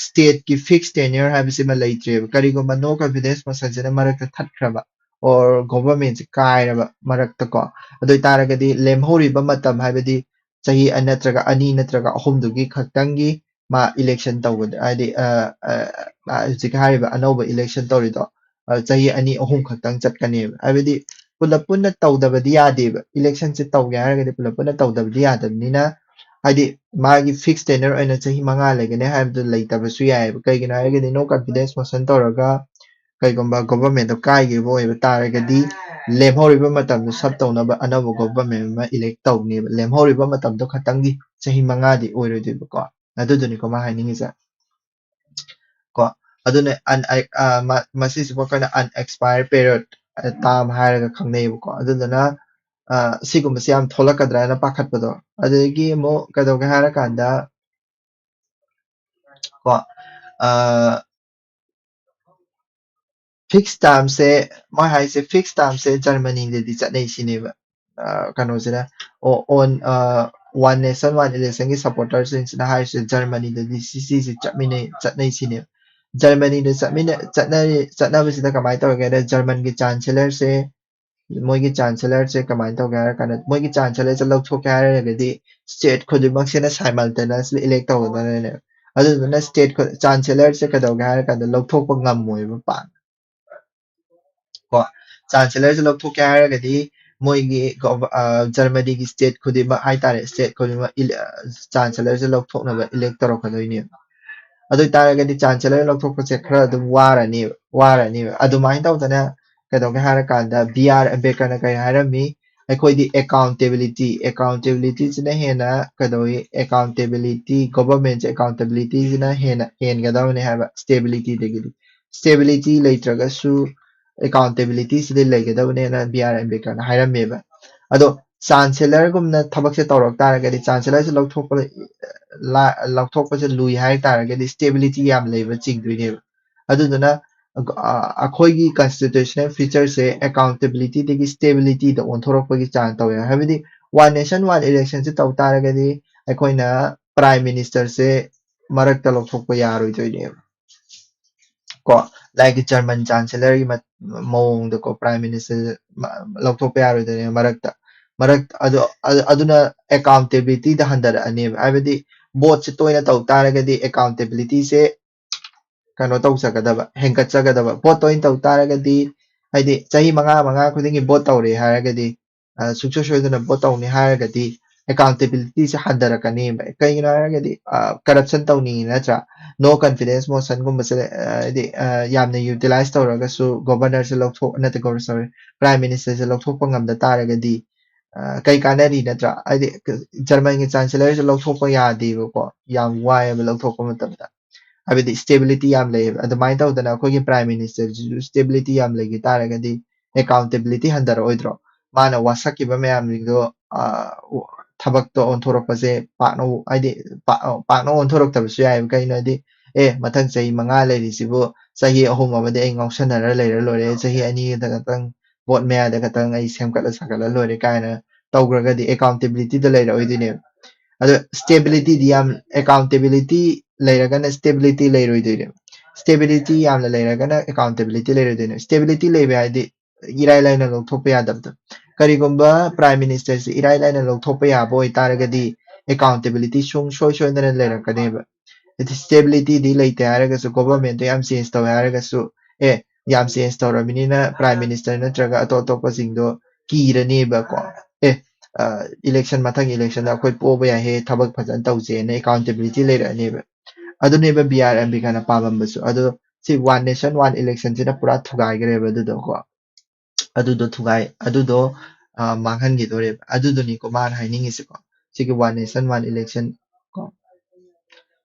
stateꯀꯤ fixed tenure ꯍꯥꯏꯕꯁꯤꯃ ꯂꯩꯇ꯭ꯔꯦꯕ꯫ ꯀꯔꯤꯒꯨꯝꯕ no confidence motionꯁꯤꯅ ꯃꯔꯛꯇ ꯊꯠꯈ꯭ꯔꯕ or governmentꯁꯦ ꯀꯥꯏꯔꯕ ꯃꯔꯛꯇꯀꯣ, ꯑꯗꯨ ꯑꯣꯏꯇꯥꯔꯒꯗꯤ ꯂꯦꯝꯍꯧꯔꯤꯕ ꯃꯇꯝ, ꯍꯥꯏꯕꯗꯤ ꯆꯍꯤ ꯑ- ꯅꯠꯇ꯭ꯔꯒ ꯑꯅꯤ ꯅꯠꯇ꯭ꯔꯒ ꯑꯍꯨꯝꯗꯨꯒꯤ ꯈꯛꯇꯪꯒꯤ ꯃꯥ election ꯇꯧꯕꯗ, ꯍꯥꯏꯗꯤ ꯑ, ꯑ, ꯑ, ꯍꯧꯖꯤꯛ ꯍꯥꯏꯔꯤꯕ ꯑꯅꯧꯕ election ꯇꯧꯔꯤꯗꯣ ꯑ, ꯆꯍꯤ ꯑꯅꯤ ꯑꯍꯨꯝ ꯈꯛꯇꯪ ꯆꯠꯀꯅꯦꯕ꯫ ꯍꯥꯏꯕꯗꯤ ꯄꯨꯂꯞ ꯄꯨꯟꯅ ꯇꯧꯗꯕꯗꯤ ꯌꯥꯗꯦꯕ꯫ Electionꯁꯦ ꯇꯧꯒꯦ ꯍꯥꯏꯔꯒꯗꯤ ꯄꯨꯂꯞ ꯄꯨꯟꯅ ꯇꯧꯗꯕꯗꯤ ꯌꯥꯗꯕꯅꯤꯅ, ꯍꯥꯏꯗꯤ ꯃꯥꯒꯤ fixed tenure ꯑꯣꯏꯅ ꯆꯍꯤ ꯃꯉꯥ ꯂꯩꯒꯅꯤ ꯍꯥꯏꯕꯗꯨ ꯂꯩꯇꯕꯁꯨ ꯌꯥꯏꯑꯕ꯫ ꯀꯩꯒꯤꯅꯣ ꯍꯥꯏꯔꯒꯗꯤ no confidence motion ꯇꯧꯔꯒ ꯀꯩꯒꯨꯝꯕ governmentꯗꯣ ꯀꯥꯏꯈꯤꯕ ꯑꯣꯏꯕ ꯇꯥꯔꯒꯗꯤ ꯂꯦꯝꯍꯧꯔꯤꯕ ꯃꯇꯝꯗꯣ serve ꯇꯧꯅꯕ ꯑꯅꯧꯕ government ꯑꯃ elect ꯇꯧꯅꯦꯕ꯫ ꯂꯦꯝꯍꯧꯔꯤꯕ ꯃꯇꯝꯗꯣ ꯈꯛꯇꯪꯒꯤ ꯆꯍꯤ ꯃꯉꯥꯗꯤ ꯑꯣꯏꯔꯣꯏꯗꯣꯏꯕꯀꯣ꯫ ꯑꯗꯨꯗꯨꯅꯤꯀꯣ ꯃꯥ ꯍꯥꯏꯅꯤꯡꯉꯤꯁꯦ꯫ ꯀꯣ ꯑꯗꯨꯅ un- ꯑ, ꯃ- ꯃꯁꯤꯁꯤꯕꯨ ꯑꯩꯈꯣꯏꯅ unexpired period term ꯍꯥꯏꯔꯒ ꯈꯪꯅꯩꯌꯦꯕꯀꯣ꯫ ꯑꯗꯨꯗꯨꯅ ꯑ, ꯁꯤꯒꯨꯝꯕꯁꯤ ꯌꯥꯝ ꯊꯣꯛꯂꯛꯀꯗ꯭ꯔꯥꯅ ꯄꯥꯈꯠꯄꯗꯣ꯫ ꯑꯗꯒꯤ ꯑꯃꯨꯛ ꯀꯩꯗꯧꯒꯦ ꯍꯥꯏꯔꯀꯥꯟꯗ ꯀꯣ ꯑ, fixed termꯁꯦ, ꯃꯣꯏ ꯍꯥꯏꯁꯦ fixed termꯁꯦ Germanyꯗꯗꯤ ꯆꯠꯅꯩ ꯁꯤꯅꯦꯕ꯫ ꯑ, ꯀꯩꯅꯣꯁꯤꯅ ꯑꯣ on one nation one electionꯒꯤ supporterꯁꯤꯡꯁꯤꯅ ꯍꯥꯏꯔꯤꯁꯦ Germanyꯗꯗꯤ ꯁꯤ ꯁꯤꯁꯦ ꯆꯠꯃꯤꯟꯅꯩ ꯆꯠꯅꯩ ꯁꯤꯅꯦꯕ꯫ Germanyꯗ ꯆꯠꯃꯤꯟꯅ ꯆꯠꯅꯔꯤ ꯆꯠꯅꯕꯁꯤꯗ ꯀꯃꯥꯏꯅ ꯇꯧꯒꯦ ꯍꯥꯏꯗ Germanꯒꯤ Chancellorꯁꯦ, ꯃꯣꯏꯒꯤ Chancellorꯁꯦ ꯀꯃꯥꯏꯅ ꯇꯧꯒꯦ ꯍꯥꯏꯔ ꯀꯥꯟꯗ ꯃꯣꯏꯒꯤ Chancellorꯁꯦ ꯂꯧꯊꯣꯛꯀꯦ ꯍꯥꯏꯔꯒꯗꯤ state ꯈꯨꯗꯤꯡꯃꯛꯁꯤꯅ simultaneously elect ꯇꯧꯒꯗꯕꯅꯦꯕ꯫ ꯑꯗꯨꯗꯨꯅ state ꯈꯨ- Chancellorꯁꯦ ꯀꯩꯗꯧꯒꯦ ꯍꯥꯏꯔ ꯀꯥꯟꯗ ꯂꯧꯊꯣꯛꯄ ꯉꯝꯃꯣꯏꯕ ꯄꯥꯛꯅ꯫ ꯀꯣ Chancellorꯁꯦ ꯂꯧꯊꯣꯛꯀꯦ ꯍꯥꯏꯔꯒꯗꯤ ꯃꯣꯏꯒꯤ gov- ꯑ, Germanyꯒꯤ state ꯈꯨꯗꯤꯡꯃꯛ ꯍꯥꯏꯇꯥꯔꯦ, state ꯈꯨꯗꯤꯡꯃꯛ ele- ꯑ, Chancellorꯁꯦ ꯂꯧꯊꯣꯛꯅꯕ elect ꯇꯧꯔꯛꯀꯗꯣꯏꯅꯦꯕ꯫ ꯑꯗꯨ ꯑꯣꯏꯇꯥꯔꯒꯗꯤ Chancellor ꯂꯧꯊꯣꯛꯄꯁꯦ ꯈꯔ ꯑꯗꯨꯝ ꯋꯥꯔꯅꯦꯕ ꯋꯥꯔꯅꯦꯕ꯫ ꯑꯗꯨꯃꯥꯏꯅ ꯇꯧꯗꯅ ꯀꯩꯗꯧꯒꯦ ꯍꯥꯏꯔ ꯀꯥꯟꯗ B R Ambedkarꯅ ꯀꯔꯤ ꯍꯥꯏꯔꯝꯃꯤ? ꯑꯩꯈꯣꯏꯗꯤ accountability, accountabilityꯁꯤꯅ ꯍꯦꯟꯅ ꯀꯩꯗꯧꯏ? Accountability, governmentꯁꯦ accountabilityꯁꯤꯅ ꯍꯦꯟꯅ ꯍꯦꯟꯒꯗꯕꯅꯤ ꯍꯥꯏꯕ stabilityꯗꯒꯤꯗꯤ꯫ Stability ꯂꯩꯇ꯭ꯔꯒꯁꯨ ꯑꯦꯀꯥꯎꯟꯇꯦꯕꯤꯂꯤꯇꯤꯁꯤꯗꯤ ꯂꯩꯒꯗꯕꯅꯦꯅ ꯕꯤ ꯑꯥꯔ ꯑꯝꯕꯦꯗꯀꯔꯅ ꯍꯥꯏꯔꯝꯃꯦꯕ꯫ ꯑꯗꯣ ꯆꯥꯟꯁꯦꯂꯔꯒꯨꯝꯅ ꯊꯕꯛꯁꯦ ꯇꯧꯔꯛ ꯇꯥꯔꯒꯗꯤ, ꯆꯥꯟꯁꯦꯂꯔꯁꯦ ꯂꯧꯊꯣꯛꯄ ꯂ-, ꯂꯧꯊꯣꯛꯄꯁꯦ ꯂꯨꯏ ꯍꯥꯏ ꯇꯥꯔꯒꯗꯤ ꯁ꯭ꯇꯦꯕꯤꯂꯤꯇꯤ ꯌꯥꯝ ꯂꯩꯕ ꯆꯤꯡꯗꯣꯏꯅꯦꯕ꯫ ꯑꯗꯨꯗꯨꯅ ꯑ, ꯑꯩꯈꯣꯏꯒꯤ ꯀꯟꯁꯇꯤꯇ꯭ꯌꯨꯁꯅꯦꯜ ꯐꯤꯆꯔꯁꯦ ꯑꯦꯀꯥꯎꯟꯇꯦꯕꯤꯂꯤꯇꯤꯗꯒꯤ ꯁ꯭ꯇꯦꯕꯤꯂꯤꯇꯤꯗ ꯑꯣꯟꯊꯣꯔꯛꯄꯒꯤ ꯆꯥꯡ ꯇꯧꯋꯦ꯫ ꯍꯥꯏꯕꯗꯤ ꯋꯥꯟ ꯅꯦꯁꯟ ꯋꯥꯟ ꯏꯂꯦꯛꯁꯟꯁꯦ ꯇꯧ ꯇꯥꯔꯒꯗꯤ ꯑꯩꯈꯣꯏꯅ ꯄ꯭ꯔꯥꯏꯝ ꯃꯤꯅꯤꯁꯇꯔꯁꯦ ꯃꯔꯛꯇ ꯂꯧꯊꯣꯛꯄ ꯌꯥꯔꯣꯏꯗꯣꯏꯅꯦꯕ꯫ ꯀꯣ, ꯂꯥꯏꯛ ꯖꯔꯃꯟ ꯆꯥꯟꯁꯦꯂꯔꯒꯤ ꯃ-, ꯃꯑꯣꯡꯗꯀꯣ, ꯄ꯭ꯔꯥꯏꯝ ꯃꯤꯅꯤꯁꯇꯔ ꯂꯧꯊꯣꯛꯄ ꯌꯥꯔꯣꯏꯗꯣꯏꯅꯦ ꯃꯔꯛꯇ꯫ ꯃꯔꯛ ꯑꯗꯨ, ꯑꯗꯨ, ꯑꯗꯨꯅ ꯑꯦꯀꯥꯎꯟꯇꯦꯕꯤꯂꯤꯇꯤꯗ ꯍꯟꯊꯔꯛꯑꯅꯦꯕ꯫ ꯍꯥꯏꯕꯗꯤ ꯚꯣꯠꯁꯦ ꯇꯣꯏꯅ ꯇꯧ ꯇꯥꯔꯒꯗꯤ ꯑꯦꯀꯥꯎꯟꯇꯦꯕꯤꯂꯤꯇꯤꯁꯦ ꯀꯩꯅꯣ ꯇꯧꯖꯒꯗꯕ, ꯍꯦꯟꯒꯠꯆꯒꯗꯕ꯫ ꯚꯣꯠ ꯇꯣꯏꯅ ꯇꯧ ꯇꯥꯔꯒꯗꯤ, ꯍꯥꯏꯗꯤ ꯆꯍꯤ ꯃꯉꯥ, ꯃꯉꯥ ꯈꯨꯗꯤꯡꯒꯤ ꯚꯣꯠ ꯇꯧꯔꯦ ꯍꯥꯏꯔꯒꯗꯤ, ꯑ, ꯁꯨꯡꯁꯣꯏ ꯁꯣꯏꯗꯅ ꯚꯣꯠ ꯇꯧꯅꯤ ꯍꯥꯏꯔꯒꯗꯤ ꯑꯦꯀꯥꯎꯟꯇꯦꯕꯤꯂꯤꯇꯤꯁꯦ ꯍꯟꯊꯔꯛꯀꯅꯦꯕ꯫ ꯀꯩꯒꯤꯅꯣ ꯍꯥꯏꯔꯒꯗꯤ, ꯑ, ꯀꯔꯞꯁꯟ ꯇꯧꯅꯤꯡꯉꯤ ꯅꯠꯇ꯭ꯔꯥ? ꯅꯣ ꯀꯟꯐꯤꯗꯦꯟꯁ ꯃꯣꯁꯟꯒꯨꯝꯕꯁꯦ, ꯑ, ꯍꯥꯏꯗꯤ, ꯑ, ꯌꯥꯝꯅ ꯌꯨꯇꯤꯂꯥꯏꯁ ꯇꯧꯔꯒꯁꯨ ꯒꯣꯚꯔꯅꯔꯁꯦ ꯂꯧꯊꯣꯛ-, ꯅꯠꯇꯦ, ꯒꯣꯚꯔꯅꯔ, ꯁꯣꯔꯤ, ꯄ꯭ꯔꯥꯏꯝ ꯃꯤꯅꯤꯁꯇꯔꯁꯦ ꯂꯧꯊꯣꯛꯄ ꯉꯝꯗ ꯇꯥꯔꯒꯗꯤ, ꯑ, ꯀꯩ ꯀꯥꯟꯅꯔꯤ ꯅꯠꯇ꯭ꯔꯥ? ꯍꯥꯏꯗꯤ, ꯖꯔꯃꯟꯒꯤ ꯆꯥꯟꯁꯦꯂꯔꯁꯦ ꯂꯧꯊꯣꯛꯄ ꯌꯥꯗꯦꯕꯀꯣ, ꯌꯥꯝ ꯋꯥꯏꯑꯦꯕ ꯂꯧꯊꯣꯛꯄ ꯃꯇꯝꯗ꯫ ꯍꯥꯏꯕꯗꯤ ꯁ꯭ꯇꯦꯕꯤꯂꯤꯇꯤ ꯌꯥꯝ ꯂꯩꯌꯦꯕ꯫ ꯑꯗꯨꯃꯥꯏꯅ ꯇꯧꯗꯅ ꯑꯩꯈꯣꯏꯒꯤ ꯄ꯭ꯔꯥꯏꯝ ꯃꯤꯅꯤꯁꯇꯔꯁꯤꯁꯨ ꯁ꯭ꯇꯦꯕꯤꯂꯤꯇꯤ ꯌꯥꯝ ꯂꯩꯈꯤ ꯇꯥꯔꯒꯗꯤ ꯑꯦꯀꯥꯎꯟꯇꯦꯕꯤꯂꯤꯇꯤ ꯍꯟꯊꯔꯛꯑꯣꯏꯗ꯭ꯔꯣ? ꯃꯥꯅ ꯋꯥꯁꯛꯈꯤꯕ ꯃꯌꯥꯝꯁꯤꯡꯗꯣ, ꯑ, ꯊꯕꯛꯇ ꯑꯣꯟꯊꯣꯔꯛꯄꯁꯦ ꯄꯥꯛꯅ, ꯍꯥꯏꯗꯤ ꯄꯥꯛ-, ꯄꯥꯛꯅ ꯑꯣꯟꯊꯣꯔꯛꯇꯕꯁꯨ ꯌꯥꯏꯑꯕ꯫ ꯀꯩꯅꯣ ꯍꯥꯏꯗꯤ, ꯑꯦ, ꯃꯊꯪ ꯆꯍꯤ ꯃꯉꯥ ꯂꯩꯔꯤꯁꯤꯕꯨ ꯆꯍꯤ ꯑꯍꯨꯝ ꯑꯃꯗꯤ ꯑꯩ ꯉꯥꯎꯁꯟꯅꯔ ꯂꯩꯔ ꯂꯣꯏꯔꯦ, ꯆꯍꯤ ꯑꯅꯤꯗ ꯈꯛꯇꯪ, ꯚꯣꯠ ꯃꯌꯥꯗ ꯈꯛꯇꯪ ꯑꯩ ꯁꯦꯝꯒꯠꯂ ꯁꯥꯒꯠꯂ ꯂꯣꯏꯔꯦ ꯀꯥꯏꯅ ꯇꯧꯈ꯭ꯔꯒꯗꯤ ꯑꯦꯀꯥꯎꯟꯇꯦꯕꯤꯂꯤꯇꯤꯗ ꯂꯩꯔꯛꯑꯣꯏꯗꯣꯏꯅꯦꯕ꯫ ꯑꯗꯣ ꯁ꯭ꯇꯦꯕꯤꯂꯤꯇꯤꯗꯤ ꯌꯥꯝ, ꯑꯦꯀꯥꯎꯟꯇꯦꯕꯤꯂꯤꯇꯤ ꯂꯩꯔꯒꯅ ꯁ꯭ꯇꯦꯕꯤꯂꯤꯇꯤ ꯂꯩꯔꯣꯏꯗꯣꯏꯅꯦꯕ꯫ ꯁ꯭ꯇꯦꯕꯤꯂꯤꯇꯤ ꯌꯥꯝꯅ ꯂꯩꯔꯒꯅ ꯑꯦꯀꯥꯎꯟꯇꯦꯕꯤꯂꯤꯇꯤ ꯂꯩꯔꯣꯏꯗꯣꯏꯅꯦꯕ꯫ ꯁ꯭ꯇꯦꯕꯤꯂꯤꯇꯤ ꯂꯩꯕ ꯍꯥꯏꯗꯤ ꯏꯔꯥꯏ ꯂꯥꯏꯅ ꯂꯧꯊꯣꯛꯄ ꯌꯥꯗꯕꯗꯣ꯫ ꯀꯔꯤꯒꯨꯝꯕ ꯄ꯭ꯔꯥꯏꯝ ꯃꯤꯅꯤꯁꯇꯔꯁꯤ ꯏꯔꯥꯏ ꯂꯥꯏꯅ ꯂꯧꯊꯣꯛꯄ ꯌꯥꯕ ꯑꯣꯏꯇꯥꯔꯒꯗꯤ ꯑꯦꯀꯥꯎꯟꯇꯦꯕꯤꯂꯤꯇꯤ ꯁꯨꯡꯁꯣꯏ ꯁꯣꯏꯗꯅ ꯂꯩꯔꯛꯀꯅꯦꯕ꯫ ꯍꯥꯏꯗꯤ ꯁ꯭ꯇꯦꯕꯤꯂꯤꯇꯤꯗꯤ ꯂꯩꯇꯦ ꯍꯥꯏꯔꯒꯁꯨ, ꯒꯣꯚꯔꯟꯃꯦꯟꯠꯇꯣ ꯌꯥꯝ ꯆꯦꯟꯖ ꯇꯧꯋꯦ ꯍꯥꯏꯔꯒꯁꯨ, ꯑꯦ, ꯌꯥꯝ ꯆꯦꯟꯖ ꯇꯧꯔꯕꯅꯤꯅ ꯄ꯭ꯔꯥꯏꯝ ꯃꯤꯅꯤꯁꯇꯔ ꯅꯠꯇ꯭ꯔꯒ ꯑꯇꯣꯞ ꯑꯇꯣꯞꯄꯁꯤꯡꯗꯣ ꯀꯤꯔꯅꯦꯕꯀꯣ꯫ ꯑꯦ, ꯑ, ꯏꯂꯦꯛꯁꯟ, ꯃꯊꯪ ꯏꯂꯦꯛꯁꯟꯗ ꯑꯩꯈꯣꯏ ꯄꯣꯕ ꯌꯥꯏꯍꯦ, ꯊꯕꯛ ꯐꯖꯅ ꯇꯧꯁꯦꯅ ꯑꯦꯀꯥꯎꯟꯇꯦꯕꯤꯂꯤꯇꯤ ꯂꯩꯔꯛꯑꯅꯦꯕ꯫ ꯑꯗꯨꯅꯦꯕ ꯕꯤ ꯑꯥꯔ ꯑꯝꯕꯦꯗꯀꯔꯅ ꯄꯥꯝꯃꯝꯕꯁꯨ꯫ ꯑꯗꯣ ꯁꯤ ꯋꯥꯟ ꯅꯦꯁꯟ ꯋꯥꯟ ꯏꯂꯦꯛꯁꯟꯁꯤꯅ ꯄꯨꯔꯥ ꯊꯨꯒꯥꯏꯈ꯭ꯔꯦꯕ ꯑꯗꯨꯗꯣꯀꯣ꯫ ꯑꯗꯨꯗꯣ ꯊꯨꯒꯥꯏ-, ꯑꯗꯨꯗꯣ, ꯑ, ꯃꯥꯡꯍꯟꯈꯤꯗꯣꯔꯦꯕ꯫ ꯑꯗꯨꯗꯨꯅꯤꯀꯣ ꯃꯥꯅ ꯍꯥꯏꯅꯤꯡꯉꯤꯁꯦꯀꯣ꯫ ꯁꯤꯒꯤ ꯋꯥꯟ ꯅꯦꯁꯟ ꯋꯥꯟ ꯏꯂꯦꯛꯁꯟ ꯀꯣ꯫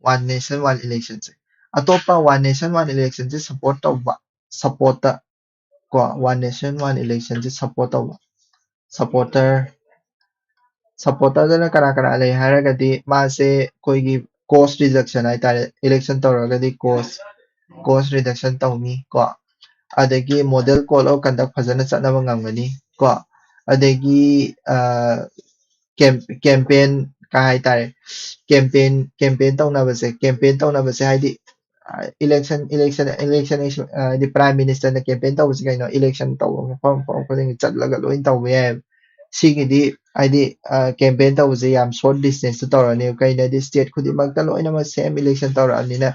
ꯋꯥꯟ ꯅꯦꯁꯟ ꯋꯥꯟ ꯏꯂꯦꯛꯁꯟꯁꯦ꯫ ꯑꯇꯣꯞꯄ ꯋꯥꯟ ꯅꯦꯁꯟ ꯋꯥꯟ ꯏꯂꯦꯛꯁꯟꯁꯦ ꯁꯞꯄꯣꯔꯠ ꯇꯧꯕ, ꯁꯞꯄꯣꯔꯠꯇ ꯀꯣ, one nation one election ꯁꯦ support ꯇꯧꯕ supporter supporter ꯗꯅ ꯀꯅꯥ ꯀꯅꯥ ꯂꯩ ꯍꯥꯏꯔꯒꯗꯤ, ꯃꯥꯁꯦ ꯑꯩꯈꯣꯏꯒꯤ cost reduction ꯍꯥꯏꯇꯥꯔꯦ, election ꯇꯧꯔꯒꯗꯤ cost cost reduction ꯇꯧꯅꯤ ꯀꯣ, ꯑꯗꯒꯤ model code of conduct ꯐꯖꯅ ꯆꯠꯅꯕ ꯉꯝꯒꯅꯤ ꯀꯣ, ꯑꯗꯒꯤ campaign ꯀꯩ ꯍꯥꯏꯇꯥꯔꯦ, campaign campaign ꯇꯧꯅꯕꯁꯦ campaign ꯇꯧꯅꯕꯁꯦ ꯍꯥꯏꯗꯤ election election election ꯍꯥꯏꯗꯤ prime minister ꯅ campaign ꯇꯧꯕꯁꯦ ꯀꯩꯅꯣ, election ꯇꯧꯕ ꯃꯐꯝ ꯃꯐꯝ ꯈꯨꯗꯤꯡꯒꯤ ꯆꯠꯂꯒ ꯂꯣꯏ ꯇꯧꯕ ꯌꯥꯏꯑꯕ꯫ ꯁꯤꯒꯤꯗꯤ ꯍꯥꯏꯗꯤ campaign ꯇꯧꯕꯁꯦ ꯌꯥꯝ short distance ꯇ ꯇꯧꯔꯅꯦꯕ꯫ ꯀꯩꯅꯣꯗꯤ state ꯈꯨꯗꯤꯡꯃꯛꯇ ꯂꯣꯏꯅꯃꯛ same election ꯇꯧꯔꯛꯑꯕꯅꯤꯅ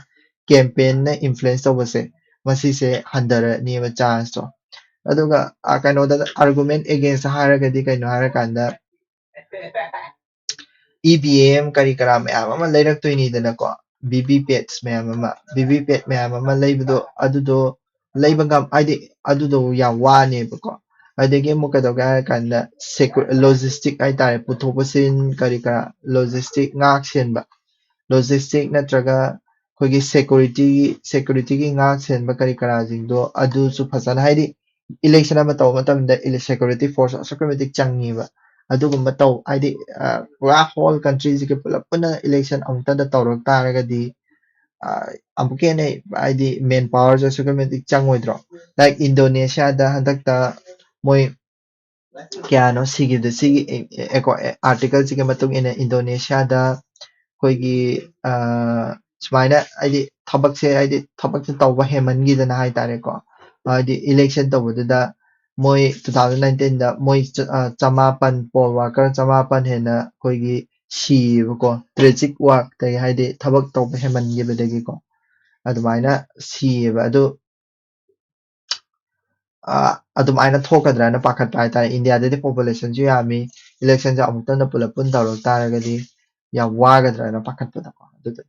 campaign ꯅ influence ꯇꯧꯕꯁꯦ ꯃꯁꯤꯁꯦ ꯍꯟꯊꯔꯅꯦꯕ chance ꯇꯣ꯫ ꯑꯗꯨꯒ ꯀꯩꯅꯣꯗ argument against ꯍꯥꯏꯔꯒꯗꯤ ꯀꯩꯅꯣ ꯍꯥꯏꯔꯀꯥꯟꯗ E V M ꯀꯔꯤ ꯀꯔꯥ ꯃꯌꯥꯝ ꯑꯃ ꯂꯩꯔꯛꯇꯣꯏꯅꯤꯗꯅꯀꯣ, V V pats ꯃꯌꯥꯝ ꯑꯃ, V V pat ꯃꯌꯥꯝ ꯑꯃ ꯂꯩꯕꯗꯣ, ꯑꯗꯨꯗꯣ ꯂꯩꯕ ꯉꯝ ꯍꯥꯏꯗꯤ ꯑꯗꯨꯗꯣ ꯌꯥꯝ ꯋꯥꯅꯦꯕꯀꯣ꯫ ꯑꯗꯒꯤ ꯑꯃꯨꯛ ꯀꯩꯗꯧꯒꯦ ꯍꯥꯏꯔ ꯀꯥꯟꯗ logistic ꯍꯥꯏꯇꯥꯔꯦ, ꯄꯨꯊꯣꯛ ꯄꯨꯁꯤꯟ ꯀꯔꯤ ꯀꯔꯥ, logistic ꯉꯥꯛ ꯁꯦꯟꯕ, logistic ꯅꯠꯇ꯭ꯔꯒ ꯑꯩꯈꯣꯏꯒꯤ security security ꯒꯤ ꯉꯥꯛ ꯁꯦꯟꯕ ꯀꯔꯤ ꯀꯔꯥꯁꯤꯡꯗꯣ ꯑꯗꯨꯁꯨ ꯐꯖꯅ ꯍꯥꯏꯗꯤ election ꯑꯃ ꯇꯧꯕ ꯃꯇꯝꯗ security force ꯑꯁꯨꯛꯀꯤ ꯃꯇꯤꯛ ꯆꯪꯉꯤꯕ꯫ ꯑꯗꯨꯒꯨꯝꯕ ꯇꯧ ꯍꯥꯏꯗꯤ ꯄꯨꯔꯥ whole country ꯁꯤꯒꯤ ꯄꯨꯂꯞ ꯄꯨꯟꯅ election ꯑꯃꯨꯛꯇꯗ ꯇꯧꯔꯛ ꯇꯥꯔꯒꯗꯤ ꯑꯃꯨꯛꯀ ꯍꯦꯟꯅ ꯍꯥꯏꯗꯤ manpower ꯁꯦ ꯑꯁꯨꯛꯀꯤ ꯃꯇꯤꯛ ꯆꯪꯉꯣꯏꯗ꯭ꯔꯣ? Like Indonesia ꯗ ꯍꯟꯗꯛꯇ ꯃꯣꯏ ꯀꯌꯥꯅꯣ ꯁꯤꯈꯤꯕꯗꯣ, ꯁꯤꯒꯤ article ꯁꯤꯒꯤ ꯃꯇꯨꯡ ꯏꯟꯅ Indonesia ꯗ ꯑꯩꯈꯣꯏꯒꯤ ꯁꯨꯃꯥꯏꯅ ꯍꯥꯏꯗꯤ ꯊꯕꯛꯁꯦ ꯍꯥꯏꯗꯤ ꯊꯕꯛꯁꯦ ꯇꯧꯕ ꯍꯦꯟꯃꯟꯈꯤꯗꯅ ꯍꯥꯏꯇꯥꯔꯦꯀꯣ, ꯍꯥꯏꯗꯤ election ꯇꯧꯕꯗꯨꯗ ꯃꯣꯏ two thousand nineteen ꯗ ꯃꯣꯏ ꯆꯃꯥꯄꯟ poll worker ꯆꯃꯥꯄꯟ ꯍꯦꯟꯅ ꯑꯩꯈꯣꯏꯒꯤ ꯁꯤꯌꯦꯕꯀꯣ, tragic work ꯇꯒꯤ ꯍꯥꯏꯗꯤ ꯊꯕꯛ ꯇꯧꯕ ꯍꯦꯟꯃꯟꯈꯤꯕꯗꯒꯤꯀꯣ ꯑꯗꯨꯃꯥꯏꯅ ꯁꯤꯌꯦꯕ꯫ ꯑꯗꯨ ꯑꯗꯨꯃꯥꯏꯅ ꯊꯣꯛꯀꯗ꯭ꯔꯅ ꯄꯥꯈꯠꯄ ꯍꯥꯏꯇꯥꯔꯦ꯫ India ꯗꯗꯤ population ꯁꯨ ꯌꯥꯝꯃꯤ, election ꯁꯦ ꯑꯃꯨꯛꯇꯪꯗ ꯄꯨꯂꯞ ꯄꯨꯟ ꯇꯧꯔꯛ ꯇꯥꯔꯒꯗꯤ ꯌꯥꯝ ꯋꯥꯒꯗ꯭ꯔꯅ ꯄꯥꯈꯠꯄꯗꯀꯣ꯫ ꯑꯗꯨꯗ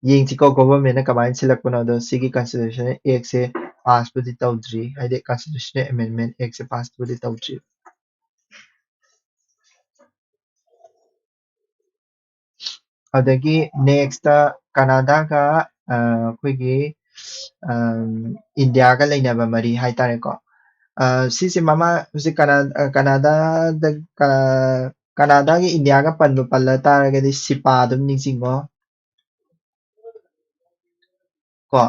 ꯌꯦꯡꯁꯤꯀꯣ government ꯅ ꯀꯃꯥꯏꯅ ꯁꯤꯜꯂꯛꯄꯅꯣ꯫ ꯑꯗꯣ ꯁꯤꯒꯤ constitutional act ꯁꯦ pass ꯄꯨꯗꯤ ꯇꯧꯗ꯭ꯔꯤ, ꯍꯥꯏꯗꯤ constitutional amendment act ꯁꯦ pass ꯄꯨꯗꯤ ꯇꯧꯗ꯭ꯔꯤ꯫ ꯑꯗꯒꯤ next ꯀꯅꯥꯗꯥꯒ ꯑꯩꯈꯣꯏꯒꯤ ꯏꯟꯗꯤꯌꯥꯒ ꯂꯩꯅꯕ ꯃꯔꯤ ꯍꯥꯏꯇꯥꯔꯦꯀꯣ꯫ ꯁꯤꯁꯦ ꯃꯃꯥ ꯍꯧꯖꯤꯛ ꯀꯅꯥꯗꯥꯗ ꯀꯅꯥꯗꯥꯒ ꯏꯟꯗꯤꯌꯥꯒ ꯄꯟꯕ ꯄꯜꯂ ꯇꯥꯔꯒꯗꯤ ꯁꯤꯄꯥ ꯑꯗꯨꯝ ꯅꯤꯡꯁꯤꯡꯉꯣ꯫ ꯀꯣ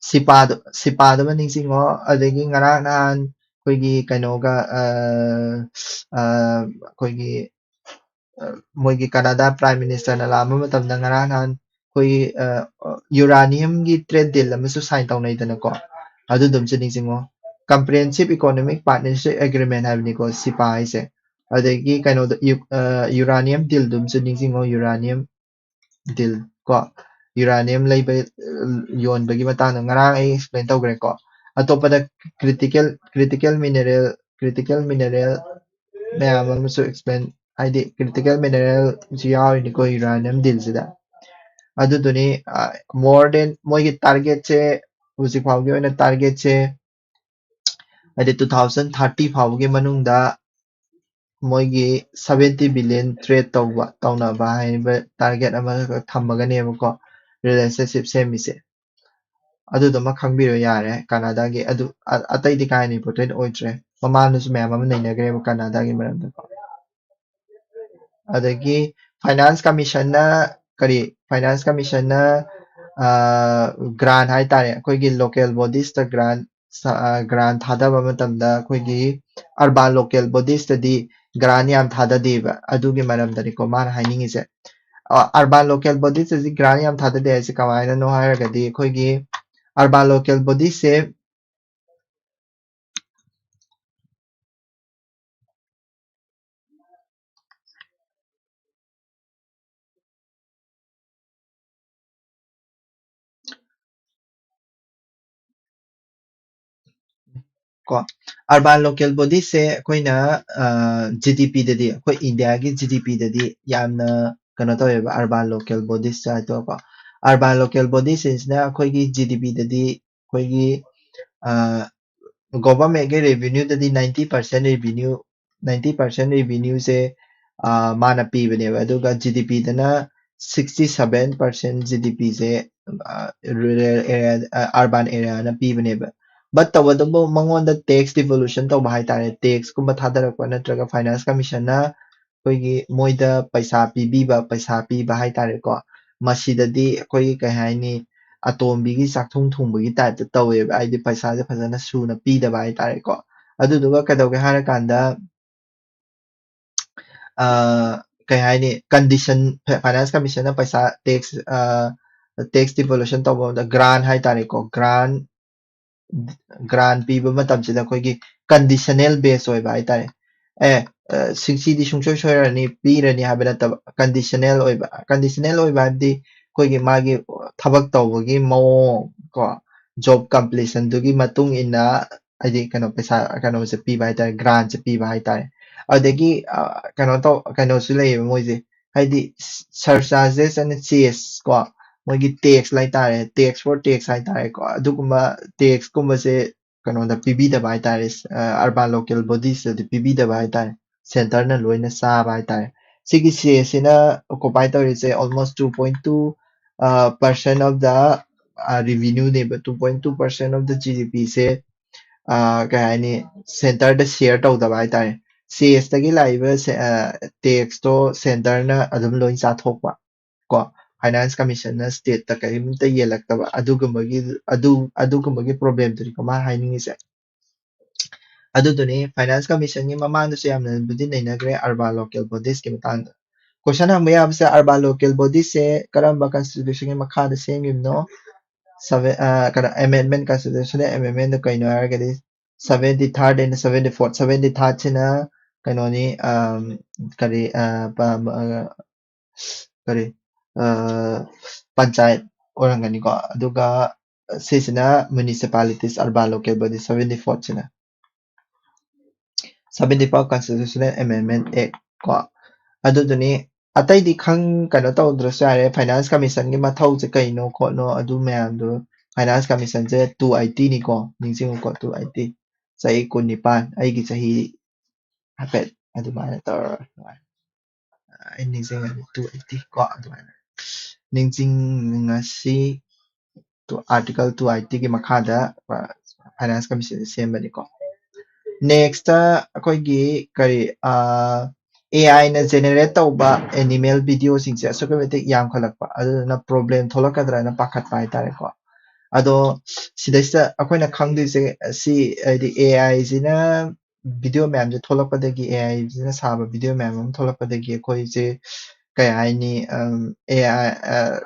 ꯁꯤꯄꯥꯗꯣ ꯁꯤꯄꯥꯗꯨꯃ ꯅꯤꯡꯁꯤꯡꯉꯣ꯫ ꯑꯗꯒꯤ ꯉꯔꯥꯡ ꯅꯍꯥꯟ ꯑꯩꯈꯣꯏꯒꯤ ꯀꯩꯅꯣꯒ ꯑꯩꯈꯣꯏꯒꯤ ꯃꯣꯏꯒꯤ ꯀꯅꯥꯗꯥ ꯄ꯭ꯔꯥꯏꯝ ꯃꯤꯅꯤꯁꯇꯔꯅ ꯂꯥꯛꯑꯝꯕ ꯃꯇꯝꯗ ꯉꯔꯥꯡ ꯅꯍꯥꯟ ꯑꯩꯈꯣꯏꯒꯤ ꯌꯨꯔꯥꯅꯤꯌꯝꯒꯤ ꯇ꯭ꯔꯦꯗ ꯗꯤꯜ ꯑꯃꯁꯨ ꯁꯥꯏꯟ ꯇꯧꯅꯩꯗꯅꯀꯣ꯫ ꯑꯗꯨꯗꯨꯝꯁꯨ ꯅꯤꯡꯁꯤꯡꯉꯣ꯫ ꯀꯝꯄ꯭ꯔꯤꯍꯦꯟꯁꯤꯞ ꯏꯀꯣꯅꯣꯃꯤꯛ ꯄꯥꯔꯠꯅꯔꯁꯤꯞ ꯑꯦꯒ꯭ꯔꯤꯃꯦꯟ ꯍꯥꯏꯕꯅꯤꯀꯣ ꯁꯤꯄꯥ ꯍꯥꯏꯁꯦ꯫ ꯑꯗꯒꯤ ꯀꯩꯅꯣꯗ ꯌꯨꯔꯥꯅꯤꯌꯝ ꯗꯤꯜꯗꯨꯝꯁꯨ ꯅꯤꯡꯁꯤꯡꯉꯣ꯫ ꯌꯨꯔꯥꯅꯤꯌꯝ ꯗꯤꯜ ꯀꯣ ꯌꯨꯔꯥꯅꯤꯌꯝ ꯂꯩꯕ ꯌꯣꯟꯕꯒꯤ ꯃꯇꯥꯡꯗ ꯉꯔꯥꯡ ꯑꯩ ꯑꯦꯛꯁꯄ꯭ꯂꯦꯟ ꯇꯧꯈ꯭ꯔꯦꯀꯣ꯫ ꯑꯇꯣꯞꯄꯗ critical critical mineral critical mineral ꯃꯌꯥꯝ ꯑꯃꯁꯨ ꯑꯦꯛꯁꯄ꯭ꯂꯦꯟ ꯍꯥꯏꯗꯤ ꯀ꯭ꯔꯤꯇꯤꯀꯦꯜ ꯃꯤꯅꯔꯦꯜꯁꯨ ꯌꯥꯎꯔꯤꯅꯤꯀꯣ ꯌꯨꯔꯥꯅꯤꯌꯝ ꯗꯤꯜꯁꯤꯗ꯫ ꯑꯗꯨꯗꯨꯅꯤ ꯃꯣꯔ ꯗꯦꯟ ꯃꯣꯏꯒꯤ ꯇꯥꯔꯒꯦꯠꯁꯦ ꯍꯧꯖꯤꯛ ꯐꯥꯎꯒꯤ ꯑꯣꯏꯅ ꯇꯥꯔꯒꯦꯠꯁꯦ ꯍꯥꯏꯗꯤ ꯇꯨ ꯊꯥꯎꯖꯟ ꯊꯥꯔꯇꯤ ꯐꯥꯎꯕꯒꯤ ꯃꯅꯨꯡꯗ ꯃꯣꯏꯒꯤ ꯁꯚꯦꯟꯇꯤ ꯕꯤꯂꯤꯌꯟ ꯇ꯭ꯔꯦꯗ ꯇꯧꯕ ꯇꯧꯅꯕ ꯍꯥꯏꯕ ꯇꯥꯔꯒꯦꯠ ꯑꯃꯈꯛ ꯊꯝꯃꯒꯅꯦꯕꯀꯣ ꯔꯤꯂꯦꯁꯟꯁꯤꯞ ꯁꯦꯝꯃꯤꯁꯦ꯫ ꯑꯗꯨꯗꯨꯃ ꯈꯪꯕꯤꯔꯣ ꯌꯥꯔꯦ꯫ ꯀꯅꯥꯗꯥꯒꯤ ꯑꯗꯨ ꯑꯇꯩꯗꯤ ꯀꯥ ꯍꯦꯟꯅ ꯏꯝꯄꯣꯔꯇꯦꯟ ꯑꯣꯏꯗ꯭ꯔꯦ꯫ ꯃꯃꯥꯡꯗꯁꯨ ꯃꯌꯥꯝ ꯑꯃ ꯅꯩꯅꯈ꯭ꯔꯦꯕ ꯀꯅꯥꯗꯥꯒꯤ ꯃꯔꯝꯗꯀꯣ꯫ ꯑꯗꯒꯤ ꯐꯥꯏꯅꯥꯟꯁ ꯀꯃꯤꯁꯟꯅ ꯀꯔꯤ ꯐꯥꯏꯅꯥꯟꯁ ꯀꯃꯤꯁꯟꯅ ꯒ꯭ꯔꯥꯟ ꯍꯥꯏꯇꯥꯔꯦ ꯑꯩꯈꯣꯏꯒꯤ ꯂꯣꯀꯦꯜ ꯕꯣꯗꯤꯁꯇ ꯒ꯭ꯔꯥꯟ ꯒ꯭ꯔꯥꯟ ꯊꯥꯗꯕ ꯃꯇꯝꯗ ꯑꯩꯈꯣꯏꯒꯤ ꯑꯔꯕꯥꯟ ꯂꯣꯀꯦꯜ ꯕꯣꯗꯤꯁꯇꯗꯤ ꯒ꯭ꯔꯥꯟ ꯌꯥꯝ ꯊꯥꯗꯗꯦꯕ꯫ ꯑꯗꯨꯒꯤ ꯃꯔꯝꯗꯅꯤꯀꯣ ꯃꯥꯅ ꯍꯥꯏꯅꯤꯡꯉꯤꯁꯦ꯫ ꯑꯔꯕꯥꯟ ꯂꯣꯀꯦꯜ ꯕꯣꯗꯤꯁꯇꯗꯤ ꯒ꯭ꯔꯥꯟ ꯌꯥꯝ ꯊꯥꯗꯗꯦ ꯍꯥꯏꯁꯦ ꯀꯃꯥꯏꯅꯅꯣ ꯍꯥꯏꯔꯒꯗꯤ ꯑꯩꯈꯣꯏꯒꯤ ꯑꯔꯕꯥꯟ ꯂꯣꯀꯦꯜ ꯕꯣꯗꯤꯁꯁꯦ ꯀꯣ ꯑꯔꯕꯥꯟ ꯂꯣꯀꯦꯜ ꯕꯣꯗꯤꯁꯦ ꯑꯩꯈꯣꯏꯅ ꯖꯤ ꯗꯤ ꯄꯤꯗꯗꯤ ꯑꯩꯈꯣꯏ ꯏꯟꯗꯤꯌꯥꯒꯤ ꯖꯤ ꯗꯤ ꯄꯤꯗꯗꯤ ꯌꯥꯝꯅ ꯀꯩꯅꯣ ꯇꯧꯋꯦꯕ ꯑꯔꯕꯥꯟ ꯂꯣꯀꯦꯜ ꯕꯣꯗꯤꯁ ꯍꯥꯏꯗꯣꯀꯣ꯫ ꯑꯔꯕꯥꯟ ꯂꯣꯀꯦꯜ ꯕꯣꯗꯤꯁꯤꯡꯁꯤꯅ ꯑꯩꯈꯣꯏꯒꯤ ꯖꯤ ꯗꯤ ꯄꯤꯗꯗꯤ ꯑꯩꯈꯣꯏꯒꯤ ꯒꯣꯚꯔꯟꯃꯦꯟꯠꯀꯤ ꯔꯦꯚꯤꯅ꯭ꯌꯨꯗꯗꯤ ninety percent revenue ninety percent ꯔꯦꯚꯤꯅ꯭ꯌꯨꯁꯦ ꯃꯥꯅ ꯄꯤꯕꯅꯦꯕ꯫ ꯑꯗꯨꯒ ꯖꯤ ꯗꯤ ꯄꯤꯗꯅ sixty seven percent G D ꯄꯤꯁꯦ rural area, urban areaꯅ ꯄꯤꯕꯅꯦꯕ꯫ But ꯇꯧꯕꯇꯕꯨ ꯃꯉꯣꯟꯗ tax devolution ꯇꯧꯕ ꯍꯥꯏꯇꯥꯔꯦ, taxꯀꯨꯝꯕ ꯊꯥꯗꯔꯛꯄ ꯅꯠꯇ꯭ꯔꯒ finance commissionꯅ ꯑꯩꯈꯣꯏꯒꯤ ꯃꯣꯏꯗ ꯄꯩꯁꯥ ꯄꯤꯕꯤꯕ, ꯄꯩꯁꯥ ꯄꯤꯕ ꯍꯥꯏꯇꯥꯔꯦꯀꯣ꯫ ꯃꯁꯤꯗꯗꯤ ꯑꯩꯈꯣꯏꯒꯤ ꯀꯩ ꯍꯥꯏꯅꯤ, ꯑꯇꯣꯝꯕꯤꯒꯤ ꯆꯥꯛꯊꯨꯡ ꯊꯣꯡꯕꯒꯤ typeꯇ ꯇꯧꯋꯦꯕ, ꯍꯥꯏꯗꯤ ꯄꯩꯁꯥꯁꯦ ꯐꯖꯅ ꯁꯨꯅ ꯄꯤꯗꯕ ꯍꯥꯏꯇꯥꯔꯦꯀꯣ꯫ ꯑꯗꯨꯗꯨꯒ ꯀꯩꯗꯧꯒꯦ ꯍꯥꯏꯔꯀꯥꯟꯗ, ꯑ, ꯀꯩ ꯍꯥꯏꯅꯤ, condition, finance commissionꯅ ꯄꯩꯁꯥ tax, ꯑ, tax devolution ꯇꯧꯕ ꯃꯇꯝꯗ grant ꯍꯥꯏꯇꯥꯔꯦꯀꯣ, grant, grant ꯄꯤꯕ ꯃꯇꯝꯁꯤꯗ ꯑꯩꯈꯣꯏꯒꯤ conditional base ꯑꯣꯏꯕ ꯍꯥꯏꯇꯥꯔꯦ꯫ ꯑꯦ, ꯑ, ꯁꯤ-, ꯁꯤꯗꯤ ꯁꯨꯡꯁꯣꯏ ꯁꯣꯏꯔꯅꯤ, ꯄꯤꯔꯅꯤ ꯍꯥꯏꯕ ꯅꯠꯇꯕ, conditional ꯑꯣꯏꯕ꯫ Conditional ꯑꯣꯏꯕ ꯍꯥꯏꯕꯗꯤ ꯑꯩꯈꯣꯏꯒꯤ ꯃꯥꯒꯤ ꯊꯕꯛ ꯇꯧꯕꯒꯤ ꯃꯑꯣꯡ ꯀꯣ, job completionꯗꯨꯒꯤ ꯃꯇꯨꯡ ꯏꯟꯅ ꯍꯥꯏꯗꯤ ꯀꯩꯅꯣ ꯄꯩꯁꯥ ꯀꯩꯅꯣꯁꯦ ꯄꯤꯕ ꯍꯥꯏꯇꯥꯔꯦ, grantꯁꯦ ꯄꯤꯕ ꯍꯥꯏꯇꯥꯔꯦ꯫ ꯑꯗꯒꯤ, ꯑ, ꯀꯩꯅꯣ ꯇꯧ-, ꯀꯩꯅꯣꯁꯨ ꯂꯩꯌꯦꯕ ꯃꯣꯏꯁꯦ, ꯍꯥꯏꯗꯤ surcharges and cess ꯀꯣ, ꯃꯣꯏꯒꯤ tax ꯍꯥꯏꯇꯥꯔꯦ, tax for tax ꯍꯥꯏꯇꯥꯔꯦꯀꯣ, ꯑꯗꯨꯒꯨꯝꯕ taxꯀꯨꯝꯕꯁꯦ ꯀꯩꯅꯣꯗ ꯄꯤꯕꯤꯗꯕ ꯍꯥꯏꯇꯥꯔꯦ, ꯑ, urban local bodiesꯇꯗꯤ ꯄꯤꯕꯤꯗꯕ ꯍꯥꯏꯇꯥꯔꯦ, centreꯅ ꯂꯣꯏꯅ ꯆꯥꯕ ꯍꯥꯏꯇꯥꯔꯦ꯫ ꯁꯤꯒꯤ cessꯁꯤꯅ occupy ꯇꯧꯔꯤꯁꯦ almost two point two, ꯑ, percent of the, ꯑ, revenueꯅꯦꯕ, two point two percent of the GDPꯁꯦ, ꯑ, ꯀꯩ ꯍꯥꯏꯅꯤ, centreꯗ share ꯇꯧꯗꯕ ꯍꯥꯏꯇꯥꯔꯦ꯫ cessꯇꯒꯤ ꯂꯥꯛꯏꯕ ꯁꯦ-, ꯑ, taxꯇꯣ centreꯅ ꯑꯗꯨꯝ ꯂꯣꯏ ꯆꯥꯊꯣꯛꯄ ꯀꯣ, finance commissionꯅ stateꯇ ꯀꯔꯤꯝꯇ ꯌꯦꯜꯂꯛꯇꯕ, ꯑꯗꯨꯒꯨꯝꯕꯒꯤ, ꯑꯗꯨ, ꯑꯗꯨꯒꯨꯝꯕꯒꯤ problemꯗꯨꯅꯤꯀꯣ ꯃꯥ ꯍꯥꯏꯅꯤꯡꯉꯤꯁꯦ꯫ ꯑꯗꯨꯗꯨꯅꯤ, finance commissionꯒꯤ ꯃꯃꯥꯡꯗꯁꯨ ꯌꯥꯝꯅꯕꯨꯗꯤ ꯅꯩꯅꯈ꯭ꯔꯦ urban local bodiesꯀꯤ ꯃꯇꯥꯡꯗ꯫ Question ꯍꯪꯕ ꯌꯥꯕꯁꯦ, urban local bodiesꯁꯦ ꯀꯔꯝꯕ constitutionꯒꯤ ꯃꯈꯥꯗ ꯁꯦꯝꯈꯤꯕꯅꯣ? Seven, ꯑ, ꯀꯩꯅꯣ, amendment, constitutional amendmentꯗꯣ ꯀꯩꯅꯣ ꯍꯥꯏꯔꯒꯗꯤ seventy third and seventy fourth, seventy thirdꯁꯤꯅ ꯀꯩꯅꯣꯅꯤ, ꯑꯝ, ꯀꯔꯤ, ꯑ, ꯄ-, ꯑ, ꯀꯔꯤ, ꯑ, ꯄꯟꯆꯥꯌꯠ ꯑꯣꯏꯔꯝꯒꯅꯤꯀꯣ, ꯑꯗꯨꯒ ꯁꯤꯁꯤꯅ municipalities, urban local body, seventy fourthꯁꯤꯅ seventy four Constitutional Amendment Act ꯀꯣ꯫ ꯑꯗꯨꯗꯨꯅꯤ, ꯑꯇꯩꯗꯤ ꯈꯪ-, ꯀꯩꯅꯣ ꯇꯧꯗ꯭ꯔꯁꯨ ꯌꯥꯔꯦ, finance commissionꯒꯤ ꯃꯊꯧꯁꯦ ꯀꯩꯅꯣ ꯈꯣꯠꯅꯣ ꯑꯗꯨ ꯃꯌꯥꯝꯗꯣ꯫ Finance commissionꯁꯦ two eightyꯅꯤꯀꯣ, ꯅꯤꯡꯁꯤꯡꯉꯨꯀꯣ, two eighty꯫ ꯆꯍꯤ ꯀꯨꯟꯅꯤꯄꯥꯟ, ꯑꯩꯒꯤ ꯆꯍꯤ ꯍꯥꯏꯐꯦꯠ ꯑꯗꯨꯃꯥꯏꯅ ꯇꯧꯔꯒ ꯑꯗꯨꯃꯥꯏꯅ, ꯑꯩ ꯅꯤꯡꯁꯤꯡꯉꯦ, two eighty ꯀꯣ, ꯑꯗꯨꯃꯥꯏꯅ꯫ ꯅꯤꯡꯁꯤꯡꯉꯁꯤ꯫ Article two eighty ꯒꯤ ꯃꯈꯥꯗ finance commission ꯁꯦꯝꯕꯅꯤꯀꯣ꯫ Next ꯑꯩꯈꯣꯏꯒꯤ ꯀꯔꯤ, AI ꯅ generate ꯇꯧꯕ animal video ꯁꯤꯡꯁꯦ ꯑꯁꯨꯛꯀꯤ ꯃꯇꯤꯛ ꯌꯥꯝꯈꯠꯂꯛꯄ, ꯑꯗꯨꯗꯨꯅ problem ꯊꯣꯛꯂꯛꯀꯗ꯭ꯔꯥꯅ ꯄꯥꯈꯠꯄ ꯍꯥꯏꯇꯥꯔꯦꯀꯣ꯫ ꯑꯗꯣ ꯁꯤꯗꯩꯁꯤꯗ ꯑꯩꯈꯣꯏꯅ ꯈꯪꯗꯣꯏꯁꯦ ꯁꯤ, ꯍꯥꯏꯗꯤ AI ꯁꯤꯅ video ꯃꯌꯥꯝꯁꯦ ꯊꯣꯛꯂꯛꯄꯗꯒꯤ, AI ꯁꯤꯅ ꯁꯥꯕ video ꯃꯌꯥꯝ ꯑꯃ ꯊꯣꯛꯂꯛꯄꯗꯒꯤ ꯑꯩꯈꯣꯏꯁꯦ ꯀꯩ ꯍꯥꯏꯅꯤ, AI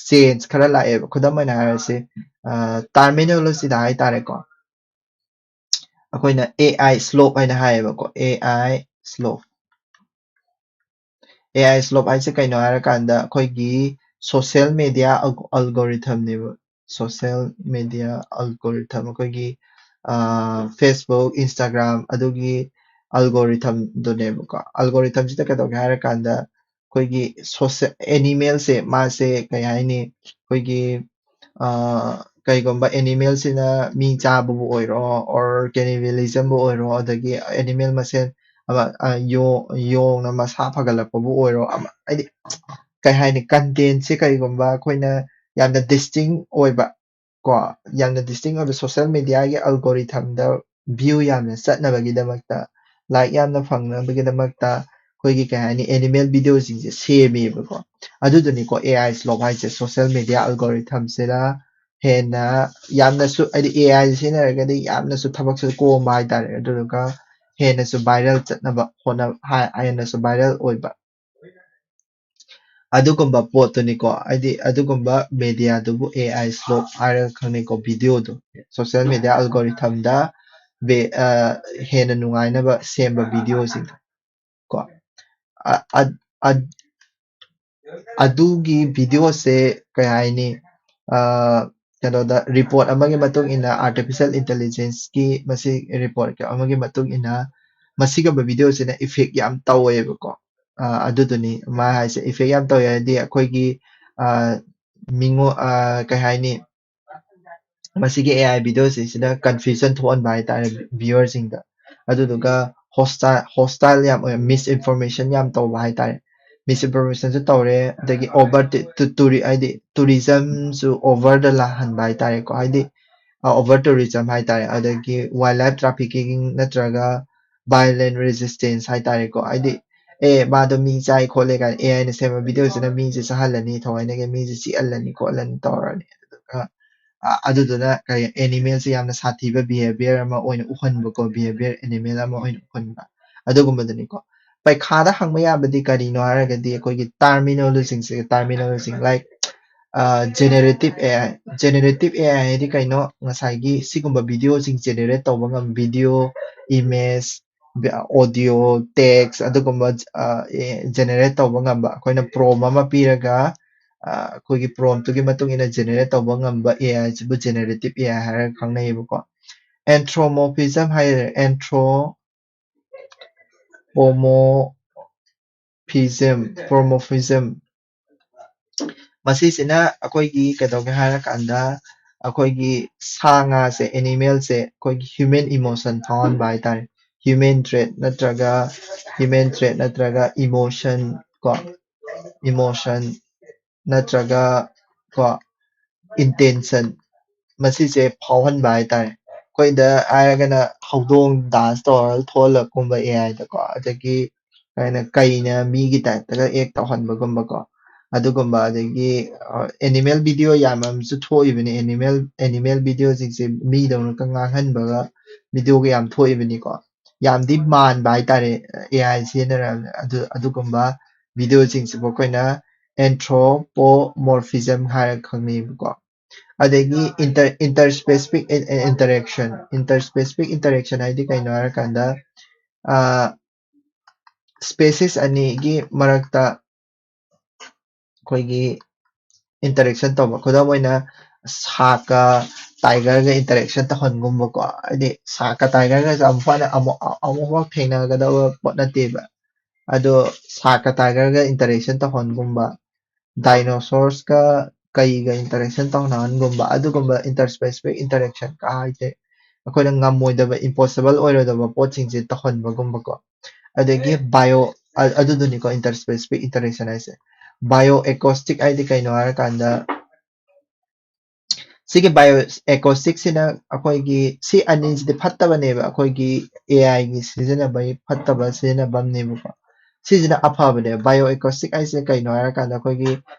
change ꯈꯔ ꯂꯥꯛꯑꯦꯕ꯫ ꯈꯨꯗꯝ ꯑꯣꯏꯅ ꯍꯥꯏꯔꯁꯤ, terminology ꯗ ꯍꯥꯏꯇꯥꯔꯦꯀꯣ, ꯑꯩꯈꯣꯏꯅ AI slope ꯍꯥꯏꯅ ꯍꯥꯏꯌꯦꯕꯀꯣ, AI slope꯫ AI slope ꯍꯥꯏꯁꯦ ꯀꯩꯅꯣ ꯍꯥꯏꯔꯀꯥꯟꯗ ꯑꯩꯈꯣꯏꯒꯤ social media algorithm ꯅꯦꯕ꯫ Social media algorithm, ꯑꯩꯈꯣꯏꯒꯤ Facebook, Instagram ꯑꯗꯨꯒꯤ algorithm ꯗꯨꯅꯦꯕꯀꯣ꯫ Algorithm ꯁꯤꯗ ꯀꯩꯗꯧꯒꯦ ꯍꯥꯏꯔꯀꯥꯟꯗ ꯑꯩꯈꯣꯏꯒꯤ social animal ꯁꯦ ꯃꯥꯁꯦ ꯀꯩ ꯍꯥꯏꯅꯤ, ꯑꯩꯈꯣꯏꯒꯤ ꯀꯩꯒꯨꯝꯕ animal ꯁꯤꯅ ꯃꯤ ꯆꯥꯕꯕꯨ ꯑꯣꯏꯔꯣ, or cannibalism ꯕꯨ ꯑꯣꯏꯔꯣ, ꯑꯗꯒꯤ animal ꯃꯁꯦꯟ ꯑꯃ, ꯌꯣꯡꯅ ꯃꯁꯥ ꯐꯒꯠꯂꯛꯄꯕꯨ ꯑꯣꯏꯔꯣ, ꯑꯃ ꯍꯥꯏꯗꯤ ꯀꯩ ꯍꯥꯏꯅꯤ, content ꯁꯦ ꯀꯩꯒꯨꯝꯕ ꯑꯩꯈꯣꯏꯅ ꯌꯥꯝꯅ distinct ꯑꯣꯏꯕ ꯀꯣ, ꯌꯥꯝꯅ distinct ꯑꯣꯏꯕ social media ꯒꯤ algorithm ꯗ view ꯌꯥꯝꯅ ꯆꯠꯅꯕꯒꯤꯗꯃꯛꯇ, like ꯌꯥꯝꯅ ꯐꯪꯅꯕꯒꯤꯗꯃꯛꯇ ꯑꯩꯈꯣꯏꯒꯤ ꯀꯩ ꯍꯥꯏꯅꯤ, animal video ꯁꯤꯡꯁꯦ ꯁꯦꯝꯃꯦꯕꯀꯣ꯫ ꯑꯗꯨꯗꯨꯅꯤꯀꯣ AI slope ꯍꯥꯏꯁꯦ, social media algorithm ꯁꯤꯗ ꯍꯦꯟꯅ ꯌꯥꯝꯅꯁꯨ, ꯍꯥꯏꯗꯤ AI ꯁꯤꯖꯤꯟꯅꯔꯒꯗꯤ ꯌꯥꯝꯅꯁꯨ ꯊꯕꯛꯁꯦ ꯀꯣꯝꯕ ꯍꯥꯏꯇꯥꯔꯦ, ꯑꯗꯨꯗꯨꯒ ꯍꯦꯟꯅꯁꯨ viral ꯆꯠꯅꯕ ꯍꯣꯠꯅ ꯍꯦꯟꯅꯁꯨ viral ꯑꯣꯏꯕ ꯑꯗꯨꯒꯨꯝꯕ ꯄꯣꯠꯇꯨꯅꯤꯀꯣ꯫ ꯍꯥꯏꯗꯤ ꯑꯗꯨꯒꯨꯝꯕ media ꯗꯨꯕꯨ AI slope ꯍꯥꯏꯔꯒ ꯈꯪꯅꯩꯀꯣ꯫ Video ꯗꯨ, social media algorithm ꯗ ꯍꯦꯟꯅ ꯅꯨꯡꯉꯥꯏꯅꯕ ꯁꯦꯝꯕ video ꯁꯤꯡꯗꯣ ꯀꯣ꯫ ꯑꯗꯨꯒꯤ video ꯁꯦ ꯀꯩ ꯍꯥꯏꯅꯤ, ꯀꯩꯅꯣꯗ, report ꯑꯃꯒꯤ ꯃꯇꯨꯡ ꯏꯟꯅ, artificial intelligence ꯀꯤ ꯃꯁꯤ report ꯑꯃꯒꯤ ꯃꯇꯨꯡ ꯏꯟꯅ, ꯃꯁꯤꯒꯨꯝꯕ video ꯁꯤꯅ effect ꯌꯥꯝ ꯇꯧꯋꯦꯕꯀꯣ꯫ ꯑꯗꯨꯗꯨꯅꯤ ꯃꯥ ꯍꯥꯏꯁꯦ, effect ꯌꯥꯝ ꯇꯧꯋꯦ ꯍꯥꯏꯗꯤ ꯑꯩꯈꯣꯏꯒꯤ ꯃꯤꯉꯣ ꯀꯩ ꯍꯥꯏꯅꯤ, ꯃꯁꯤꯒꯤ AI video ꯁꯤꯡꯁꯤꯅ confusion ꯊꯣꯛꯍꯟꯕ ꯍꯥꯏꯇꯥꯔꯦ viewer ꯁꯤꯡꯗ꯫ ꯑꯗꯨꯗꯨꯒ hostile, hostile ꯌꯥꯝ ꯑꯣꯏ, misinformation ꯌꯥꯝ ꯇꯧꯕ ꯍꯥꯏꯇꯥꯔꯦ꯫ ꯃꯤꯁꯏꯟꯐꯣꯔꯃꯦꯁꯟꯁꯨ ꯇꯧꯔꯦ, ꯑꯗꯒꯤ ꯑꯣꯚꯔ ꯍꯥꯏꯗꯤ ꯇꯨꯔꯤꯖꯝꯁꯨ ꯑꯣꯚꯔꯗ ꯂꯥꯛꯍꯟꯕ ꯍꯥꯏꯇꯥꯔꯦꯀꯣ, ꯍꯥꯏꯗꯤ ꯑꯣꯚꯔ ꯇꯨꯔꯤꯖꯝ ꯍꯥꯏꯇꯥꯔꯦ, ꯑꯗꯒꯤ ꯋꯥꯏꯜ ꯂꯥꯏꯐ ꯇ꯭ꯔꯥꯐꯤꯀꯤꯡ ꯅꯠꯇ꯭ꯔꯒ ꯚꯥꯏꯂꯦꯟ ꯔꯦꯖꯤꯁꯇꯦꯟꯁ ꯍꯥꯏꯇꯥꯔꯦꯀꯣ, ꯍꯥꯏꯗꯤ ꯑꯦ ꯃꯥꯗꯣ ꯃꯤ ꯆꯥꯏ ꯈꯣꯠꯂꯦ ꯀꯥꯏꯅ ꯑꯦ ꯑꯥꯏꯅ ꯁꯦꯝꯕ ꯚꯤꯗꯤꯑꯣꯁꯤꯅ ꯃꯤꯁꯦ ꯆꯥꯍꯜꯂꯅꯤ, ꯊꯑꯣꯏꯅꯒꯤ ꯃꯤꯁꯦ ꯆꯤꯛꯍꯜꯂꯅꯤ ꯈꯣꯠꯍꯜꯂꯅꯤ ꯇꯧꯔꯅꯤ, ꯑꯗꯨꯗꯨꯒ ꯑ, ꯑꯗꯨꯗꯨꯅ ꯀꯔꯤ ꯑꯦꯅꯤꯃꯦꯜꯁꯦ ꯌꯥꯝꯅ ꯁꯥꯊꯤꯕ ꯕꯤꯍꯦꯕꯤꯌꯔ ꯑꯃ ꯑꯣꯏꯅ ꯎꯍꯟꯕꯀꯣ, ꯕꯤꯍꯦꯕꯤꯌꯔ ꯑꯦꯅꯤꯃꯦꯜ ꯑꯃ ꯑꯣꯏꯅ ꯎꯍꯟꯕ, ꯑꯗꯨꯒꯨꯝꯕꯗꯨꯅꯤꯀꯣ꯫ ꯄꯩꯈꯥꯗ ꯍꯪꯕ ꯌꯥꯕꯗꯤ ꯀꯔꯤꯅꯣ ꯍꯥꯏꯔꯒꯗꯤ ꯑꯩꯈꯣꯏꯒꯤ ꯇꯥꯔꯃꯤꯅꯣꯂꯣꯖꯤꯁꯦ, terminology like generative A I. Generative A I ꯍꯥꯏꯗꯤ ꯀꯩꯅꯣ? ꯉꯁꯥꯏꯒꯤ ꯁꯤꯒꯨꯝꯕ ꯚꯤꯗꯤꯑꯣꯁꯤꯡ ꯖꯦꯅꯦꯔꯦꯠ ꯇꯧꯕ ꯉꯝꯕ, ꯚꯤꯗꯤꯑꯣ, ꯏꯃꯦꯖ, ꯑꯣꯗꯤꯑꯣ, ꯇꯦꯛꯁ, ꯑꯗꯨꯒꯨꯝꯕ ꯖꯦꯅꯦꯔꯦꯠ ꯇꯧꯕ ꯉꯝꯕ, ꯑꯩꯈꯣꯏꯅ ꯄ꯭ꯔꯣꯝ ꯑꯃ ꯄꯤꯔꯒ ꯑ, ꯑꯩꯈꯣꯏꯒꯤ ꯄ꯭ꯔꯣꯝꯇꯨꯒꯤ ꯃꯇꯨꯡ ꯏꯟꯅ ꯖꯦꯅꯦꯔꯦꯠ ꯇꯧꯕ ꯉꯝꯕ ꯑꯦ ꯑꯥꯏꯁꯤꯕꯨ ꯖꯦꯅꯦꯔꯦꯇꯤꯞ ꯑꯦ ꯑꯥꯏ ꯍꯥꯏꯔꯒ ꯈꯪꯅꯩꯌꯦꯕꯀꯣ꯫ ꯑꯦꯟꯊ꯭ꯔꯣꯃꯣꯐꯤꯖꯝ ꯍꯥꯏꯔꯦ, ꯑꯦꯟꯊ꯭ꯔꯣ ꯄꯣꯃꯣꯐꯤꯖꯝ, ꯄ꯭ꯔꯣꯃꯣꯐꯤꯖꯝ꯫ ꯃꯁꯤꯁꯤꯅ ꯑꯩꯈꯣꯏꯒꯤ ꯀꯩꯗꯧꯒꯦ ꯍꯥꯏꯔꯀꯥꯟꯗ, ꯑꯩꯈꯣꯏꯒꯤ ꯁꯥ ꯉꯥꯁꯦ, ꯑꯦꯅꯤꯃꯦꯜꯁꯦ ꯑꯩꯈꯣꯏꯒꯤ ꯍ꯭ꯌꯨꯃꯦꯟ ꯏꯃꯣꯁꯟ ꯐꯥꯎꯍꯟꯕ ꯍꯥꯏꯇꯥꯔꯦ꯫ ꯍ꯭ꯌꯨꯃꯦꯟ ꯇ꯭ꯔꯦꯠ ꯅꯠꯇ꯭ꯔꯒ ꯍ꯭ꯌꯨꯃꯦꯟ ꯇ꯭ꯔꯦꯠ ꯅꯠꯇ꯭ꯔꯒ ꯏꯃꯣꯁꯟ ꯀꯣ, ꯏꯃꯣꯁꯟ ꯅꯠꯇ꯭ꯔꯒ ꯀꯣ ꯏꯟꯇꯦꯟꯁꯟ, ꯃꯁꯤꯁꯦ ꯐꯥꯎꯍꯟꯕ ꯍꯥꯏꯇꯥꯔꯦ꯫ ꯑꯩꯈꯣꯏꯗ ꯍꯥꯏꯔꯒꯅ ꯍꯧꯗꯣꯡ ꯗꯥꯟꯁ ꯇꯧꯔꯒ ꯊꯣꯛꯍꯜꯂꯛꯀꯨꯝꯕ ꯑꯦ ꯑꯥꯏꯗꯀꯣ, ꯑꯗꯒꯤ ꯀꯩꯅ ꯀꯩꯅ ꯃꯤꯒꯤ ꯇꯥꯏꯞꯇꯒ ꯑꯦꯛ ꯇꯧꯍꯟꯕꯒꯨꯝꯕꯀꯣ, ꯑꯗꯨꯒꯨꯝꯕ, ꯑꯗꯒꯤ ꯑꯦꯅꯤꯃꯦꯜ ꯚꯤꯗꯤꯑꯣ ꯌꯥꯝ ꯑꯃꯁꯨ ꯊꯣꯛꯏꯕꯅꯤ꯫ ꯑꯦꯅꯤꯃꯦꯜ ꯑꯦꯅꯤꯃꯦꯜ ꯚꯤꯗꯤꯑꯣꯁꯤꯡꯁꯦ ꯃꯤꯗꯧꯅꯒ ꯉꯥꯡꯍꯟꯕꯒ ꯚꯤꯗꯤꯑꯣꯒ ꯌꯥꯝ ꯊꯣꯛꯏꯕꯅꯤꯀꯣ꯫ ꯌꯥꯝꯗꯤ ꯃꯥꯟꯕ ꯍꯥꯏꯇꯥꯔꯦ ꯑꯦ ꯑꯥꯏ ꯁꯤꯖꯤꯟꯅꯔꯕꯅꯤꯅ꯫ ꯑꯗꯨ ꯑꯗꯨꯒꯨꯝꯕ ꯚꯤꯗꯤꯑꯣꯁꯤꯡꯁꯤꯕꯨ ꯑꯩꯈꯣꯏꯅ ꯑꯦꯟꯊ꯭ꯔꯣꯄꯣꯃꯣꯔꯐꯤꯖꯝ ꯍꯥꯏꯔꯒ ꯈꯪꯅꯩꯕꯀꯣ꯫ ꯑꯗꯒꯤ inter interspecific interaction. Interspecific interaction ꯍꯥꯏꯗꯤ ꯀꯩꯅꯣ ꯍꯥꯏꯔꯀꯥꯟꯗ, ꯁ꯭ꯄꯦꯁꯤꯁ ꯑꯅꯤꯒꯤ ꯃꯔꯛꯇ ꯑꯩꯈꯣꯏꯒꯤ ꯏꯟꯇꯔꯦꯛꯁꯟ ꯇꯧꯕ, ꯈꯨꯗꯝ ꯑꯣꯏꯅ ꯁꯥꯔꯛꯀ ꯇꯥꯏꯒꯔꯒ ꯏꯟꯇꯔꯦꯛꯁꯟ ꯇꯧꯍꯟꯒꯨꯝꯕꯀꯣ꯫ ꯍꯥꯏꯗꯤ ꯁꯥꯔꯛꯀ ꯇꯥꯏꯒꯔꯒꯁꯦ ꯑꯃꯨꯛ ꯍꯟꯅ ꯑꯃꯨꯛ ꯑꯃꯨꯛꯐꯥꯎ ꯊꯦꯡꯅꯒꯗꯕ ꯄꯣꯠ ꯅꯠꯇꯦꯕ꯫ ꯑꯗꯣ ꯁꯥꯔꯛꯀ ꯇꯥꯏꯒꯔꯒ ꯏꯟꯇꯔꯦꯛꯁꯟ ꯇꯧꯍꯟꯒꯨꯝꯕ, ꯗꯥꯏꯅꯣꯁꯣꯔꯁꯀ ꯀꯩꯒ ꯏꯟꯇꯔꯦꯛꯁꯟ ꯇꯧꯅꯍꯟꯒꯨꯝꯕ, ꯑꯗꯨꯒꯨꯝꯕ ꯏꯟꯇꯔ ꯁ꯭ꯄꯦꯁꯤꯐꯤꯛ ꯏꯟꯇꯔꯦꯛꯁꯟ ꯀ ꯍꯥꯏꯁꯦ ꯑꯩꯈꯣꯏꯅ ꯉꯝꯃꯣꯏꯗꯕ, ꯏꯝꯄꯣꯁꯤꯕꯜ ꯑꯣꯏꯔꯣꯏꯗꯕ ꯄꯣꯠꯁꯤꯡꯁꯦ ꯇꯧꯍꯟꯕꯒꯨꯝꯕꯀꯣ꯫ ꯑꯗꯒꯤ ꯕꯥꯏꯑꯣ ꯑ- ꯑꯗꯨꯗꯨꯅꯤꯀꯣ inter specific interaction ꯍꯥꯏꯁꯦ꯫ Bioacoustic ꯍꯥꯏꯗꯤ ꯀꯩꯅꯣ ꯍꯥꯏꯔꯀꯥꯟꯗ, ꯁꯤꯒꯤ bioacoustic ꯁꯤꯅ ꯑꯩꯈꯣꯏꯒꯤ ꯁꯤ ꯑꯅꯤꯁꯤꯗꯤ ꯐꯠꯇꯕꯅꯦꯕ, ꯑꯩꯈꯣꯏꯒꯤ AI ꯒꯤ ꯁꯤꯖꯤꯟꯅꯕꯒꯤ ꯐꯠꯇꯕ ꯁꯤꯖꯤꯟꯅꯐꯝꯅꯦꯕꯀꯣ꯫ ꯁꯤꯁꯤꯅ ꯑꯐꯕꯅꯦꯕ꯫ Bioacoustic ꯍꯥꯏꯁꯦ ꯀꯩꯅꯣ ꯍꯥꯏꯔꯀꯥꯟꯗ ꯑꯩꯈꯣꯏꯒꯤ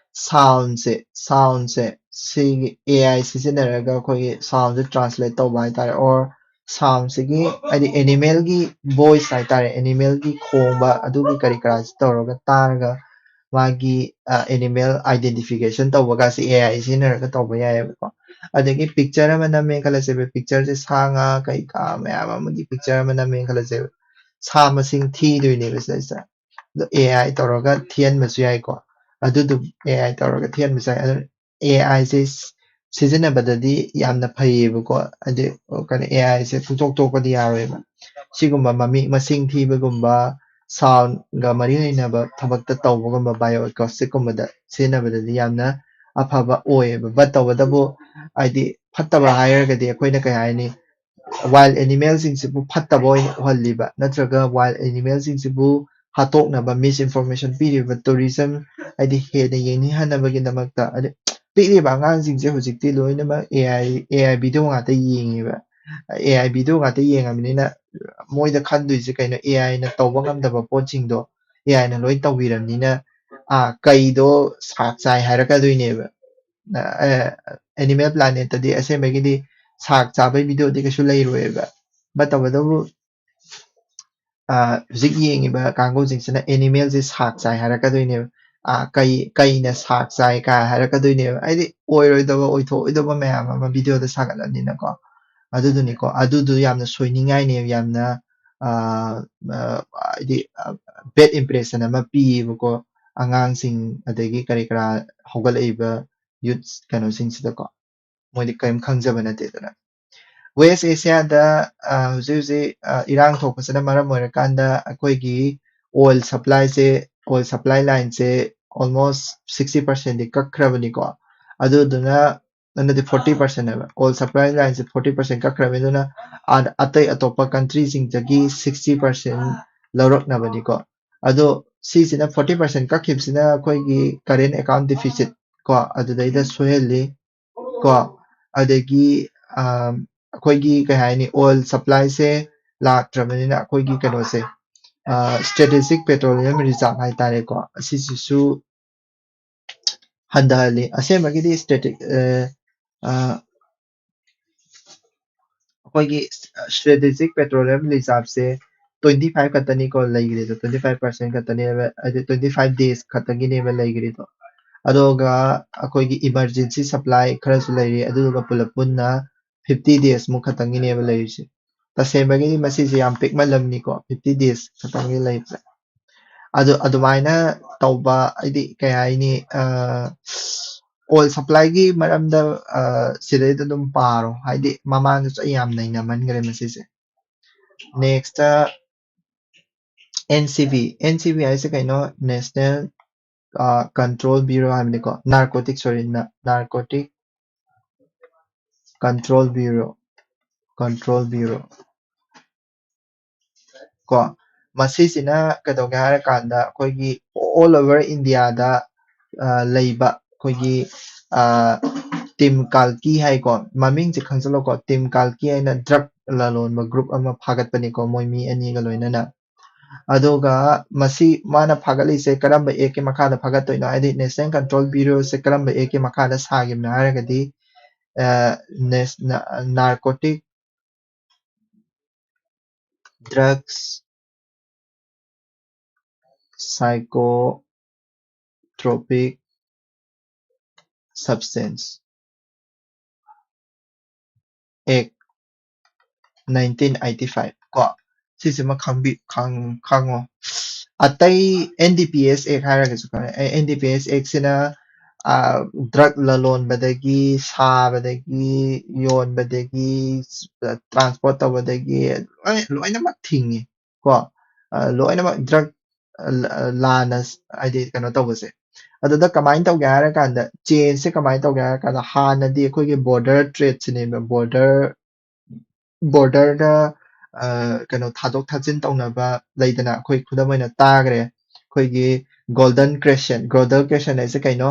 sound ꯁꯦ, sound ꯁꯦ ꯁꯤꯒꯤ AI ꯁꯤꯖꯤꯟꯅꯔꯒ ꯑꯩꯈꯣꯏꯒꯤ sound ꯁꯦ translate ꯇꯧꯕ ꯍꯥꯏꯇꯥꯔꯦ, or sound ꯁꯤꯒꯤ ꯍꯥꯏꯗꯤ animal ꯒꯤ voice ꯍꯥꯏꯇꯥꯔꯦ, animal ꯒꯤ ꯈꯣꯡꯕ ꯑꯗꯨꯒꯤ ꯀꯔꯤ ꯀꯔꯥꯁꯤ ꯇꯧꯔꯒ ꯇꯥꯔꯒ ꯃꯥꯒꯤ animal identification ꯇꯧꯕꯒꯁꯦ AI ꯁꯤꯖꯤꯟꯅꯔꯒ ꯇꯧꯕ ꯌꯥꯏꯑꯕꯀꯣ꯫ ꯑꯗꯒꯤ picture ꯑꯃ ꯅꯝꯃꯦ ꯈꯜꯂꯁꯦꯕ, picture ꯁꯦ ꯁꯥ ꯉꯥ ꯀꯩ ꯀꯥ ꯃꯌꯥꯝ ꯑꯃꯒꯤ picture ꯑꯃ ꯅꯝꯃꯦ ꯈꯜꯂꯁꯦꯕ, ꯁꯥ ꯃꯁꯤꯡ ꯊꯤꯗꯣꯏꯅꯦꯕ ꯁꯤꯗꯩꯁꯤꯗ꯫ ꯑꯗꯣ AI ꯇꯧꯔꯒ ꯊꯤꯍꯟꯕꯁꯨ ꯌꯥꯏꯀꯣ, ꯑꯗꯨꯗꯨ AI ꯇꯧꯔꯒ ꯊꯤꯍꯟꯕꯁꯨ ꯌꯥꯏ꯫ ꯑꯗꯨꯅ AI ꯁꯦ ꯁꯤꯖꯤꯟꯅꯕꯗꯗꯤ ꯌꯥꯝꯅ ꯐꯩꯌꯦꯕꯀꯣ, ꯍꯥꯏꯗꯤ ꯀꯩꯅꯣ AI ꯁꯦ ꯄꯨꯡꯇꯣꯛ ꯇꯣꯛꯄꯗꯤ ꯌꯥꯔꯣꯏꯕ꯫ ꯁꯤꯒꯨꯝꯕ ꯃꯃꯤꯡ ꯃꯁꯤꯡ ꯊꯤꯕꯒꯨꯝꯕ, sound ꯒ ꯃꯔꯤ ꯂꯩꯅꯕ ꯊꯕꯛꯇ ꯇꯧꯕꯒꯨꯝꯕ bioacoustic ꯀꯨꯝꯕꯗ ꯁꯤꯖꯤꯟꯅꯕꯗꯗꯤ ꯌꯥꯝꯅ ꯑꯐꯕ ꯑꯣꯏꯌꯦꯕ꯫ But ꯇꯧꯕꯇꯕꯨ ꯍꯥꯏꯗꯤ ꯐꯠꯇꯕ ꯍꯥꯏꯔꯒꯗꯤ ꯑꯩꯈꯣꯏꯅ ꯀꯩ ꯍꯥꯏꯅꯤ, wild animal ꯁꯤꯡꯁꯤꯕꯨ ꯐꯠꯇꯕ ꯑꯣꯏꯅ ꯎꯍꯜꯂꯤꯕ, ꯅꯠꯇ꯭ꯔꯒ wild animal ꯁꯤꯡꯁꯤꯕꯨ ꯍꯥꯠꯇꯣꯛꯅꯕ misinformation ꯄꯤꯔꯤꯕ, tourism ꯍꯥꯏꯗꯤ ꯍꯦꯟꯅ ꯌꯦꯡꯅꯤꯡꯍꯟꯅꯕꯒꯤꯗꯃꯛꯇ꯫ ꯑꯗꯩ ꯄꯤꯛꯂꯤꯕ ꯑꯉꯥꯡꯁꯤꯡꯁꯦ ꯍꯧꯖꯤꯛꯇꯤ ꯂꯣꯏꯅꯃꯛ AI AI video ꯉꯥꯛꯇ ꯌꯦꯡꯉꯦꯕ꯫ AI video ꯉꯥꯛꯇ ꯌꯦꯡꯉꯕꯅꯤꯅ ꯃꯣꯏꯗ ꯈꯟꯗꯣꯏꯁꯦ ꯀꯩꯅꯣ, AI ꯅ ꯇꯧꯕ ꯉꯝꯗꯕ ꯄꯣꯠꯁꯤꯡꯗꯣ AI ꯅ ꯂꯣꯏ ꯇꯧꯕꯤꯔꯕꯅꯤꯅ, ꯑꯥ, ꯀꯩꯗꯣ ꯁꯥꯛ ꯆꯥꯏ ꯍꯥꯏꯔꯛꯀꯗꯣꯏꯅꯦꯕ꯫ ꯑ, ꯑ, Animal Planet ꯇꯗꯤ ꯑꯁꯦꯡꯕꯒꯤꯗꯤ ꯁꯥꯛ ꯆꯥꯕꯩ video ꯗꯤ ꯀꯩꯁꯨ ꯂꯩꯔꯣꯏꯕ꯫ But ꯇꯧꯕꯇꯕꯨ, ꯑ, ꯍꯧꯖꯤꯛ ꯌꯦꯡꯉꯤꯕ ꯀꯥꯡꯕꯨꯁꯤꯡꯁꯤꯅ animal ꯁꯦ ꯁꯥꯛ ꯆꯥꯏ ꯍꯥꯏꯔꯛꯀꯗꯣꯏꯅꯦꯕ꯫ ꯑ, ꯀꯩ, ꯀꯩꯅ ꯁꯥꯛ ꯆꯥꯏ ꯀꯥꯏ ꯍꯥꯏꯔꯛꯀꯗꯣꯏꯅꯦꯕ꯫ ꯍꯥꯏꯗꯤ ꯑꯣꯏꯔꯣꯏꯗꯕ, ꯑꯣꯏꯊꯣꯛꯑꯣꯏꯗꯕ ꯃꯌꯥꯝ ꯑꯃ video ꯗ ꯁꯥꯒꯠꯂꯕꯅꯤꯅꯀꯣ꯫ ꯑꯗꯨꯗꯨꯅꯤꯀꯣ, ꯑꯗꯨꯗꯣ ꯌꯥꯝꯅ ꯁꯣꯏꯅꯤꯡꯉꯥꯏꯅꯦꯕ, ꯌꯥꯝꯅ, ꯑ, ꯑ, ꯍꯥꯏꯗꯤ, ꯑ, bad impression ꯑꯃ ꯄꯤꯌꯦꯕꯀꯣ, ꯑꯉꯥꯡꯁꯤꯡ ꯑꯗꯒꯤ ꯀꯔꯤ ꯀꯔꯥ ꯍꯧꯒꯠꯂꯛꯏꯕ youth ꯀꯩꯅꯣꯁꯤꯡꯁꯤꯗꯀꯣ꯫ ꯃꯣꯏꯗꯤ ꯀꯔꯤꯝ ꯈꯪꯖꯕ ꯅꯠꯇꯦꯗꯅ꯫ West Asia ꯗ, ꯑ, ꯍꯧꯖꯤꯛ ꯍꯧꯖꯤꯛ, ꯑ, ꯏꯔꯥꯡ ꯊꯣꯛꯄꯁꯤꯅ ꯃꯔꯝ ꯑꯣꯏꯔꯀꯥꯟꯗ ꯑꯩꯈꯣꯏꯒꯤ oil supply ꯁꯦ, oil supply line ꯁꯦ almost sixty percent ꯗꯤ ꯀꯛꯈ꯭ꯔꯕꯅꯤꯀꯣ꯫ ꯑꯗꯨꯗꯨꯅ, ꯅꯠꯇꯦ, forty percent ꯍꯥꯏꯕ, oil supply line ꯁꯦ forty percent ꯀꯛꯈ꯭ꯔꯕꯅꯤ꯫ ꯑꯗꯨꯅ ꯑ-, ꯑꯇꯩ ꯑꯇꯣꯞꯄ country ꯁꯤꯡꯗꯒꯤ sixty percent ꯂꯧꯔꯛꯅꯕꯅꯤꯀꯣ꯫ ꯑꯗꯣ ꯁꯤꯁꯤꯅ forty percent ꯀꯛꯈꯤꯕꯁꯤꯅ ꯑꯩꯈꯣꯏꯒꯤ current account deficit ꯀꯣ, ꯑꯗꯨꯗꯩꯗ ꯁꯣꯏꯍꯜꯂꯤ ꯀꯣ꯫ ꯑꯗꯒꯤ ꯑꯥ, ꯑꯩꯈꯣꯏꯒꯤ ꯀꯩ ꯍꯥꯏꯅꯤ, oil supplyꯁꯦ ꯂꯥꯛꯇ꯭ꯔꯕꯅꯤꯅ ꯑꯩꯈꯣꯏꯒꯤ ꯀꯩꯅꯣꯁꯦ, ꯑꯥ, strategic petroleum reserve ꯍꯥꯏꯇꯥꯔꯦꯀꯣ, ꯑꯁꯤꯁꯤꯁꯨ ꯍꯟꯊꯍꯜꯂꯤ꯫ ꯑꯁꯦꯡꯕꯒꯤꯗꯤ strategic ꯑ, ꯑ, ꯑꯩꯈꯣꯏꯒꯤ strategic petroleum reserveꯁꯦ twenty five ꯈꯛꯇꯅꯤꯀꯣ ꯂꯩꯈ꯭ꯔꯤꯗꯣ, twenty five percent ꯈꯛꯇꯅꯦꯕ, ꯍꯥꯏꯗꯤ twenty five days ꯈꯛꯇꯒꯤꯅꯦꯕ ꯂꯩꯈ꯭ꯔꯤꯗꯣ꯫ ꯑꯗꯨꯒ ꯑꯩꯈꯣꯏꯒꯤ emergency supply ꯈꯔꯁꯨ ꯂꯩꯔꯤ, ꯑꯗꯨꯗꯨꯒ ꯄꯨꯂꯞ ꯄꯨꯟꯅ fifty days ꯃꯨꯛ ꯈꯛꯇꯪꯒꯤꯅꯦꯕ ꯂꯩꯔꯤꯁꯦ꯫ ꯇꯁꯦꯡꯕꯒꯤꯗꯤ ꯃꯁꯤꯁꯦ ꯌꯥꯝ ꯄꯤꯛꯃꯜꯂꯝꯅꯤꯀꯣ, fifty days ꯈꯛꯇꯪꯒꯤ ꯂꯩꯕꯁꯦ꯫ ꯑꯗꯨ ꯑꯗꯨꯃꯥꯏꯅ ꯇꯧꯕ, ꯍꯥꯏꯗꯤ ꯀꯩ ꯍꯥꯏꯅꯤ, ꯑ, oil supplyꯒꯤ ꯃꯔꯝꯗ, ꯑ, ꯁꯤꯗꯩꯗ ꯑꯗꯨꯝ ꯄꯥꯔꯣ, ꯍꯥꯏꯗꯤ ꯃꯃꯥꯡꯗꯁꯨ ꯑꯩ ꯌꯥꯝ ꯅꯩꯅꯃꯟꯈ꯭ꯔꯦ ꯃꯁꯤꯁꯦ꯫ Next, NCB, NCB ꯍꯥꯏꯁꯦ ꯀꯩꯅꯣ? National, ꯑ, Control Bureau ꯍꯥꯏꯕꯅꯤꯀꯣ, narcotic, sorry, narcotic Control Bureau, Control Bureau ꯀꯣ꯫ ꯃꯁꯤꯁꯤꯅ ꯀꯩꯗꯧꯒꯦ ꯍꯥꯏꯔꯀꯥꯟꯗ ꯑꯩꯈꯣꯏꯒꯤ all over Indiaꯗ, ꯑ, ꯂꯩꯕ ꯑꯩꯈꯣꯏꯒꯤ, ꯑ, Team Kalki ꯍꯥꯏꯀꯣ, ꯃꯃꯤꯡꯁꯦ ꯈꯪꯖꯜꯂꯣꯀꯣ, Team Kalki ꯍꯥꯏꯅ drug ꯂꯂꯣꯟꯕ group ꯑꯃ ꯐꯥꯒꯠꯄꯅꯤꯀꯣ, ꯃꯣꯏ ꯃꯤ ꯑꯅꯤꯒ ꯂꯣꯏꯅꯅ꯫ ꯑꯗꯨꯒ ꯃꯁꯤ ꯃꯥꯅ ꯐꯥꯒꯠꯂꯤꯁꯦ ꯀꯔꯝꯕ actꯀꯤ ꯃꯈꯥꯗ ꯐꯥꯒꯠꯇꯣꯏꯅꯣ? ꯍꯥꯏꯗꯤ National Control Bureauꯁꯦ ꯀꯔꯝꯕ actꯀꯤ ꯃꯈꯥꯗ ꯁꯥꯈꯤꯕꯅꯣ ꯍꯥꯏꯔꯒꯗꯤ, ꯑ, ꯅꯦꯁ-, ꯅ-, Narcotic Drugs Psychotropic Substance Act nineteen eighty five ꯀꯣ, ꯁꯤꯁꯤꯃ ꯈꯪꯕꯤ-, ꯈꯪ-, ꯈꯪꯉꯣ꯫ ꯑꯇꯩ NDPS Act ꯍꯥꯏꯔꯒꯁꯨ ꯈꯪꯉꯦ꯫ ꯑꯦ, NDPS Actꯁꯤꯅ, ꯑ, drug ꯂꯂꯣꯟꯕꯗꯒꯤ, ꯁꯥꯕꯗꯒꯤ, ꯌꯣꯟꯕꯗꯒꯤ, transport ꯇꯧꯕꯗꯒꯤ ꯂꯣꯏ-, ꯂꯣꯏꯅꯃꯛ ꯊꯤꯡꯉꯤ ꯀꯣ꯫ ꯑ, ꯂꯣꯏꯅꯃꯛ drug, ꯑ, ꯂ-, ꯂꯥꯟꯅ ꯁ-, ꯍꯥꯏꯗꯤ ꯀꯩꯅꯣ ꯇꯧꯕꯁꯦ꯫ ꯑꯗꯨꯗ ꯀꯃꯥꯏꯅ ꯇꯧꯒꯦ ꯍꯥꯏꯔꯀꯥꯟꯗ, changeꯁꯦ ꯀꯃꯥꯏꯅ ꯇꯧꯒꯦ ꯍꯥꯏꯔꯀꯥꯟꯗ, ꯍꯥꯟꯅꯗꯤ ꯑꯩꯈꯣꯏꯒꯤ border tradeꯁꯤꯅꯦꯕ, border, borderꯗ, ꯀꯩꯅꯣ ꯊꯥꯗꯣꯛ ꯊꯥꯖꯤꯟ ꯇꯧꯅꯕ ꯂꯩꯗꯅ, ꯑꯩꯈꯣꯏ ꯈꯨꯗꯝ ꯑꯣꯏꯅ ꯇꯥꯈ꯭ꯔꯦ, ꯑꯩꯈꯣꯏꯒꯤ ꯒꯣꯜꯗꯟ ꯀ꯭ꯔꯦꯁꯦꯟ꯫ ꯒꯣꯜꯗꯟ ꯀ꯭ꯔꯦꯁꯦꯟ ꯍꯥꯏꯁꯦ ꯀꯩꯅꯣ?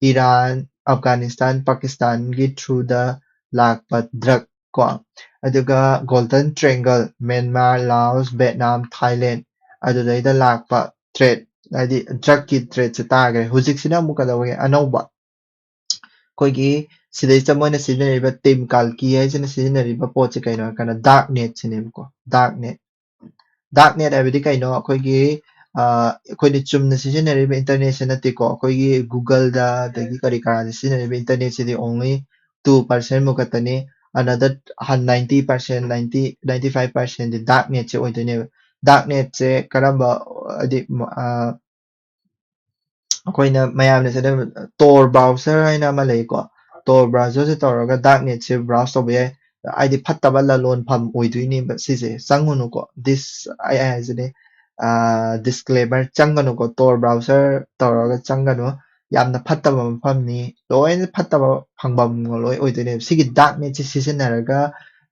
ꯏꯔꯥꯟ, ꯑꯐꯒꯥꯅꯤꯁꯇꯥꯟ, ꯄꯥꯀꯤꯁꯇꯥꯟꯒꯤ ꯊ꯭ꯔꯨꯗ ꯂꯥꯛꯄ ꯗ꯭ꯔꯛ ꯀꯣ, ꯑꯗꯨꯒ golden triangle, Myanmar, Laos, Vietnam, Thailand, ꯑꯗꯨꯗꯩꯗ ꯂꯥꯛꯄ ꯇ꯭ꯔꯦꯠ, ꯍꯥꯏꯗꯤ ꯗ꯭ꯔꯛꯀꯤ ꯇ꯭ꯔꯦꯠꯁꯦ ꯇꯥꯈ꯭ꯔꯦ꯫ ꯍꯧꯖꯤꯛꯁꯤꯅ ꯑꯃꯨꯛ ꯀꯩꯗꯧꯕꯒꯤ ꯑꯅꯧꯕ ꯑꯩꯈꯣꯏꯒꯤ ꯁꯤꯗꯩꯁꯤꯗ ꯃꯣꯏꯅ ꯁꯤꯖꯤꯟꯅꯔꯤꯕ ꯇꯤꯝ ꯀꯥꯜꯀꯤ ꯍꯥꯏꯁꯤꯅ ꯁꯤꯖꯤꯟꯅꯔꯤꯕ ꯄꯣꯠꯁꯦ ꯀꯩꯅꯣ ꯍꯥꯏꯔꯀꯥꯟꯗ ꯗꯥꯔꯛ ꯅꯦꯠꯁꯤꯅꯦꯕꯀꯣ꯫ ꯗꯥꯔꯛ ꯅꯦꯠ, ꯗꯥꯔꯛ ꯅꯦꯠ ꯍꯥꯏꯕꯗꯤ ꯀꯩꯅꯣ? ꯑꯩꯈꯣꯏꯒꯤ ꯑꯩꯈꯣꯏꯅ ꯆꯨꯝꯅ ꯁꯤꯖꯤꯟꯅꯔꯤꯕ ꯏꯟꯇꯔꯅꯦꯠꯁꯦ ꯅꯠꯇꯦꯀꯣ꯫ ꯑꯩꯈꯣꯏꯒꯤ ꯒꯨꯒꯜꯗ ꯑꯗꯒꯤ ꯀꯔꯤ ꯀꯔꯥꯗ ꯁꯤꯖꯤꯟꯅꯔꯤꯕ ꯏꯟꯇꯔꯅꯦꯠꯁꯤꯗꯤ only two percent ꯃꯨꯛ ꯈꯛꯇꯅꯤ꯫ Another ninety percent, ninety ninety five percent ꯗꯤ ꯗꯥꯔꯛ ꯅꯦꯠꯁꯦ ꯑꯣꯏꯗꯣꯏꯅꯦꯕ꯫ ꯗꯥꯔꯛ ꯅꯦꯠꯁꯦ ꯀꯔꯝꯕ, ꯍꯥꯏꯗꯤ ꯑꯩꯈꯣꯏꯅ ꯃꯌꯥꯝꯅ ꯁꯤꯗ ꯇꯣꯔ ꯕ꯭ꯔꯥꯎꯖꯔ ꯍꯥꯏꯅ ꯑꯃ ꯂꯩꯀꯣ꯫ ꯇꯣꯔ ꯕ꯭ꯔꯥꯎꯖꯔꯁꯦ ꯇꯧꯔꯒ ꯗꯥꯔꯛ ꯅꯦꯠꯁꯦ ꯕ꯭ꯔꯥꯎꯖ ꯇꯧꯕ ꯌꯥꯏ꯫ ꯍꯥꯏꯗꯤ ꯐꯠꯇꯕ ꯂꯂꯣꯟꯐꯝ ꯑꯣꯏꯗꯣꯏꯅꯦꯕ ꯁꯤꯁꯦ, ꯆꯪꯉꯨꯅꯨꯀꯣ꯫ ꯗꯤꯁ ꯑꯩ ꯍꯥꯏꯁꯤꯅꯦ, ꯗꯤꯁꯀ꯭ꯂꯦꯃꯔ, ꯆꯪꯒꯅꯨꯀꯣ꯫ ꯇꯣꯔ ꯕ꯭ꯔꯥꯎꯖꯔ ꯇꯧꯔꯒ ꯆꯪꯒꯅꯨ꯫ ꯌꯥꯝꯅ ꯐꯠꯇꯕ ꯃꯐꯝꯅꯤ, ꯂꯣꯏꯅ ꯐꯠꯇꯕ ꯐꯪꯐꯝ ꯂꯣꯏ ꯑꯣꯏꯗꯣꯏꯅꯦꯕ꯫ ꯁꯤꯒꯤ ꯗꯥꯔꯛ ꯅꯦꯠꯁꯦ ꯁꯤꯖꯤꯟꯅꯔꯒ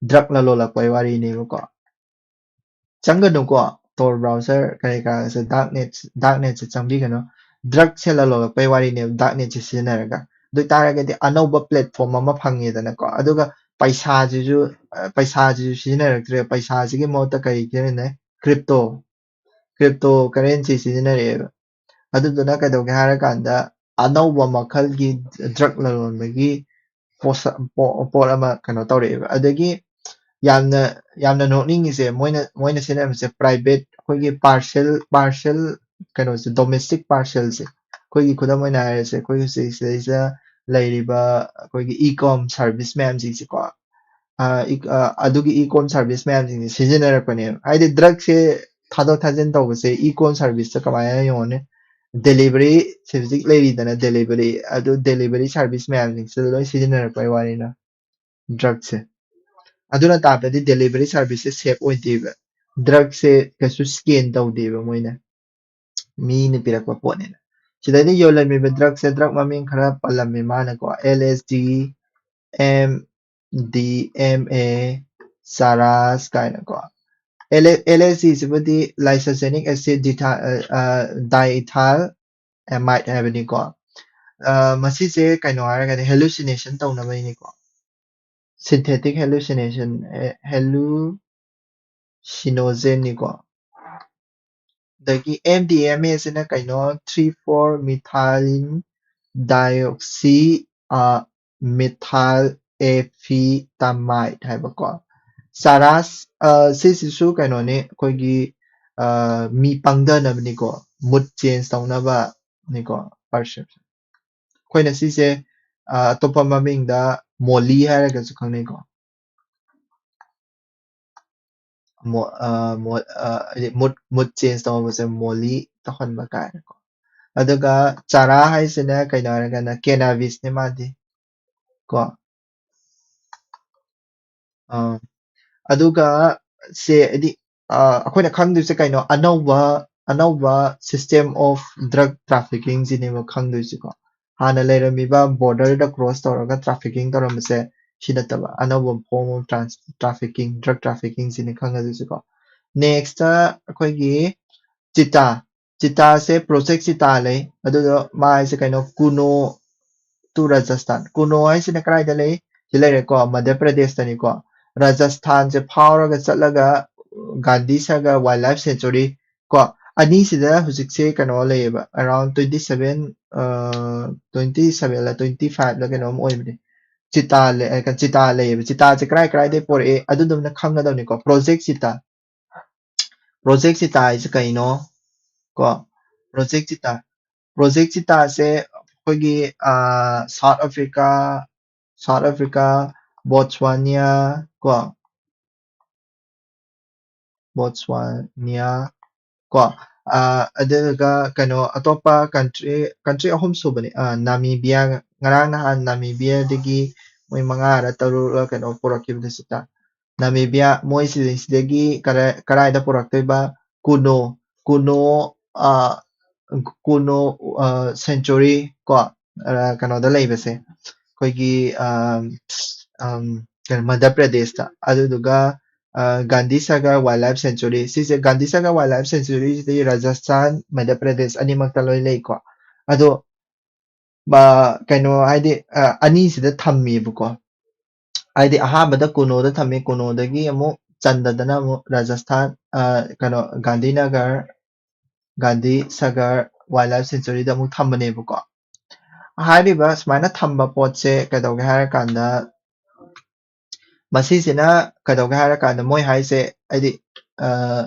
ꯗ꯭ꯔꯛ ꯂꯂꯣꯜꯂꯛꯄꯒꯤ ꯋꯥꯔꯤꯅꯦꯕꯀꯣ꯫ ꯆꯪꯒꯅꯨꯀꯣ꯫ ꯇꯣꯔ ꯕ꯭ꯔꯥꯎꯖꯔ ꯀꯔꯤ ꯀꯔꯥꯁꯦ, ꯗꯥꯔꯛ ꯅꯦꯠ, ꯗꯥꯔꯛ ꯅꯦꯠꯁꯦ ꯆꯪꯕꯤꯒꯅꯨ꯫ ꯗ꯭ꯔꯛꯁꯦ ꯂꯂꯣꯜꯂꯛꯄꯒꯤ ꯋꯥꯔꯤꯅꯦꯕ ꯗꯥꯔꯛ ꯅꯦꯠꯁꯦ ꯁꯤꯖꯤꯟꯅꯔꯒ꯫ ꯑꯗꯨ ꯑꯣꯏꯇꯥꯔꯒꯗꯤ ꯑꯅꯧꯕ ꯄ꯭ꯂꯦꯠꯐꯣꯝ ꯑꯃ ꯐꯪꯉꯦꯗꯅꯀꯣ꯫ ꯑꯗꯨꯒ ꯄꯩꯁꯥꯁꯤꯁꯨ ꯄꯩꯁꯥꯁꯤꯁꯨ ꯁꯤꯖꯤꯟꯅꯔꯛꯇ꯭ꯔꯦ꯫ ꯄꯩꯁꯥꯁꯤꯒꯤ ꯃꯍꯨꯠꯇ ꯀꯔꯤ ꯁꯤꯖꯤꯟꯅꯩ? ꯀ꯭ꯔꯤꯞꯇꯣ, ꯀ꯭ꯔꯤꯞꯇꯣ ꯀꯔꯦꯟꯁꯤ ꯁꯤꯖꯤꯟꯅꯔꯛꯑꯦꯕ꯫ ꯑꯗꯨꯗꯨꯅ ꯀꯩꯗꯧꯒꯦ ꯍꯥꯏꯔꯀꯥꯟꯗ ꯑꯅꯧꯕ ꯃꯈꯜꯒꯤ ꯗ꯭ꯔꯛ ꯂꯂꯣꯟꯕꯒꯤ ꯄꯣꯠꯁꯛ, ꯄꯣ-, ꯄꯣꯠ ꯑꯃ ꯀꯩꯅꯣ ꯇꯧꯔꯛꯑꯦꯕ꯫ ꯑꯗꯒꯤ ꯌꯥꯝꯅ, ꯌꯥꯝꯅ ꯅꯣꯛꯅꯤꯡꯉꯤꯁꯦ, ꯃꯣꯏꯅ, ꯃꯣꯏꯅ ꯁꯤꯖꯤꯟꯅꯕꯁꯦ ꯄ꯭ꯔꯥꯏꯚꯦꯠ, ꯑꯩꯈꯣꯏꯒꯤ ꯄꯥꯔꯁꯦꯜ, ꯄꯥꯔꯁꯦꯜ ꯀꯩꯅꯣꯁꯦ, ꯗꯣꯃꯦꯁꯇꯤꯛ ꯄꯥꯔꯁꯦꯜꯁꯦ, ꯑꯩꯈꯣꯏꯒꯤ ꯈꯨꯗꯝ ꯑꯣꯏꯅ ꯍꯥꯏꯔꯁꯦ, ꯑꯩꯈꯣꯏ ꯍꯧꯖꯤꯛ ꯁꯤꯗꯩꯁꯤꯗ ꯂꯩꯔꯤꯕ ꯑꯩꯈꯣꯏꯒꯤ ꯏ ꯀꯣꯝ ꯁꯥꯔꯚꯤꯁ ꯃꯌꯥꯝꯁꯤꯡꯁꯦꯀꯣ, ꯑ, ꯏ-, ꯑ, ꯑꯗꯨꯒꯤ ꯏ ꯀꯣꯝ ꯁꯥꯔꯚꯤꯁ ꯃꯌꯥꯝꯁꯤꯡꯁꯦ ꯁꯤꯖꯤꯟꯅꯔꯛꯄꯅꯦꯕ꯫ ꯍꯥꯏꯗꯤ ꯗ꯭ꯔꯛꯁꯦ ꯊꯥꯗꯣꯛ ꯊꯥꯖꯤꯟ ꯇꯧꯕꯁꯦ ꯏ ꯀꯣꯝ ꯁꯥꯔꯚꯤꯁꯇ ꯀꯃꯥꯏꯅ ꯌꯦꯡꯉꯣꯅꯦ? ꯗꯦꯂꯤꯚꯔꯤ, ꯍꯧꯖꯤꯛ ꯂꯩꯔꯤꯗꯅ ꯗꯦꯂꯤꯚꯔꯤ, ꯑꯗꯨ ꯗꯦꯂꯤꯚꯔꯤ ꯁꯥꯔꯚꯤꯁ ꯃꯌꯥꯝꯁꯤꯡꯁꯤꯗ ꯂꯣꯏ ꯁꯤꯖꯤꯟꯅꯔꯛꯄꯩ ꯋꯥꯅꯤꯅ ꯗ꯭ꯔꯛꯁꯦ꯫ ꯑꯗꯨꯅ ꯇꯥꯛꯄꯗꯤ ꯗꯦꯂꯤꯚꯔꯤ ꯁꯥꯔꯚꯤꯁꯁꯦ ꯁꯦꯐ ꯑꯣꯏꯗꯦꯕ, ꯗ꯭ꯔꯛꯁꯦ ꯀꯩꯁꯨ ꯁ꯭ꯀꯦꯟ ꯇꯧꯗꯦꯕ ꯃꯣꯏꯅ, ꯃꯤꯅ ꯄꯤꯔꯛꯄ ꯄꯣꯠꯅꯤꯅ꯫ ꯁꯤꯗꯩꯗ ꯌꯣꯜꯂꯝꯃꯤꯕ ꯗ꯭ꯔꯛꯁꯦ, ꯗ꯭ꯔꯛ ꯃꯃꯤꯡ ꯈꯔ ꯄꯜꯂꯝꯃꯤ ꯃꯥꯅꯀꯣ, L S D, M D M A, charas ꯀꯥꯏꯅꯀꯣ꯫ ꯑꯦꯜ ꯑꯦꯁ ꯗꯤꯁꯤꯕꯨꯗꯤ ꯂꯥꯏꯁꯣꯖꯦꯅꯤꯛ ꯑꯦꯁꯤꯠ ꯗꯥꯏꯏꯊꯥꯏꯜ ꯑꯦꯃꯥꯏꯠ ꯍꯥꯏꯕꯅꯤꯀꯣ꯫ ꯑ, ꯃꯁꯤꯁꯦ ꯀꯩꯅꯣ ꯍꯥꯏꯔꯒꯗꯤ ꯍꯦꯂꯨꯁꯤꯅꯦꯁꯟ ꯇꯧꯅꯕꯒꯤꯅꯤꯀꯣ꯫ ꯁꯤꯟꯊꯦꯇꯤꯛ ꯍꯦꯂꯨꯁꯤꯅꯦꯁꯟ, ꯍꯦꯂꯨꯁꯤꯅꯣꯖꯦꯟꯅꯤꯀꯣ꯫ ꯑꯗꯒꯤ ꯑꯦꯝ ꯗꯤ ꯑꯦꯝ ꯑꯦꯁꯤꯅ ꯀꯩꯅꯣ? ꯊ꯭ꯔꯤ ꯐꯣꯔ ꯃꯤꯊꯥꯏꯜ ꯗꯥꯏꯑꯣꯛꯁꯤ ꯃꯤꯊꯥꯏꯜ ꯑꯦꯐꯤꯇꯥꯃꯥꯏꯠ ꯍꯥꯏꯕꯀꯣ꯫ ꯆꯥꯔꯥꯁ, ꯑ, ꯁꯤꯁꯤꯁꯨ ꯀꯩꯅꯣꯅꯤ, ꯑꯩꯈꯣꯏꯒꯤ, ꯑ, ꯃꯤ ꯄꯪꯊꯅꯕꯅꯤꯀꯣ, ꯃꯨꯠ ꯆꯦꯟꯖ ꯇꯧꯅꯕꯅꯤꯀꯣ꯫ ꯄꯔꯁꯦꯞꯁꯟ, ꯑꯩꯈꯣꯏꯅ ꯁꯤꯁꯦ, ꯑ, ꯑꯇꯣꯞꯄ ꯃꯃꯤꯡꯗ ꯃꯣꯂꯤ ꯍꯥꯏꯔꯒꯁꯨ ꯈꯪꯅꯩꯀꯣ꯫ ꯃꯣ-, ꯑ, ꯃꯣ-, ꯑ, ꯍꯥꯏꯗꯤ ꯃꯨꯠ ꯃꯨꯠ ꯆꯦꯟꯖ ꯇꯧꯍꯟꯕꯁꯦ ꯃꯣꯂꯤ ꯇꯧꯍꯟꯕ ꯀꯥꯏꯅꯀꯣ꯫ ꯑꯗꯨꯒ ꯆꯥꯔꯥ ꯍꯥꯏꯁꯤꯅ ꯀꯩꯅꯣ ꯍꯥꯏꯔꯒꯅ ꯀꯦꯅꯥꯕꯤꯁꯅꯦ ꯃꯥꯗꯤ ꯀꯣ꯫ ꯑ, ꯑꯗꯨꯒ ꯁꯦ ꯍꯥꯏꯗꯤ, ꯑ, ꯑꯩꯈꯣꯏꯅ ꯈꯪꯗꯣꯏꯁꯦ ꯀꯩꯅꯣ? ꯑꯅꯧꯕ ꯑꯅꯧꯕ system of drug trafficking ꯁꯤꯅꯦꯕ ꯈꯪꯗꯣꯏꯁꯦꯀꯣ꯫ ꯍꯥꯟꯅ ꯂꯩꯔꯝꯃꯤꯕ ꯕꯣꯔꯗꯔꯗ ꯀ꯭ꯔꯣꯁ ꯇꯧꯔꯒ ꯇ꯭ꯔꯥꯐꯤꯀꯤꯡ ꯇꯧꯔꯝꯕꯁꯦ ꯁꯤ ꯅꯠꯇꯕ ꯑꯅꯧꯕ form of trans trafficking, drug trafficking ꯁꯤꯅꯤ ꯈꯪꯒꯗꯣꯏꯁꯦꯀꯣ꯫ ꯅꯦꯛꯁꯇ ꯑꯩꯈꯣꯏꯒꯤ ꯆꯤꯇꯥ, ꯆꯤꯇꯥꯁꯦ ꯄ꯭ꯔꯣꯖꯦꯛ ꯆꯤꯇꯥ ꯂꯩ꯫ ꯑꯗꯨꯗꯣ ꯃꯥ ꯍꯥꯏꯁꯦ ꯀꯩꯅꯣ? ꯀꯨꯅꯣ ꯇꯨ ꯔꯥꯖꯁꯊꯥꯟ꯫ ꯀꯨꯅꯣ ꯍꯥꯏꯁꯤꯅ ꯀꯗꯥꯏꯗ ꯂꯩ? ꯁꯤ ꯂꯩꯔꯦꯀꯣ, ꯃꯙ꯭ꯌ ꯄ꯭ꯔꯗꯦꯁꯇꯅꯤꯀꯣ꯫ ꯔꯥꯖꯁꯊꯥꯟꯁꯦ ꯐꯥꯎꯔꯒ ꯆꯠꯂꯒ Gandhi Sagar wild life century ꯀꯣ, ꯑꯅꯤꯁꯤꯗ ꯍꯧꯖꯤꯛꯁꯦ ꯀꯩꯅꯣ ꯂꯩꯌꯦꯕ, around twenty seven, twenty seven ꯂ twenty five ꯂ ꯀꯩꯅꯣꯝ ꯑꯣꯏꯕꯅꯦ꯫ ꯆꯤꯇꯥ ꯂꯩ, ꯑ, ꯆꯤꯇꯥ ꯂꯩꯌꯦꯕ꯫ ꯆꯤꯇꯥꯁꯦ ꯀꯔꯥꯏ ꯀꯔꯥꯏꯗꯩ ꯄꯣꯔꯛꯑꯦ ꯑꯗꯨꯗꯨꯝꯅ ꯈꯪꯒꯗꯕꯅꯤꯀꯣ꯫ ꯄ꯭ꯔꯣꯖꯦꯛ ꯆꯤꯇꯥ, ꯄ꯭ꯔꯣꯖꯦꯛ ꯆꯤꯇꯥ ꯍꯥꯏꯁꯦ ꯀꯩꯅꯣ? ꯀꯣ, ꯄ꯭ꯔꯣꯖꯦꯛ ꯆꯤꯇꯥ, ꯄ꯭ꯔꯣꯖꯦꯛ ꯆꯤꯇꯥꯁꯦ ꯑꯩꯈꯣꯏꯒꯤ, ꯑ, ꯁꯥꯎꯠ ꯑꯐ꯭ꯔꯤꯀꯥ, ꯁꯥꯎꯠ ꯑꯐ꯭ꯔꯤꯀꯥ, ꯕꯣꯠꯁꯋꯥꯅꯤꯌꯥ ꯀꯣ, ꯕꯣꯠꯁꯋꯥꯅꯤꯌꯥ ꯀꯣ, ꯑ, ꯑꯗꯨꯒ ꯀꯩꯅꯣ, ꯑꯇꯣꯞꯄ ꯀꯟꯇ꯭ꯔꯤ, ꯀꯟꯇ꯭ꯔꯤ ꯑꯍꯨꯝ ꯁꯨꯕꯅꯤ꯫ ꯑ, ꯅꯥꯃꯤꯕꯤꯌꯥ, ꯉꯔꯥꯡ ꯅꯍꯥꯟ ꯅꯥꯃꯤꯕꯤꯌꯥꯗꯒꯤ ꯃꯣꯏ ꯃꯉꯥꯔ ꯇꯔꯨꯛꯂ ꯀꯩꯅꯣ ꯄꯨꯔꯛꯈꯤꯕꯗꯨ ꯁꯤꯗ꯫ ꯅꯥꯃꯤꯕꯤꯌꯥ, ꯃꯣꯏ ꯁꯤꯗꯩꯁꯤꯗꯒꯤ ꯀꯔꯥꯏ-, ꯀꯔꯥꯏꯗ ꯄꯨꯔꯛꯇꯣꯏꯕ? ꯀꯨꯅꯣ, ꯀꯨꯅꯣ, ꯑ, ꯀꯨꯅꯣ, ꯑ, ꯁꯦꯟꯆꯨꯔꯤ ꯀꯣ, ꯑ, ꯀꯩꯅꯣꯗ ꯂꯩꯕꯁꯦ, ꯑꯩꯈꯣꯏꯒꯤ, ꯑ, ꯑꯝ, ꯀꯩꯅꯣ, ꯃꯙ꯭ꯌ ꯄ꯭ꯔꯗꯦꯁꯇ꯫ ꯑꯗꯨꯗꯨꯒ Gandhi Sagar Wildlife Sanctuary꯫ ꯁꯤꯁꯦ Gandhi Sagar Wildlife Sanctuary ꯁꯤꯗꯤ ꯔꯥꯖꯁꯊꯥꯟ, ꯃꯙ꯭ꯌ ꯄ꯭ꯔꯗꯦꯁ ꯑꯅꯤꯃꯛꯇ ꯂꯣꯏ ꯂꯩꯀꯣ꯫ ꯑꯗꯣ ꯕ-, ꯀꯩꯅꯣ ꯍꯥꯏꯗꯤ, ꯑ, ꯑꯅꯤꯁꯤꯗ ꯊꯝꯃꯦꯕꯀꯣ꯫ ꯍꯥꯏꯗꯤ ꯑꯍꯥꯟꯕꯗ ꯀꯨꯅꯣꯗ ꯊꯝꯃꯤ, ꯀꯨꯅꯣꯗꯒꯤ ꯑꯃꯨꯛ ꯆꯟꯗꯗꯅ ꯑꯃꯨꯛ ꯔꯥꯖꯁꯊꯥꯟ, ꯑ, ꯀꯩꯅꯣ, ꯒꯥꯟꯙꯤꯅꯒꯔ, ꯒꯥꯟꯙꯤ ꯁꯥꯒꯔ Wildlife Sanctuaryꯗ ꯑꯃꯨꯛ ꯊꯝꯕꯅꯦꯕꯀꯣ꯫ ꯍꯥꯏꯔꯤꯕ ꯁꯨꯃꯥꯏꯅ ꯊꯝꯕ ꯄꯣꯠꯁꯦ ꯀꯩꯗꯧꯒꯦ ꯍꯥꯏꯔꯀꯥꯟꯗ, ꯃꯁꯤꯁꯤꯅ ꯀꯩꯗꯧꯒꯦ ꯍꯥꯏꯔꯀꯥꯟꯗ, ꯃꯣꯏ ꯍꯥꯏꯁꯦ ꯍꯥꯏꯗꯤ, ꯑ,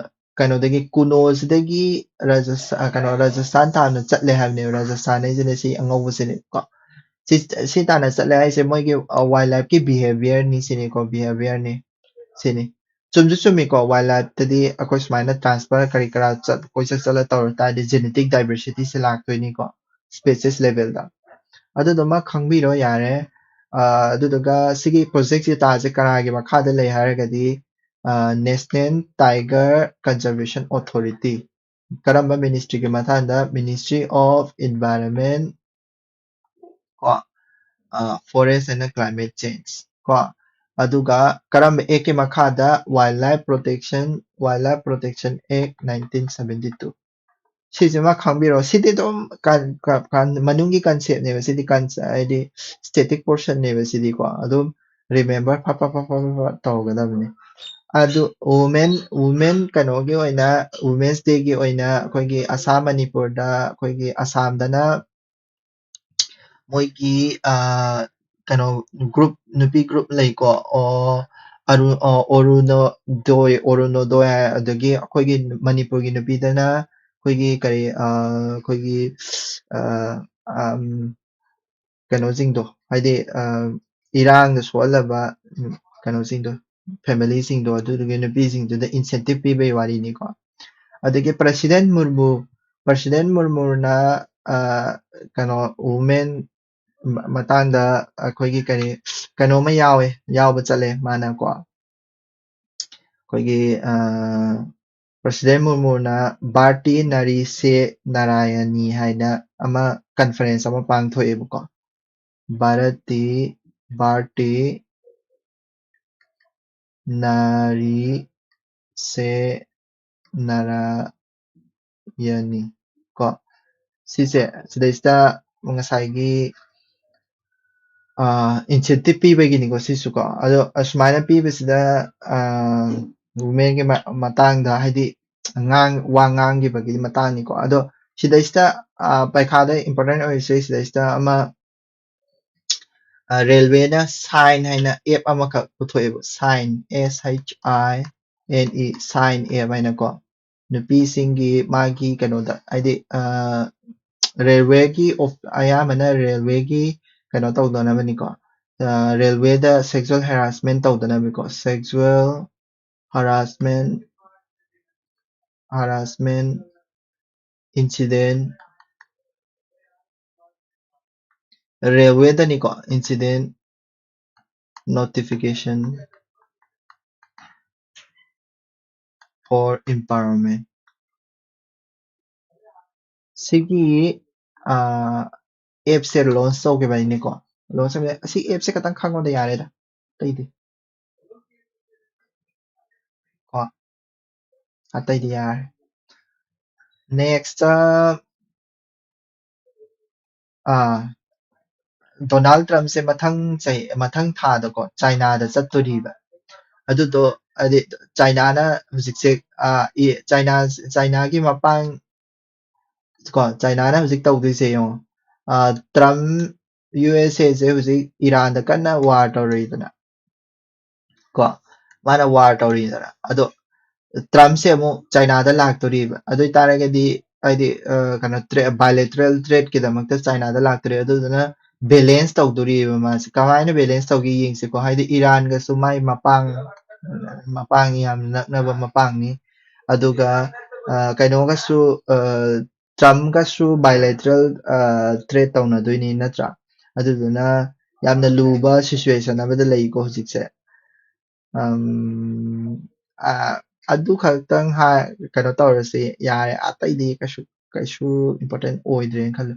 ꯀꯩꯅꯣꯗꯒꯤ, ꯀꯨꯅꯣꯁꯤꯗꯒꯤ ꯔꯥꯖꯁ-, ꯑ, ꯀꯩꯅꯣ, ꯔꯥꯖꯁꯊꯥꯟ ꯇꯥꯟꯅ ꯆꯠꯂꯦ ꯍꯥꯏꯕꯅꯦꯕ, ꯔꯥꯖꯁꯊꯥꯟ ꯍꯥꯏꯁꯤꯅ ꯁꯤ ꯑꯉꯧꯕꯁꯤꯅꯦꯕꯀꯣ꯫ ꯁꯤ, ꯁꯤ ꯇꯥꯟꯅ ꯆꯠꯂꯦ ꯍꯥꯏꯁꯦ ꯃꯣꯏꯒꯤ, ꯑ, wildlifeꯀꯤ behaviorꯅꯤ ꯁꯤꯅꯤꯀꯣ, behaviorꯅꯤ ꯁꯤꯅꯤ꯫ ꯆꯨꯝꯁꯨ ꯆꯨꯝꯃꯤꯀꯣ, wildlifeꯇꯗꯤ ꯑꯩꯈꯣꯏ ꯁꯨꯃꯥꯏꯅ transfer ꯀꯔꯤ ꯀꯔꯥ ꯆꯠ-, ꯀꯣꯏꯆꯠ ꯆꯠꯂ ꯇꯧꯔ ꯇꯥꯔꯗꯤ genetic diversityꯁꯦ ꯂꯥꯛꯇꯣꯏꯅꯤꯀꯣ, species levelꯗ꯫ ꯑꯗꯨꯗꯨꯃ ꯈꯪꯕꯤꯔꯣ ꯌꯥꯔꯦ꯫ ꯑ, ꯑꯗꯨꯗꯨꯒ ꯁꯤꯒꯤ project dataꯁꯦ ꯀꯅꯥꯒꯤ ꯃꯈꯥꯗ ꯂꯩ ꯍꯥꯏꯔꯒꯗꯤ, ꯑ, National Tiger Conservation Authority꯫ ꯀꯔꯝꯕ ministryꯒꯤ ꯃꯊꯥꯡꯗ? Ministry of Environment ꯀꯣ, ꯑ, Forest and Climate Change ꯀꯣ꯫ ꯑꯗꯨꯒ ꯀꯔꯝꯕ actꯀꯤ ꯃꯈꯥꯗ? Wildlife Protection, Wildlife Protection Act nineteen seventy two꯫ ꯁꯤꯁꯤꯃ ꯈꯪꯕꯤꯔꯣ꯫ ꯁꯤꯗꯤ ꯑꯗꯨꯝ ꯀꯟ-, ꯀ-, ꯀꯟ-, ꯃꯅꯨꯡꯒꯤ conceptꯅꯦꯕ꯫ ꯁꯤꯗꯤ ꯀꯟ-, ꯍꯥꯏꯗꯤ static portionꯅꯦꯕ ꯁꯤꯗꯤꯀꯣ꯫ ꯑꯗꯨꯝ remember ꯐꯠ ꯐꯠ ꯐꯠ ꯐꯠ ꯐꯠ ꯐꯠ ꯇꯧꯒꯗꯕꯅꯤ꯫ ꯑꯗꯨ women, women ꯀꯩꯅꯣꯒꯤ ꯑꯣꯏꯅ, Women's Dayꯒꯤ ꯑꯣꯏꯅ ꯑꯩꯈꯣꯏꯒꯤ ꯑꯁꯥꯝ, ꯃꯅꯤꯄꯨꯔꯗ, ꯑꯩꯈꯣꯏꯒꯤ ꯑꯁꯥꯝꯗꯅ ꯃꯣꯏꯒꯤ, ꯑ, ꯀꯩꯅꯣ group, ꯅꯨꯄꯤ group ꯂꯩꯀꯣ꯫ ꯑꯣ, ꯑꯔꯨ-, ꯑ, ꯑꯣꯔꯨꯅꯣꯗꯣꯏ, ꯑꯣꯔꯨꯅꯣꯗꯣꯏ ꯍꯥꯏ, ꯑꯗꯒꯤ ꯑꯩꯈꯣꯏꯒꯤ ꯃꯅꯤꯄꯨꯔꯒꯤ ꯅꯨꯄꯤꯗꯅ ꯑꯩꯈꯣꯏꯒꯤ ꯀꯔꯤ, ꯑ, ꯑꯩꯈꯣꯏꯒꯤ, ꯑ, ꯑꯝ, ꯀꯩꯅꯣꯁꯤꯡꯗꯣ, ꯍꯥꯏꯗꯤ, ꯑ, ꯏꯔꯥꯡꯗ ꯁꯣꯛꯍꯜꯂꯕ, ꯎꯝ, ꯀꯩꯅꯣꯁꯤꯡꯗꯣ, familyꯁꯤꯡꯗꯣ, ꯑꯗꯨꯗꯨꯒꯤ ꯅꯨꯄꯤꯁꯤꯡꯗꯨꯗ incentive ꯄꯤꯕꯒꯤ ꯋꯥꯔꯤꯅꯤꯀꯣ꯫ ꯑꯗꯒꯤ President ꯃꯨꯔꯃꯨ, President ꯃꯨꯔꯃꯨꯅ, ꯑ, ꯀꯩꯅꯣ, women ꯃ-, ꯃꯇꯥꯡꯗ ꯑꯩꯈꯣꯏꯒꯤ ꯀꯔꯤ, ꯀꯩꯅꯣꯝꯃ ꯌꯥꯎꯋꯦ, ꯌꯥꯎꯕ ꯆꯠꯂꯦ ꯃꯥꯅꯀꯣ꯫ ꯑꯩꯈꯣꯏꯒꯤ, ꯑ, President ꯃꯨꯔꯃꯨꯅ ꯚꯥꯔꯇꯤ ꯅꯥꯔꯤ ꯁꯦ ꯅꯥꯔꯥꯌꯅꯤ ꯍꯥꯏꯅ ꯑꯃ conference ꯑꯃ ꯄꯥꯡꯊꯣꯛꯑꯦꯕꯀꯣ꯫ ꯚꯥꯔꯇꯤ, ꯚꯥꯔꯇꯤ ꯅꯥꯔꯤ ꯁꯦ ꯅꯥꯔꯥꯌꯅꯤ ꯀꯣ꯫ ꯁꯤꯁꯦ ꯁꯤꯗꯩꯁꯤꯗ ꯉꯁꯥꯏꯒꯤ ꯏꯟꯁꯦꯟꯇꯤꯞ ꯄꯤꯕꯒꯤꯅꯤꯀꯣ ꯁꯤꯁꯨ ꯀꯣ꯫ ꯑꯗꯣ ꯑꯁꯨꯃꯥꯏꯅ ꯄꯤꯕꯁꯤꯗ ꯋꯨꯃꯦꯟꯒꯤ ꯃꯇꯥꯡꯗ ꯍꯥꯏꯗꯤ ꯉꯥꯡ ꯋꯥ ꯉꯥꯡꯈꯤꯕꯒꯤ ꯃꯇꯥꯡꯅꯤꯀꯣ꯫ ꯑꯗꯣ ꯁꯤꯗꯩꯁꯤꯗ ꯄꯩꯈꯥꯗ ꯏꯝꯄꯣꯔꯇꯦꯟ ꯑꯣꯏꯔꯤꯁꯦ ꯁꯤꯗꯩꯁꯤꯗ ꯑꯃ ꯔꯦꯜꯋꯦꯅ ꯁꯥꯏꯟ ꯍꯥꯏꯅ ꯑꯦꯞ ꯑꯃꯈꯛ ꯄꯨꯊꯣꯛꯑꯦꯕ꯫ Shine, S H I N E, shine app ꯍꯥꯏꯅꯀꯣ꯫ ꯅꯨꯄꯤꯁꯤꯡꯒꯤ ꯃꯥꯒꯤ ꯀꯩꯅꯣꯗ ꯍꯥꯏꯗꯤ ꯔꯦꯜꯋꯦꯒꯤ ꯑꯌꯥꯝꯕꯅ ꯔꯦꯜꯋꯦꯒꯤ ꯀꯩꯅꯣ ꯇꯧꯗꯅꯕꯅꯤꯀꯣ꯫ ꯔꯦꯜꯋꯦꯗ ꯁꯦꯛꯁꯨꯋꯦꯜ ꯍꯦꯔꯥꯁꯃꯦꯟ ꯇꯧꯗꯅꯕꯀꯣ꯫ ꯁꯦꯛꯁꯨꯋꯦꯜ ꯍꯔꯥꯁꯃꯦꯟ ꯍꯔꯥꯁꯃꯦꯟ ꯏꯟꯁꯤꯗꯦꯟ ꯔꯦꯜꯋꯦꯗꯅꯤꯀꯣ꯫ Incident notification for empowerment ꯁꯤꯒꯤ ꯑꯦꯞꯁꯦ ꯂꯣꯟꯁ ꯇꯧꯈꯤꯕ ꯑꯩꯅꯦꯀꯣ꯫ ꯂꯣꯟꯁ ꯇꯧꯈꯤꯕ ꯑꯁꯤ ꯑꯦꯞꯁꯦ ꯈꯇꯪ ꯈꯪꯉꯣꯗ ꯌꯥꯔꯦꯗ, ꯑꯇꯩꯗꯤ ꯀꯣ ꯑꯇꯩꯗꯤ ꯌꯥꯔꯦ꯫ ꯅꯦꯛꯁꯇ ꯑꯥ ꯗꯣꯅꯥꯜ ꯇ꯭ꯔꯝꯞꯁꯦ ꯃꯊꯪ ꯆꯍꯤ ꯃꯊꯪ ꯊꯥꯗꯀꯣ ꯆꯥꯏꯅꯥꯗ ꯆꯠꯇꯣꯔꯤꯕ꯫ ꯑꯗꯨꯗꯣ ꯍꯥꯏꯗꯤ ꯆꯥꯏꯅꯥꯅ ꯍꯧꯖꯤꯛꯁꯦ ꯑꯥ ꯏ- ꯆꯥꯏꯅꯥ ꯆꯥꯏꯅꯥꯒꯤ ꯃꯄꯥꯡ ꯀꯣ ꯆꯥꯏꯅꯥꯅ ꯍꯧꯖꯤꯛ ꯇꯧꯗꯣꯏꯁꯦ ꯌꯦꯡꯉꯣ꯫ ꯑꯥ ꯇ꯭ꯔꯝꯞ ꯌꯨ ꯑꯦꯁ ꯑꯦꯁꯦ ꯍꯧꯖꯤꯛ ꯏꯔꯥꯟꯗ ꯀꯟꯅ ꯋꯥꯔ ꯇꯧꯔꯤꯗꯅ ꯀꯣ ꯃꯥꯅ ꯋꯥꯔ ꯇꯧꯔꯤꯗꯅ꯫ ꯑꯗꯣ ꯇ꯭ꯔꯝꯞꯁꯦ ꯑꯃꯨꯛ ꯆꯥꯏꯅꯥꯗ ꯂꯥꯛꯇꯣꯔꯤꯕ꯫ ꯑꯗꯨ ꯑꯣꯏꯇꯥꯔꯒꯗꯤ ꯍꯥꯏꯗꯤ ꯑ, ꯀꯩꯅꯣ ꯇ꯭ꯔꯦ bilateral tradeꯀꯤꯗꯃꯛꯇ ꯆꯥꯏꯅꯥꯗ ꯂꯥꯛꯇꯣꯔꯤ꯫ ꯑꯗꯨꯗꯨꯅ ꯕꯦꯂꯦꯟꯁ ꯇꯧꯗꯣꯔꯤꯕ ꯃꯥꯁꯦ꯫ ꯀꯃꯥꯏꯅ ꯕꯦꯂꯦꯟꯁ ꯇꯧꯒꯦ ꯌꯦꯡꯁꯤꯀꯣ꯫ ꯍꯥꯏꯗꯤ ꯏꯔꯥꯟꯒꯁꯨ ꯃꯥꯏ ꯃꯄꯥꯡ ꯃꯄꯥꯡꯅꯤ, ꯌꯥꯝ ꯅꯛꯅꯕ ꯃꯄꯥꯡꯅꯤ꯫ ꯑꯗꯨꯒ ꯑ, ꯀꯩꯅꯣꯒꯁꯨ ꯑ, ꯇ꯭ꯔꯝꯞꯀꯁꯨ bilateral trade ꯇꯧꯅꯗꯣꯏꯅꯤ ꯅꯠꯇ꯭ꯔꯥ? ꯑꯗꯨꯗꯨꯅ ꯌꯥꯝꯅ ꯂꯨꯕ ꯁꯤꯆꯨꯋꯦꯁꯟ ꯑꯃꯗ ꯂꯩꯀꯣ ꯍꯧꯖꯤꯛꯁꯦ꯫ ꯑꯝ, ꯑ, ꯑꯗꯨ ꯈꯛꯇꯪ ꯍꯥꯏ ꯀꯩꯅꯣ ꯇꯧꯔꯁꯤ ꯌꯥꯔꯦ, ꯑꯇꯩꯗꯤ ꯀꯩꯁꯨ ꯀꯩꯁꯨ ꯏꯝꯄꯣꯔꯇꯦꯟ ꯑꯣꯏꯗ꯭ꯔꯦꯅ ꯈꯜꯂꯦ꯫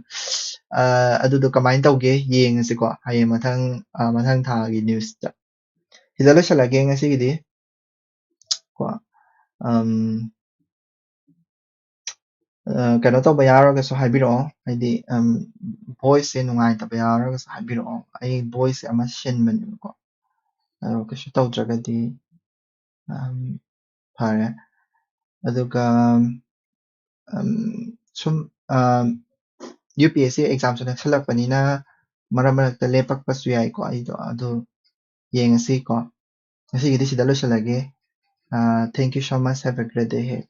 ꯑ, ꯑꯗꯨꯗꯣ ꯀꯃꯥꯏꯅ ꯇꯧꯒꯦ ꯌꯦꯡꯉꯁꯤꯀꯣ ꯍꯌꯦꯡ ꯃꯊꯪ ꯑ, ꯃꯊꯪ ꯊꯥꯒꯤ ꯅ꯭ꯌꯨꯁꯇ꯫ ꯁꯤꯗ ꯂꯣꯏꯁꯤꯜꯂꯒꯦ ꯉꯁꯤꯒꯤꯗꯤ ꯀꯣ꯫ ꯀꯩꯅꯣ ꯇꯧꯕ ꯌꯥꯎꯔꯒꯁꯨ ꯍꯥꯏꯕꯤꯔꯛꯑꯣ, ꯍꯥꯏꯗꯤ ꯚꯣꯏꯁꯁꯦ ꯅꯨꯡꯉꯥꯏꯇꯕ ꯌꯥꯎꯔꯒꯁꯨ ꯍꯥꯏꯕꯤꯔꯛꯑꯣ꯫ ꯑꯩ ꯚꯣꯏꯁꯁꯦ ꯑꯃ ꯁꯤꯟꯕꯅꯦꯕꯀꯣ, ꯑꯗꯣ ꯀꯩꯁꯨ ꯇꯧꯗ꯭ꯔꯒꯗꯤ ꯐꯔꯦ꯫ ꯑꯗꯨꯒ ꯁꯨꯝ ꯌꯨ ꯄꯤ ꯑꯦꯁ ꯁꯤ ꯑꯦꯛꯖꯥꯝꯁꯨ ꯅꯛꯁꯜꯂꯛꯄꯅꯤꯅ ꯃꯔꯛ ꯃꯔꯛꯇ ꯂꯦꯞꯄꯛꯄꯁꯨ ꯌꯥꯏꯀꯣ꯫ ꯑꯩꯗꯣ ꯑꯗꯨ ꯌꯦꯡꯉꯁꯤꯀꯣ꯫ ꯉꯁꯤꯒꯤꯗꯤ ꯁꯤꯗ ꯂꯣꯏꯁꯤꯜꯂꯒꯦ꯫ Thank you so much, have a great day ahead.